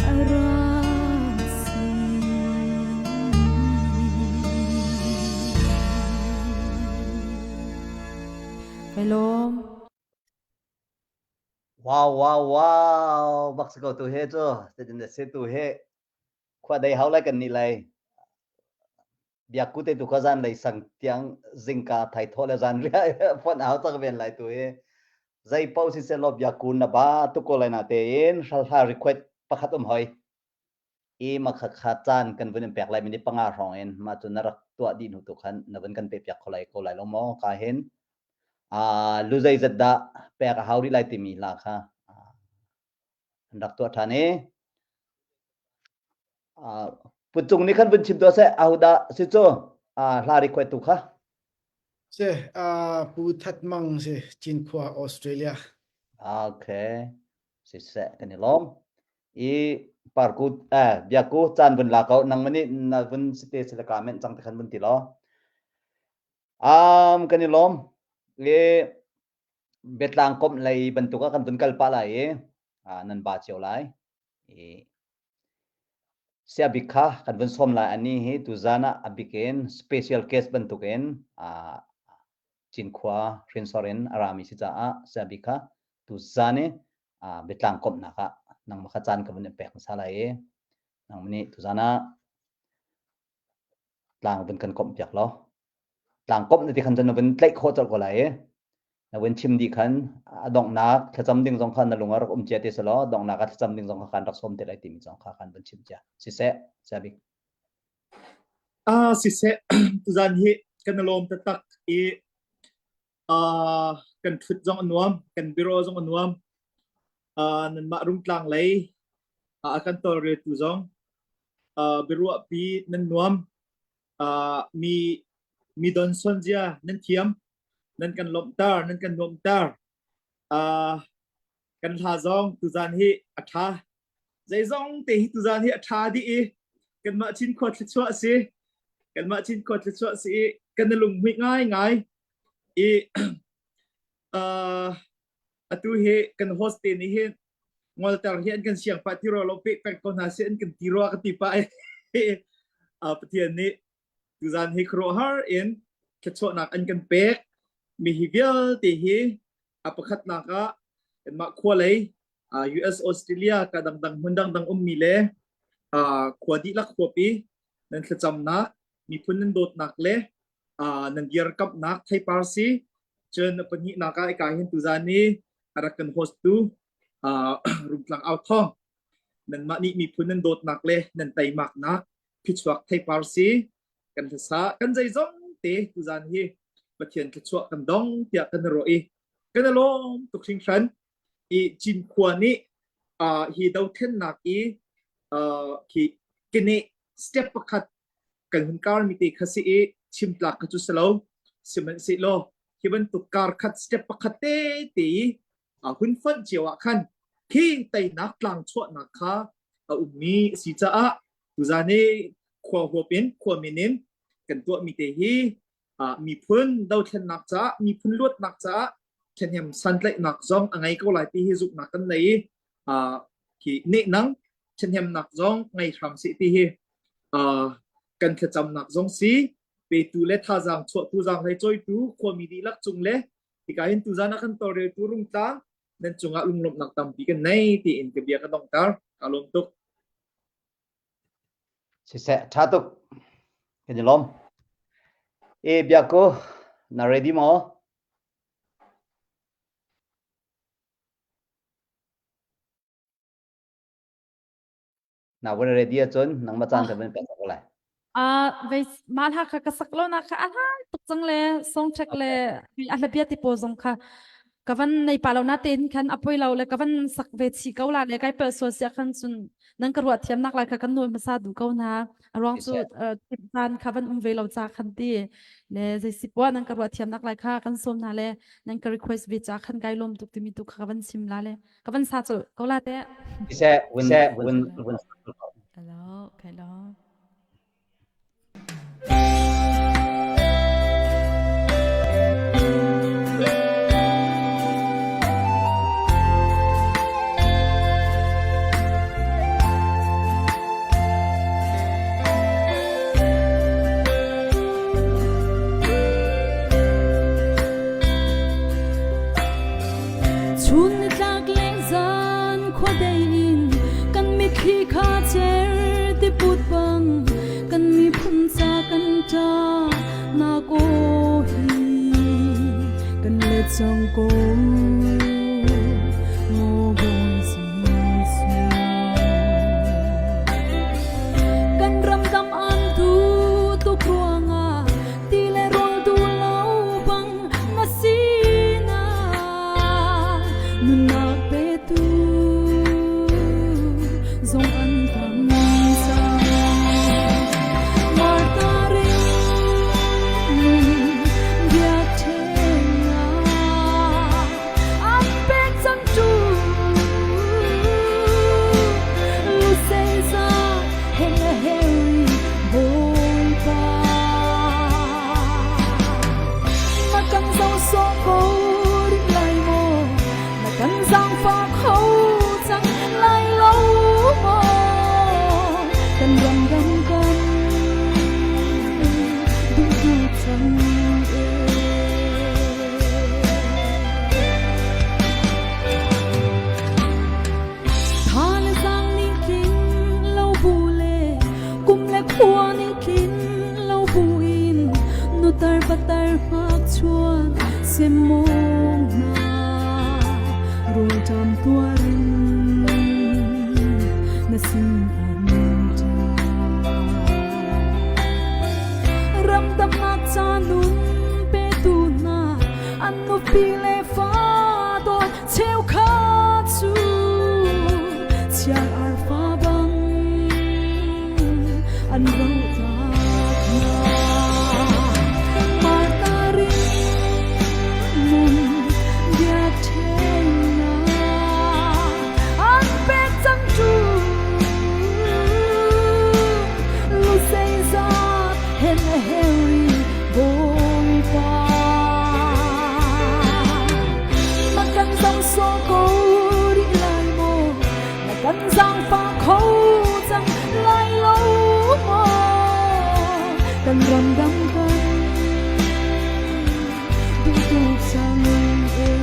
a rak si. Kai lawm. Wow wow wow bak si ko tu he cu zeitin se tu he khua dei hau lai kan nih lai biakku te tu kha zan lei sang tiang zingka thai tho le zan ria phone hau tak ven lai tu hi zei pau si se lo biakku na ba tu ko lai na te in hral request pakhat um hoi i ma kha kha caan kan vun in pek lai minute panga hrawng in ma cu na rak tuah dih hnu tu khan na vun kan pe piak kho lai ko lai lo maw ka hin a lu zei zat dah pek a hau rih lai timi la kha an rak tuah ṭhan i Pucung nih khan vun chim tuah seh ahodah si cu hla request tu kha Si Pu That Mang si Cinkhua Australia. Okay. Siseh kan i lawm. I parku eh biaku caan vun la ko nang mani na vun site sile ka men cang te khan vun ti law. Um kan i lawm. I biatlang komh lei bantuk ah kan vun kal pah lai i nan ba cio lai. I sia bik kha kan vun sawm lai ani hi tuzan ah a bik in special case bantukin Cinkhua hrinsor in a rami si caah sia bik kha tuzan i biatlang komhnak ah nangmah kha caan ka vun in pek hmasa lai i nangmah nih tuzan ah tlang vun kan komh piak law tlang komh na ti khan cun na vun tlaih khawh colh ko lai i na vun chim dih khan a donghnak thlacam ding zong kha na lung a rak um cia ti si law donghnak ah thlacam ding zong kha kan rak sawm te lai timi zong kha kan vun chim cia siseh Sabik Ah siseh tuzan hi kan lawm taktak i uh, kan thut zong a nuam kan biro zong a nuam uh, nanmah rungtlang lei uh, a kan tawlreltu zong uh, biaruahpi nan nuam uh, mi mi don son zia nan thiam nan kan lawmhter nan kan nuamhter uh, kan hla zong tuzan hi a tha zeizong te hi tuzan hi a tha dih i kanmah Cinkhua thluachuah a si kanmah Cinkhua thluachuah a si i kan i lunghmuih ngai ngai i uh, atu hi kan host te nih hin ngolter hi an kan siang pah ti rua lo peh peng ko hna seh an kan ti rua ka ti pah i uh, Pathian nih tuzan hi khuaruahhar in thluachuahnak an kan pek mi hi vialte hi a pakhatnak ah kanmah khua lei US Australia ka dangdang hmun dangdang ummi le khua dihlak huap i nan thlacamnak miphun nan dawtnak le nan dirkamhnak theipar si cun a pahnihnak ah ika hin tuzan i a rak kan host tu Rungtlang Au Thawng nanmah nih miphun nan dawtnak le nan teimaknak phichuak theipar si kan hlasa kan zeizong te tuzan hi Pathian thluachuah kan dong tiah kan ruah i kan i lawm tuk hringhran i Cinkhua nih uh, hi dothlennak i uh, khi kene step pakhat kan hun kar mi te kha si i chim tlak kha cu si lo sihmanhsehlaw hi bantuk kar khat step pakhat te te i uh, hun fonh cio ah khan khi teinak tlang chuahnak kha a ummi a si caah tuzan i khua huap in khua min in kan tuahmi te hi uh, miphun dothlennak caah miphun luatnak caah ṭhahnem santlaihnak zong a ngei ko lai ti hi zumhnak kan nei i uh, khi nehnang ṭhahnemnak zong ngei hram seh ti hi uh, kan thlacamnak zong si petu le thazaang chuahtu zaanghlei cawitu khuami dihlak cung le hika hin tuzan ah kan tawlreltu rungtlang nan cungah lunglawmhnak tampi kan nei tiin ka bia ka donghter ka lawm tuk Siseh, ṭha tuk. Kan i lawm. E Biakku, na ready maw? Na vun ready ahcun nangmah caan ka vun pek ko lai. Ah, vei mah hla kha ka sak lo na kha a hlan tuk cang le song check le a hla bia ti pawl zong kha. Ka van nei pa lo na tein khan a poi lo le ka van sak ve chi ko la le kai pel sual sia khan cun nan ka ruah thiam nak lai kha kan nawl hmasa duh ko hna. A ruang cu caan kha van um ve lo ca khan ti le zei si poah nan ka ruah thiam nak lai kha kan sawm hna le nan ka request ve ca khan kai lawm tuk timi tu kha ka van chim la le ka van sa col ko la te. Siseh vun vun vun. Hello, hello. Chun nitlak le zan khuadei in kan mitthli kha cer ti put bang kan miphun ca kan ṭa na ko hi kan let cang ko maw Bawi Jesuh. Kan ram dam an tu tuk ruangah ti le rawl duh lo bang na sinak nunnak petu zong an tam cang. Martha rin biakṭheng ah an pek cang tu Luseisa he Harry Bawipa. Na kan zoh sawh ko rih lai maw? Na kan zaangfah kho cang lai lo maw? Kan ramdang kan duh duh cang ee. Tha le zaang nih tlin lo bu le kum le khua nih tlin lo buin nutar patar ngakchuan semmawng hna rawlṭam tuarin na sin an ṭap. Ramdamnak ca nun petu hna an nupi le fa dawt cheukhat cu chiar arfa bang an rotak hna. Martha rin nun biakṭheng ah an pek cang tu lu zeizat hen a Harry Bawipa. Na kan zam sawh ko rih lai maw? Na kan zaangfah kho cang lai lo maw? Kan ramdang kan duh tuk cang ee.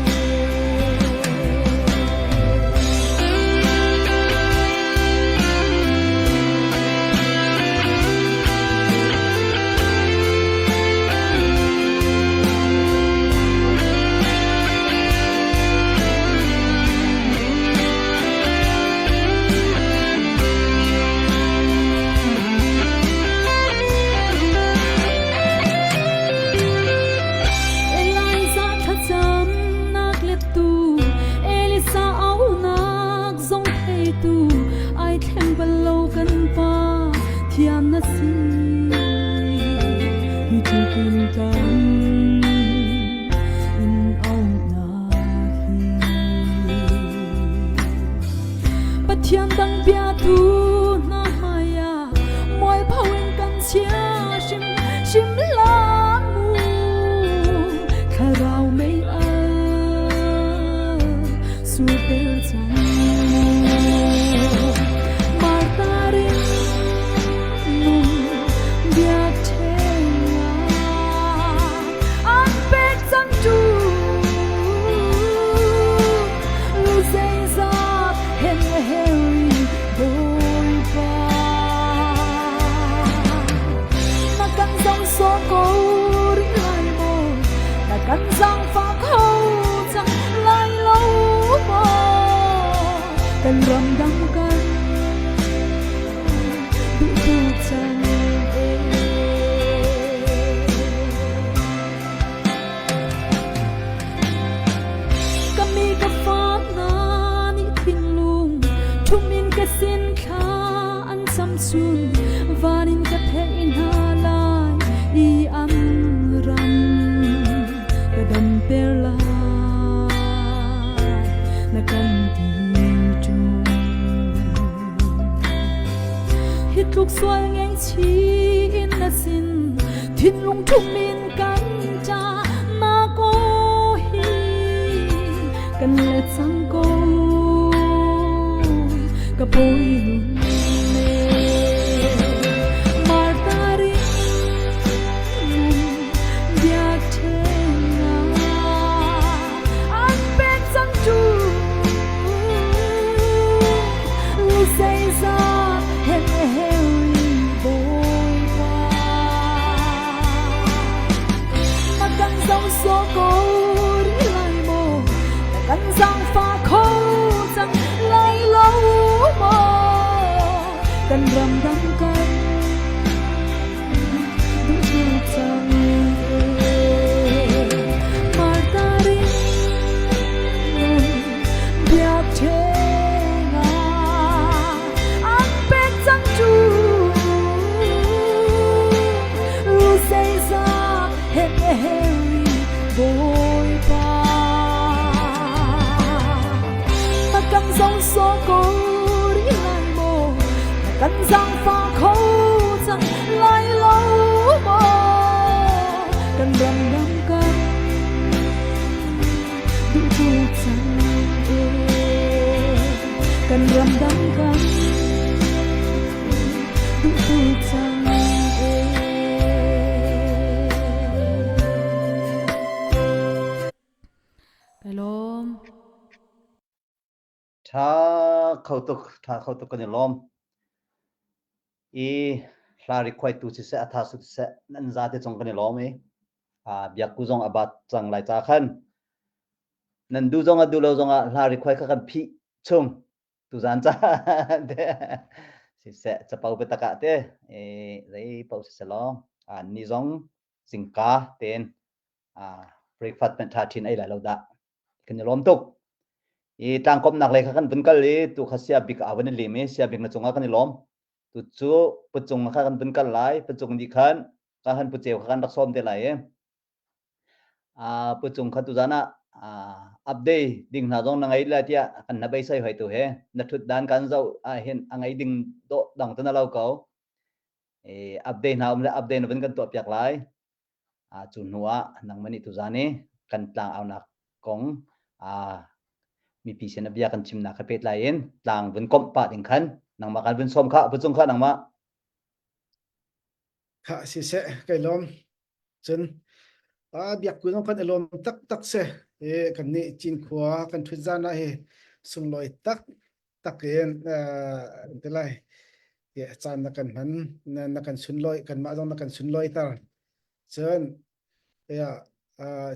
Eliza thlacamnak lettu Elisa aunak zong theitu ai thleng bal lo kan pa thiam na si hi tluk in kan in aunak hi Pathian dang biatu hna hmai ah mualpho in kan chia hrim hrim la mu thlarau mei al surter cang Martha rin nun biakṭheng ah an pek cang tu lu zeizat hen Harry Bawipa na kan zong sawh ko rih lai maw na kan zaangfah kho cang lai lo maw kan ramdang kan duh tuk cang ee. Zeitluk sual ngaihchih in na sin thinlung ṭhum in kan ṭa na ko hi kan let cang ko ka bawi nun Martha biakṭheng ah an pek cang tu zeizah hen heri bawipa na kan zoh sawh ko rih lai maw na kan zaangfah kho cang lai lo maw kan ram dang kan duh cang Martha biakṭheng ah an pek cang cu zeizah hen heri Bawipa na kan zong sawh ko rih lai maw na kan zaangfah kho cang lai lo maw kan ram dang kan duh tuk cang kan ram dang kan duh tuk cang Kai lawm. Tha kho tuk, tha kho tuk kan i lawm. I hla rikhuaitu siseh, a tha su siseh, nan zate cung kan i lawm i biakku zong a bat cang lai ca khan nan duh zong ah duh lo zong ah hla rikhuai kha kan phih chung tuzan ca te siseh capo biatak ah te zei paoh siseh law ni zong zingka tein breakfast hmanh ṭha ṭhin ei lai lo dah kan i lawm tuk i tlangkomnak lei kha kan vun kal i tu kha sia bik a van i lim i sia bik na cungah kan i lawm tu cu pucung kha kan vun kal lai pucung nih khan ka han puceu kha kan rak sawm te lai i pucung kha tuzan ah update ding hna zong na ngei lai tiah kan na beisei hoi tu he na thut dan kan zoh ah hin a ngei ding dawh dang te na lo ko update hna um le update na vun kan tuah piak lai Cu hnu ah nangmah nih tuzaan i kan tlangaunak kong mipi sin ah bia kan chimnak he pehtlai in tlang vun komh pah ding khan nangmah kan vun sawm khah pucung khah nangmah. Khah siseh kai lawm. Cun biakku zong kan i lawm taktak si. I kan nih Cinkhua kan ṭhut zan ah hi sunglawi tak tak in ti lai caan na kan hman na kan sunlawi kanmah zong na kan sunlawi ter cun ya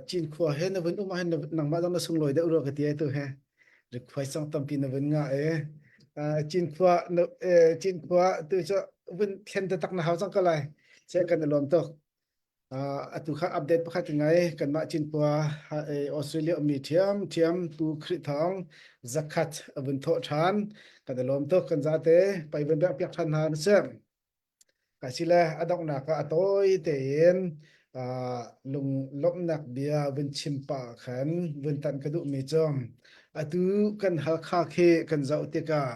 Cinkhua he na vun um ahhin nangmah zong na sunglawi deuh rua ka ti ai tu he rikhuai song tampi na vun ngah e Cinkhua Cinkhua tu cu vun thlen taktak na hau cang ko lai che kan i lawm tuk Atu kha update pakhat ngai kanmah Cinkhua Australia ummi ṭhiamṭhiam Pu Khrih Thawng zakhat a vun thawh ṭhan. Kan i lawm tuk kan zate pei vun piak ṭhan hna na si. Asile a donghnak ah a tawi tein lunglawmhnak bia vun chim pah khan vun tanh ka duhmi cu atu kan Halkha khi kan zoh tikah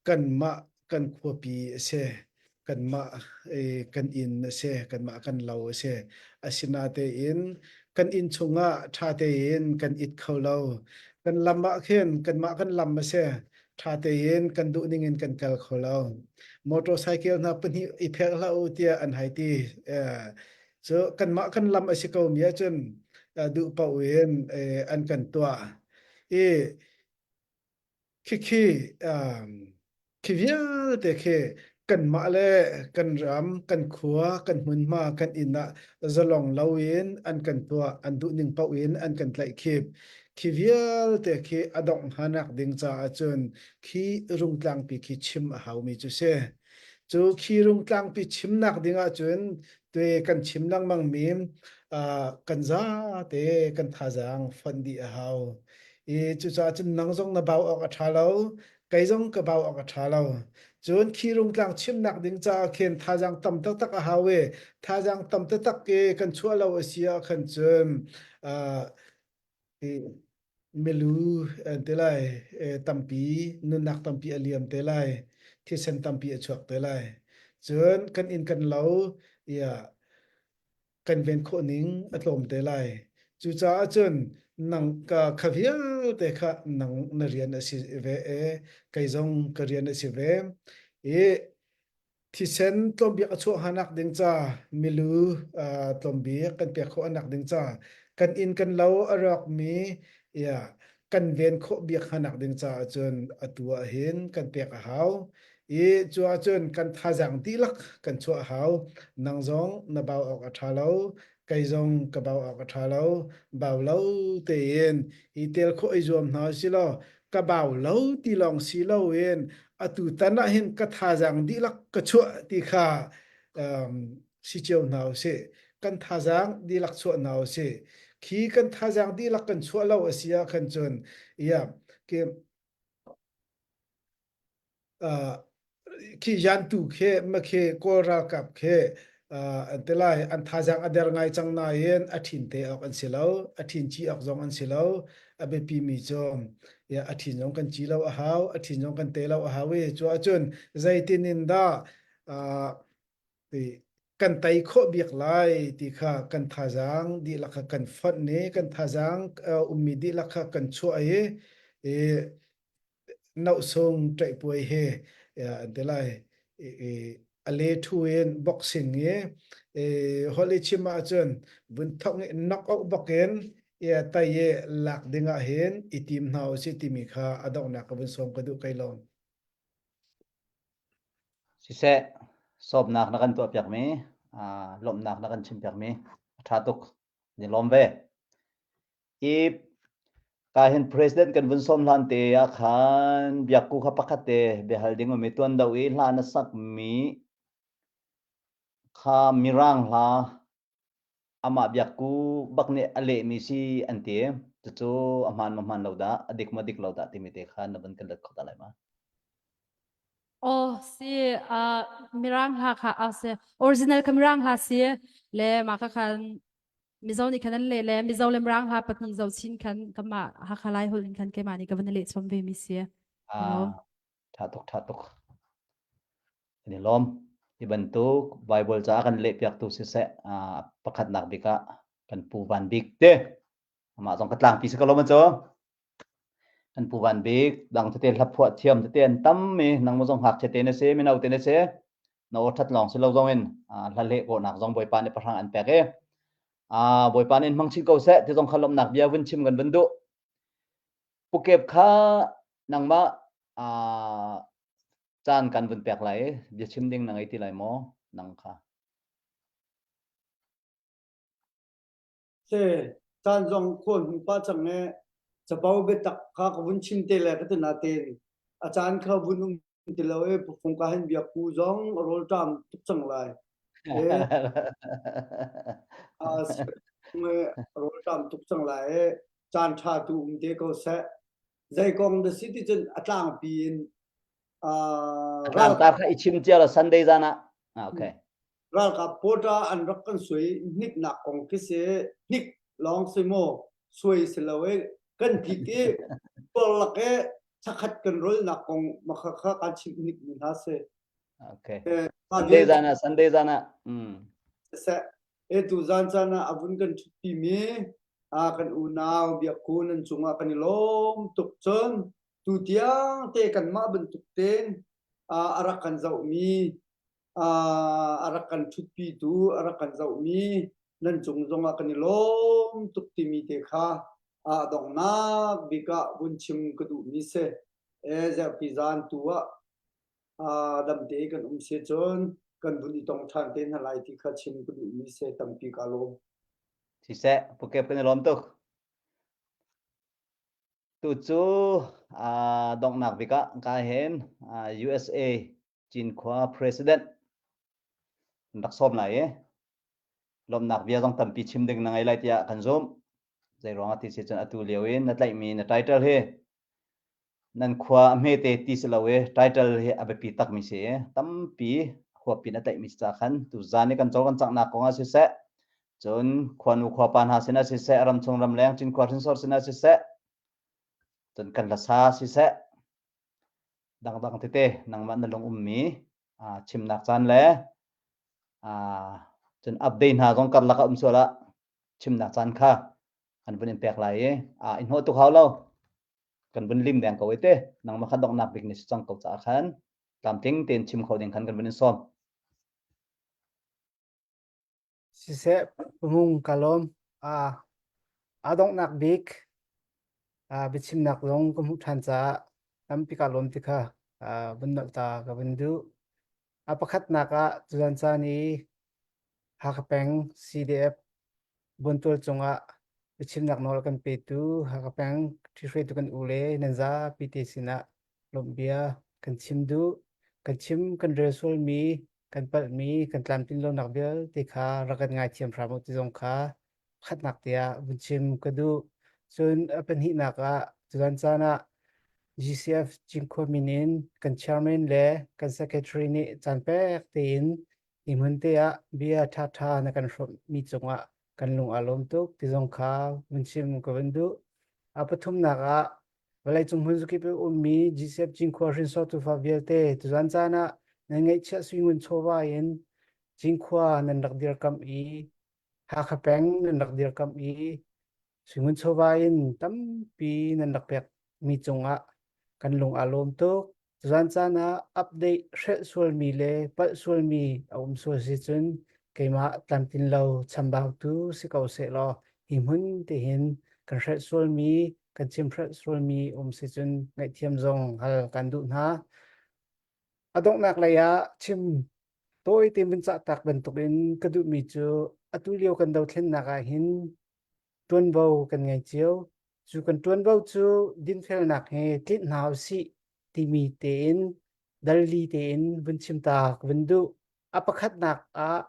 kanmah kan khuapi a si kanmah kan inn a si kanmah kan lo a si asinatein kan inn chungah ṭha tein kan it kho lo kan lam ah khin kanmah kan lam a si ṭha tein kan duh ning in kan kal kho lo motorcycle hna pahnih i phek hlah u tiah an hei ti cu kanmah kan lam a si ko mi ahcun duh paoh in an kan tuah i Khikhi khi vialte khi kanmah le kan ram, kan khua, kan hmunhma, kan inn ah zalong loin an kan tuah, an duhning paoh in an kan tlaihkhip. Khi vialte khi a dongh hnanak ding caah cun khi rungtlangpi khi chim a haumi cu si. Cu khi rungtlangpi chimnak ding ahcun te kan chim lengmang mi kan zate kan thazaang fonh dih a hau. I cucaah cun nang zong na bau awk a ṭha lo, kei zong ka bau awk a ṭha lo. Cun khi rungtlang chimnak ding caah khin thazaang tam taktak a hau i thazaang tam taktak i kan chuah lo a si ah khan cun uh, milu an ti lai, tampi nunnak tampi a liam te lai, thisen tampi a chuak te lai. Cun kan inn kan lo ia kan ven khawh ning a tlawm te lai. Cucaah cun nang ka kha vialte kha nang na rian a si ve e kei zong ka rian a si ve. I thisen tlawmbik a chuah hanak ding ca milu tlawmbik kan pek khawh anak ding ca kan inn kan lo a rawkmi ya kan ven khawh biak hanak ding caah cun atu ah hin kan pek a hau i cu ahcun kan thazaang dihlak kan chuah a hau nang zong na bau awk a ṭha lo kei zong ka bau awk a ṭha lo bau lo tein i tel khawh i zuam hna si law ka bau lo ti lawng si loin atu tan ah hin ka thazaang dihlak ka chuah ti kha um, si cio hna usih kan thazaang dihlak chuah hna usih khi kan thazaang dihlak kan chuah lo a si ah khan cun ya ke uh, khi yantu khe ma khe kawl ralkap khe uh, an te lai an thazaang a der ngai cang nain a thin te awk an si lo a thin chi awk zong an si lo a biapi mi cu ya a thin zong kan chi lo a hau a thin zong kan te lo a hau i cu ahcun zeitin in dah uh, ti kan tei khawh bik lai ti kha kan thazaang dihlak kha kan fonh i kan thazaang ummi dihlak kha kan chuah i i nohsung ṭaihpuai he an ti lai i a le thu in boxing i holh i chim ahcun vun thok i knock out bak in tai i lak ding ah hin i tim hna usih timi kha a donghnak ka vun sawm ka duh kai lawm. Siseh, sawmnak na kan tuahpiakmi, lawmhnak na kan chimpiakmi a ṭha tuk. Ni lawm ve. I ka hin president kan vun sawm hlan te ah khan biakku kha pakhat te biahal ding um i tuan do i hla na sakmi kha mirang hla amah biakku bak nih a lehmi si an ti. Cucu a hmaan ma hmaan lo dah, a dik ma dik lo dah timi te kha na van kan let kho ta lai ma? Oh si uh, mirang hla kha a si original kha mirang hla si le ma kha khan Mizo nih khan an leh le Mizo le mirang hla pahnih zo chin khan kama Hakha Lai holh in khan keimah nih ka van leh chom ve mi si. Ah, tha tuk tha tuk. Kan i lawm. Hi bantuk Bible ca kan lehpiaktu siseh pakhatnak bik ah kan Pu Van Bik te amah zong ka tlangpi si ko lo ma cu. Kan Pu Van Bik dang tete hlaphuah thiam tete an tam mi nang mo zong ngakchia te na si mino te na si na aw that lawng si lo zong in hla leh kawhnak zong Bawipa nih pahrang an pek i Bawipa nih in hmang chin ko seh ti zong kha lawmhnak bia vun chim kan vun duh. Pukep kha nangmah caan kan vun pek lai i biachim ding na ngei ti lai maw nang kha? Se caan zong khuan hung pa cang e capo biatak kha ka vun chim te le ka ti natein a caan kha vun um ti lo e pufung ka hin biakku zong a rawl ṭam tuk cang lai. E a rawl ṭam tuk cang lai e caan ṭha tu um te ko seh. Zei kong da si ti cun a tlangpi in Tlangtar kha i chim cia la Sunday zan ah. Ah, okay. Ralkap quota an rak kan sui hniknak kong khi si hnik lawng si mu sui si lo i kan tlik i lak i thakhat kan rolnak kong makha kha kan chim hnik mi hna si. Okay. Sunday zan ah Sunday zan ah. Mm. Se e tu zan caan ah avun kan ṭhutpi mi a kan unau biakku nan cungah kan i lawm tuk cun tu tiang te kanmah bantuk tein a rak kan zohmi a rak kan ṭhutpitu a rak kan zohmi nan cung zongah kan i lawm tuk timi te kha a donghnak bik ah vun chim ka duhmi si. E zerpi zan tu ah damte kan um si cun kan vun i tong ṭhan te hna lai ti kha chim ka duhmi si tampi ka lawm. Siseh, Pukep kan i lawm tuk. Tu cu donghnak bik ah ka hin USA Cinkhua President an rak sawm lai i lawmhnak bia zong tampi chim ding na ngei lai tiah kan zumh. Zeiruang ah ti si cun atu lio in na tlaihmi na title hi nan khua a hmete ti si lo i title hi a biapi takmi si i tampi huapin a tlaihmi si caah khan tuzaan i kan cawl kan canghnak kong ah siseh cun khuanu khuapa hna sinah siseh ramchung ramleng Cinkhua hrinsor sinah siseh cun kan hlasa siseh dangdang tete nangmah na lung ummi. Chimnak caan le cun update hna zong karlak a um sual ah chimnak caan kha kan vun in pek lai i i hnawh tuk hau lo. Kan vun lim deng ko i te nangmah kha donghnak bik ni si cang ko caah khan tlamtling tein chim kho ding khan kan vun in sawm. Siseh, pumung ka lawm. A donghnak bik biachimnak zong ka hmuh ṭhan caah tampi ka lawm ti kha vun nolh ta ka vun duh. A pakhatnak ah tuzan caan i Hakha peng CDF Buantual cungah biachimnak nawl kan petu Hakha peng ṭhihruaitu kan u le nan zapi te sinah lawmhbia kan chim duh. Kan chim kan rel sualmi kan palhmi kan tlamtlin lonak vialte kha rak kan ngaithiam hram u ti zong kha pakhatnak tiah vun chim ka duh. Cun a pahnihnak ah tuzan caan ah GCF Cinkhua min in kan chairman le kan secretary nih caan pek tein hi hmun te ah bia ṭhaṭha na kan hrawmhmi cungah kan lung aa lawm tuk ti zong kha vun chim ka vun duh. A pathumnak ah vawleicung hmunzakip i ummi GCF Cinkhua hrinsor tufa vialte tuzan caan ah nan ngeihchiah suingun chawva in Cinkhua nan rak dirkamh i Hakha peng nan rak dirkamh i suingun chawva in tampi nan rak pekmi cungah kan lung aa lawm tuk. Tuzan caan ah update hrelh sualmi le palh sualmi a um sual si cun keimah tlamtlin lo chambautu si ko sehlaw hi hmun te hin kan hrelh sualmi kan chim hrelh sualmi um si cun ngaihthiam zong hal kan duh hna. A donghnak lei ah chim tawi te vun cah tak bantukin ka duhmi cu atu lio kan dothlennak ah hin ṭuanvo kan ngei cio. Cu kan ṭuanvo cu dinfelnak he tlinh hna usih timi tein dalli tein vun chim ta ka vun duh. A pakhatnak ah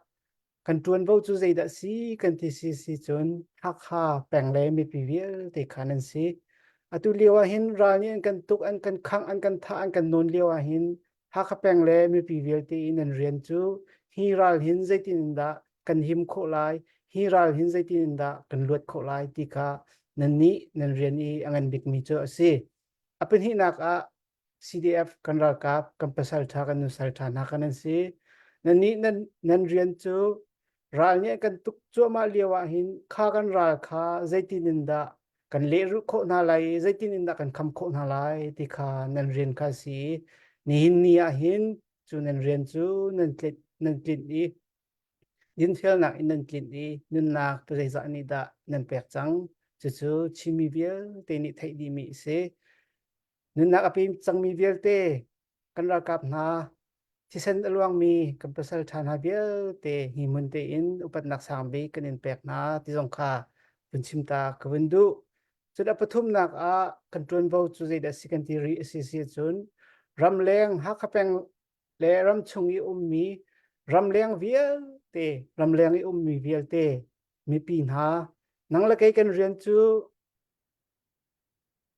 kan ṭuanvo cu zeidah si kan ti si si cun Hakha peng le mipi vialte kha nan si. Atu lio ah hin ral nih an kan tuk, an kan khangh, an kan thah, an kan nawn lio ah hin Hakha peng le mipi vialte i nan rian cu hi ral hin zeitin in dah kan him khawh lai, hi ral hin zeitin in dah kan luat khawh lai ti kha nannih nan rian i a ngan bikmi cu a si. A pahnihnak ah CDF kan ralkap, kan pasal ṭha, kan nusal ṭha hna kha nan si. Nannih nan, nan rian cu ral nih an kan tuk cuahmah lio ah hin kha kan ral kha zeitin in dah kan lehrulh khawh hna lai i zeitin in dah kan kham khawh hna lai ti kha nan rian kha a si i nihin ni ah hin cu nan rian cu nan tlinh, nan tlinh i dinfelnak in nan tlinh i nunnak zeizah nih dah nan pek cang cucu Chinmi vialte nih theih dihmi a si. Nunnak a pe cangmi vialte kan ralkap hna thisen a luangmi kan pasal ṭha hna vialte hi hmun tein upatnak sang bik kan in pek hna ti zong kha vun chim ta ka vun duh. Cun a pathumnak ah kan ṭuanvo cu zeidah si kan ti rih a si si cun ramleng Hakha peng le ramchung i ummi ramleng vialte ramleng i ummi vialte mipi hna nang le kei kan rian cu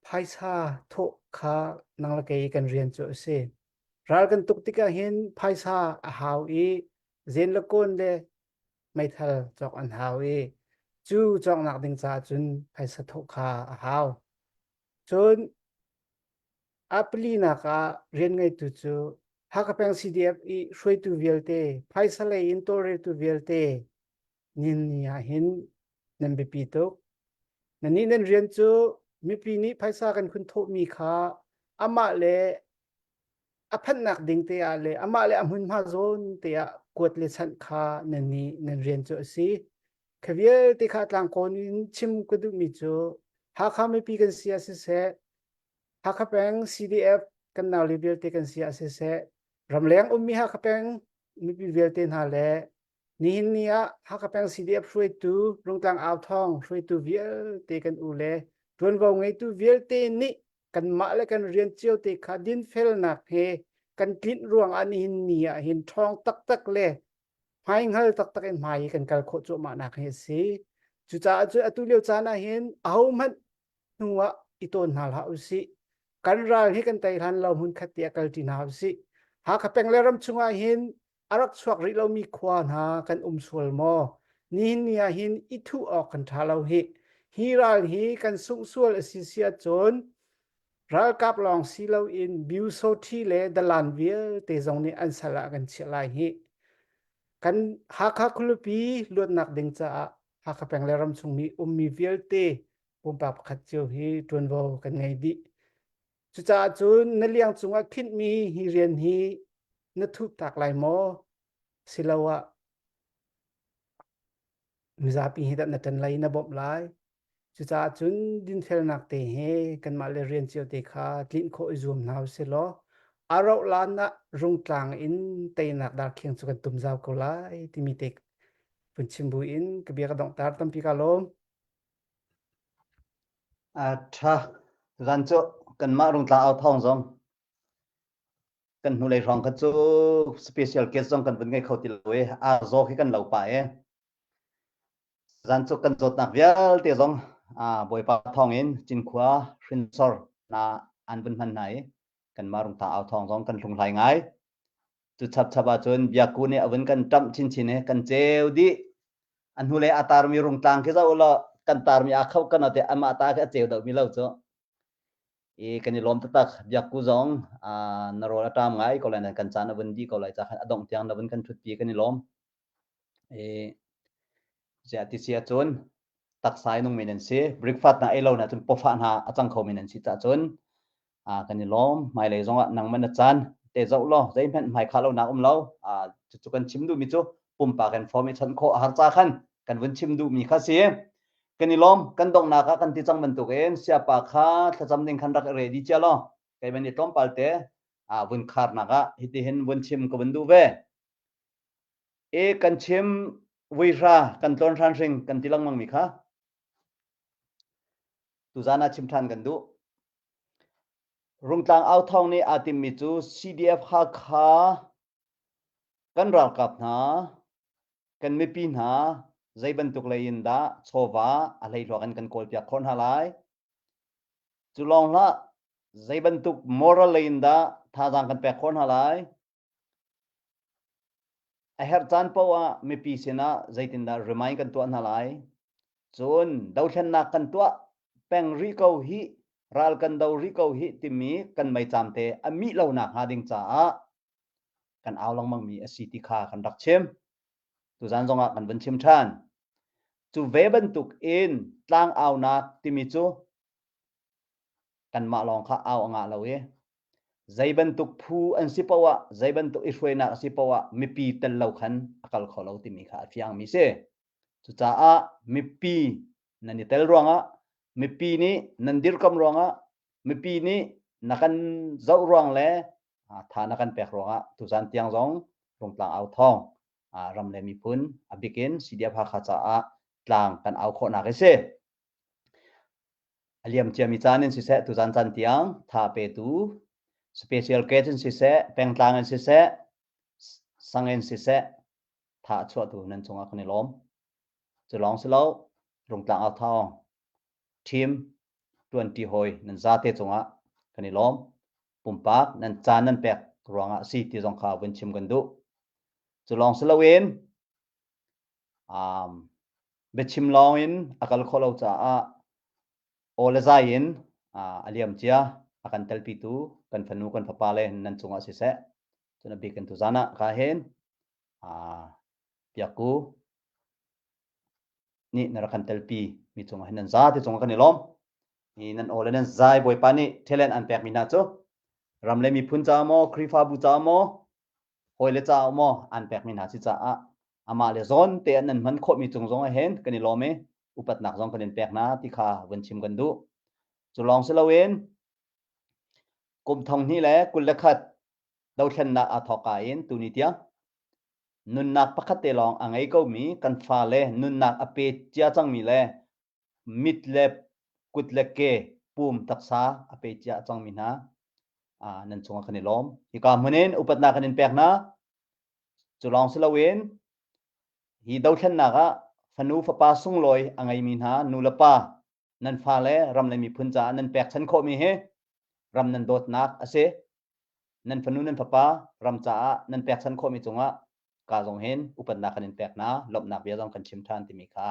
phaisa thawh kha nang le kei kan rian cu a si. Ral kan tuk tikah hin phaisa a hau i zen le kawn le meithal cawk an hau i cu cawknak ding caah cun phaisa thawh kha a hau. Cun a palinak ah rian ngeitu cu Hakha peng CDF i hruaitu vialte, phaisa lei in tawlreltu vialte nin ni ah hin nan biapi tuk. Nannih nan rian cu mipi nih phaisa kan khun thawhmi kha amah le a phanhnak ding te ah le amah le a hmunhma zawn te ah kuat le chanh kha nannih nan rian cu a si. Kha vialte kha tlangkawn in chim ka duhmi cu Hakha mipi kan si ah siseh, Hakha peng CDF kan naule vialte kan si ah siseh, ramleng ummi Hakha peng mipi vialte hna le Nihin ni ah Hakha peng CDF hruaitu Rungtlang Authawng hruaitu vialte kan u le ṭuanvo ngeitu vialte nih kanmah le kan rian cio te kha dinfelnak he kan tlinh ruangah nihin ni ah hin ṭhawng taktak le hmaihngal taktak in hmai i kan kal khawh cuahmah nak hi a si. Cucaah cun atu lio caan ah hin ahohmanh hnu ah i tawn hna hlah usih. Kan ral hi kan tei hlan lo hmun khat ti ah kalṭi hna usih. Hakha peng le ram chungah hin a rak chuak rih lomi khua hna kan um sual maw? Nihin ni ah hin i thuh awk kan ṭha lo hih. Hi ral hi kan sungh sual a si si ahcun. Ralkap lawng si loin Byusawṭhi le dalan vialte zong nih an sal ah kan chiah lai hih. Kan Hakha khualipi luatnak ding caah Hakha peng le ramchung mi ummi vialte pumpak pakhat cio hi ṭuanvo kan ngei dih. Cucaah cun na liang cungah khinhmi hi rian hi na thup tak lai maw? Siloah mizapi hi dah na ṭan lai na bawmh lai? Cucaah cun dinfelnak te he kanmah le rian cio te kha tlinh khawh i zuam hna usih law a rauh lan ah rungtlang in teinak darkhiang cu kan tum zau ko lai timi te vun chim bu in ka bia ka donghter tampi ka lawm. A ṭha. Tuzan cu kanmah rungtlang au thawng zong kan hnulei hrawng kha cu special case zong kan vun ngei kho ti lo i a zaw khi kan lo pah i Zan cu kan zawtnak vialte zong Bawipa thawngin Cinkhua hrinsor hna an vun hman hna i kanmah rungtha au thawng zong kan hlunghlai ngai. Cu chapchap ahcun biakku nih a vun kan ṭamh chinchin i kan ceu dih. A hnulei a tarmi rungtlang khi zoh ulaw kan tarmi aa kho kan te amah ta khi a ceu deuhmi lo cu. I kan i lawm taktak. Biakku zong na rawl a ṭam ngai ko lai nain kan caan a vun dih ko lai ca khan a dongh tiang na vun kan ṭhutpi kan i lawm. I ziah ti si ahcun taksa i nungmi nan si. Breakfast hna ei lo na cun pawfah hna a cang khomi nan si cah cun kan i lawm. Hmailei zongah nangmah na caan te zoh law zeihmanh hmai khah lonak um lo. Cucu kan chim duhmi cu pumpak in form i chawnh khawh a har ca khan kan vun chim duhmi kha si. Kan i lawm. Kan donghnak ah kan ti cang bantukin siapa kha thlacam ding khan rak i ready cia law kei man i tlawmpal te vun kharnak ah hitihin vun chim ka vun duh ve. E kan chim vuihra kan tlawn hran hring kan ti lengmang mi kha tuzan ah chim ṭhan kan duh. Rungtlang au thawng nih aa timmi cu CDF Hakha kan ralkap hna kan mipi hna zei bantuk lei in dah chawva a hleihluak in kan kawlpiak khawh hna lai. Cu lawng hlah zei bantuk moral lei in dah thazaang kan pek khawh hna lai. A herh caan paoh ah mipi sinah zeitindah remind kan tuah hna lai. Cun dothlennak kan tuah peng rih ko hih, ral kan do rih ko hih timi kan meicaam te a mih lo nakhnga ding caah kan au lengmangmi a si ti kha kan rak chim. Tuzan zongah kan vun chim ṭhan. Cu ve bantuk in tlang aunak timi cu kanmah lawng kha au a ngah lo i zei bantuk phu an si poah ah zei bantuk i hruainak a si poah ah mipi tel lo khan a kal kho lo timi kha a fiangmi si. Cucaah mipi nan i tel ruangah mipi nih nan dirkamh ruangah mipi nih na kan zoh ruang le tha na kan pek ruangah tuzan tiang zong Rungtlang au thawng ram le miphun a bikin CDF Hakha caah tlang kan au khawhnak hi si. A liam ciami caan in siseh, tuzan caan tiang tha petu special case in siseh, pengtlang in siseh, sang in siseh, tha a chuahtu nan cungah kan i lawm. Cu lawng si lo, Rungtlang au thawng team tuanti hawi nan zate cungah kan i lawm. Pumpak nan caan nan pek ruangah si ti zong kha vun chim kan duh. Cu lawng si loin um, biachim lawng in a kal khawh lo caah aw le zai in a liam cia a kan telpitu kan fanu kan fapa le nan cungah siseh cun a bik in tuzan ah ka hin piakku nih na rak kan telpi mi cungah hin nan za te cungah kan i lawm ni nan aw le nan zai bawipa nih talent an pek mi hna cu ram le miphun caah maw Khrihfabu caah maw hawile caah maw an pekmi hna si caah amah le zawn te an nan hman khawhmi cung zong ah hin kan i lawm i upatnak zong kan in pek hna ti kha vun chim kan duh. Cu lawng si loin kum thong hnih le 21 dothlennak aa thawk ka in tuni tiang nunnak pakhat te lawng a ngei komi kan fale nunnak a pe cia cangmi le mit le kut le ke pum taksa a pe cia cangmi hna nan cungah kan i lawm. Hika hmun in upatnak kan in pek hna. Cu lawng si loin hi dothlennak ah fanu fapa sunglawi a ngeimi hna nu le pa nan fale ram le miphun caah nan pekchan khawhmi hi ram nan dawtnak a si. Nan fanu nan fapa ram caah nan pekchan khawhmi cungah ka zong hin upatnak kan in pek hna lawmhnak bia zong kan chim ṭhan timi kha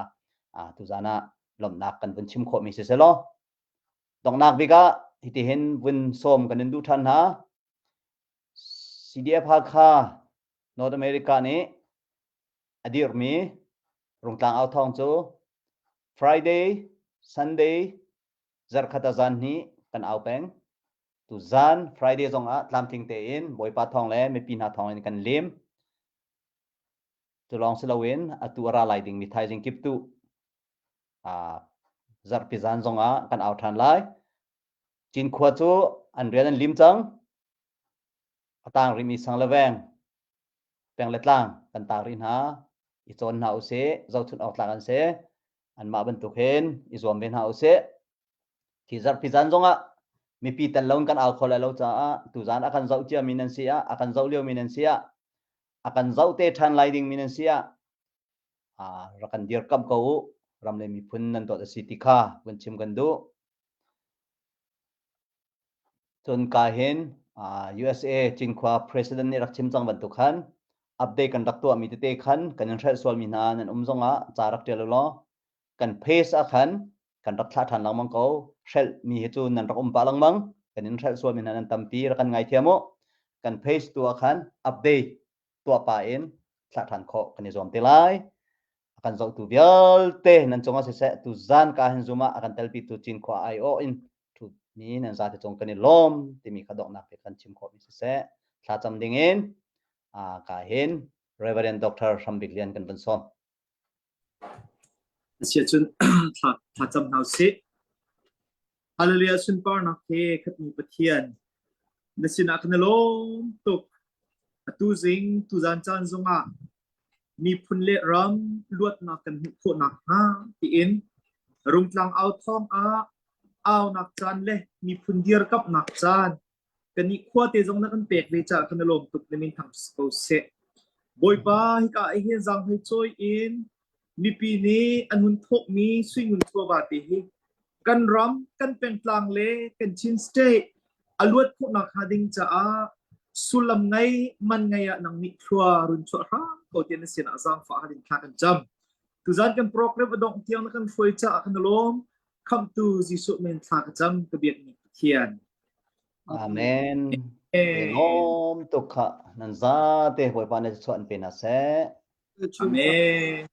tuzan ah lawmhnak kan vun chim khawhmi si selaw donghnak bik ah. hitihin vun sawm kan in duh ṭhan hna. CDF Hakha North America nih a dirhmi Rungtlang Authawng cu Friday, Sunday, zarhkhat ah zan hnih kan au peng. Tu zan Friday zong ah tlamtling tein Bawipa thawng le mipi hna thawng in kan lim. Cu lawng si loin atu a ra lai dingmi thaizing kip tu zarhpi zan zong ah kan au ṭhan lai. Cinkhua cu an rian an lim cang. A tang rihmi sang le veng, peng le tlang kan taang rih hna. I cawn hna usih, zohchunh awk tlak an si. Anmah bantuk hin i zuam ve hna usih. Khi zarhpi zan zongah mipi tel loin kan au kho lai lo caah tuzan a kan zoh ciami nan si ah, a kan zoh liomi nan si ah, a kan zoh te ṭhan lai dingmi nan si ah, rak kan dirkamh ko u. Ram le miphun nan dawt a si ti kha vun chim kan duh. Cun ka hin USA Cinkhua President nih rak chim cang bantuk khan update kan rak tuahmi tete khan kan in hrelh sualmi hna nan um zongah ca rak ṭial u law kan page ah khan kan rak thlah ṭhan lengmang ko. Hrelhmi hi cu nan rak um pah lengmang. Kan in hrelh sualmi hna nan tampi rak kan ngaithiam u. Kan page tu ah khan update tuah pah in thlah ṭhan khawh kan i zuam te lai. A kan zohtu vialte nan cungah siseh tu zan ka hin zum ah a kan telpitu Cinkhua aiawh in ṭhutmi nan zate cung kan i lawm timi kha donghnak bik kan chim khawhmi siseh thlacam dingin ka hin Reverend Dr. Hram Bik Lian kan vun sawm. Asiahcun thla thlacam hna usih. Hallelujah sunparnak he khatmi Pathian na sinah kan i lawm tuk. Atu zing tuzan caan zongah miphun le ram luatnak kan hmuh khawh nakhnga tiin Rungtlang au thawng ah aunak caan le miphun dirkamhnak caan Kannih khuate zong na kan pek ve caah kan i lawm tuk na min thang si ko seh. Bawipa hika ah hin zaanghlei cawi in mipi nih an hun thawkmi suingun chawva te hi kan ram, kan pengtlang le kan Chin state a luat khawhnak hnga ding caah sullam ngei, man ngei ah nang nih thlua run chuah hram ko tiah na sinah zaangfah hal in thla kan cam. Tuzan kan program a dongh tiang na kan hruai caah kan i lawm. Khamhtu Jesuh min thla ka cam ka biakmi Pathian. Amen. Lawm tuk kha nan zate Bawipa nih chuah an pe hna seh. Amen.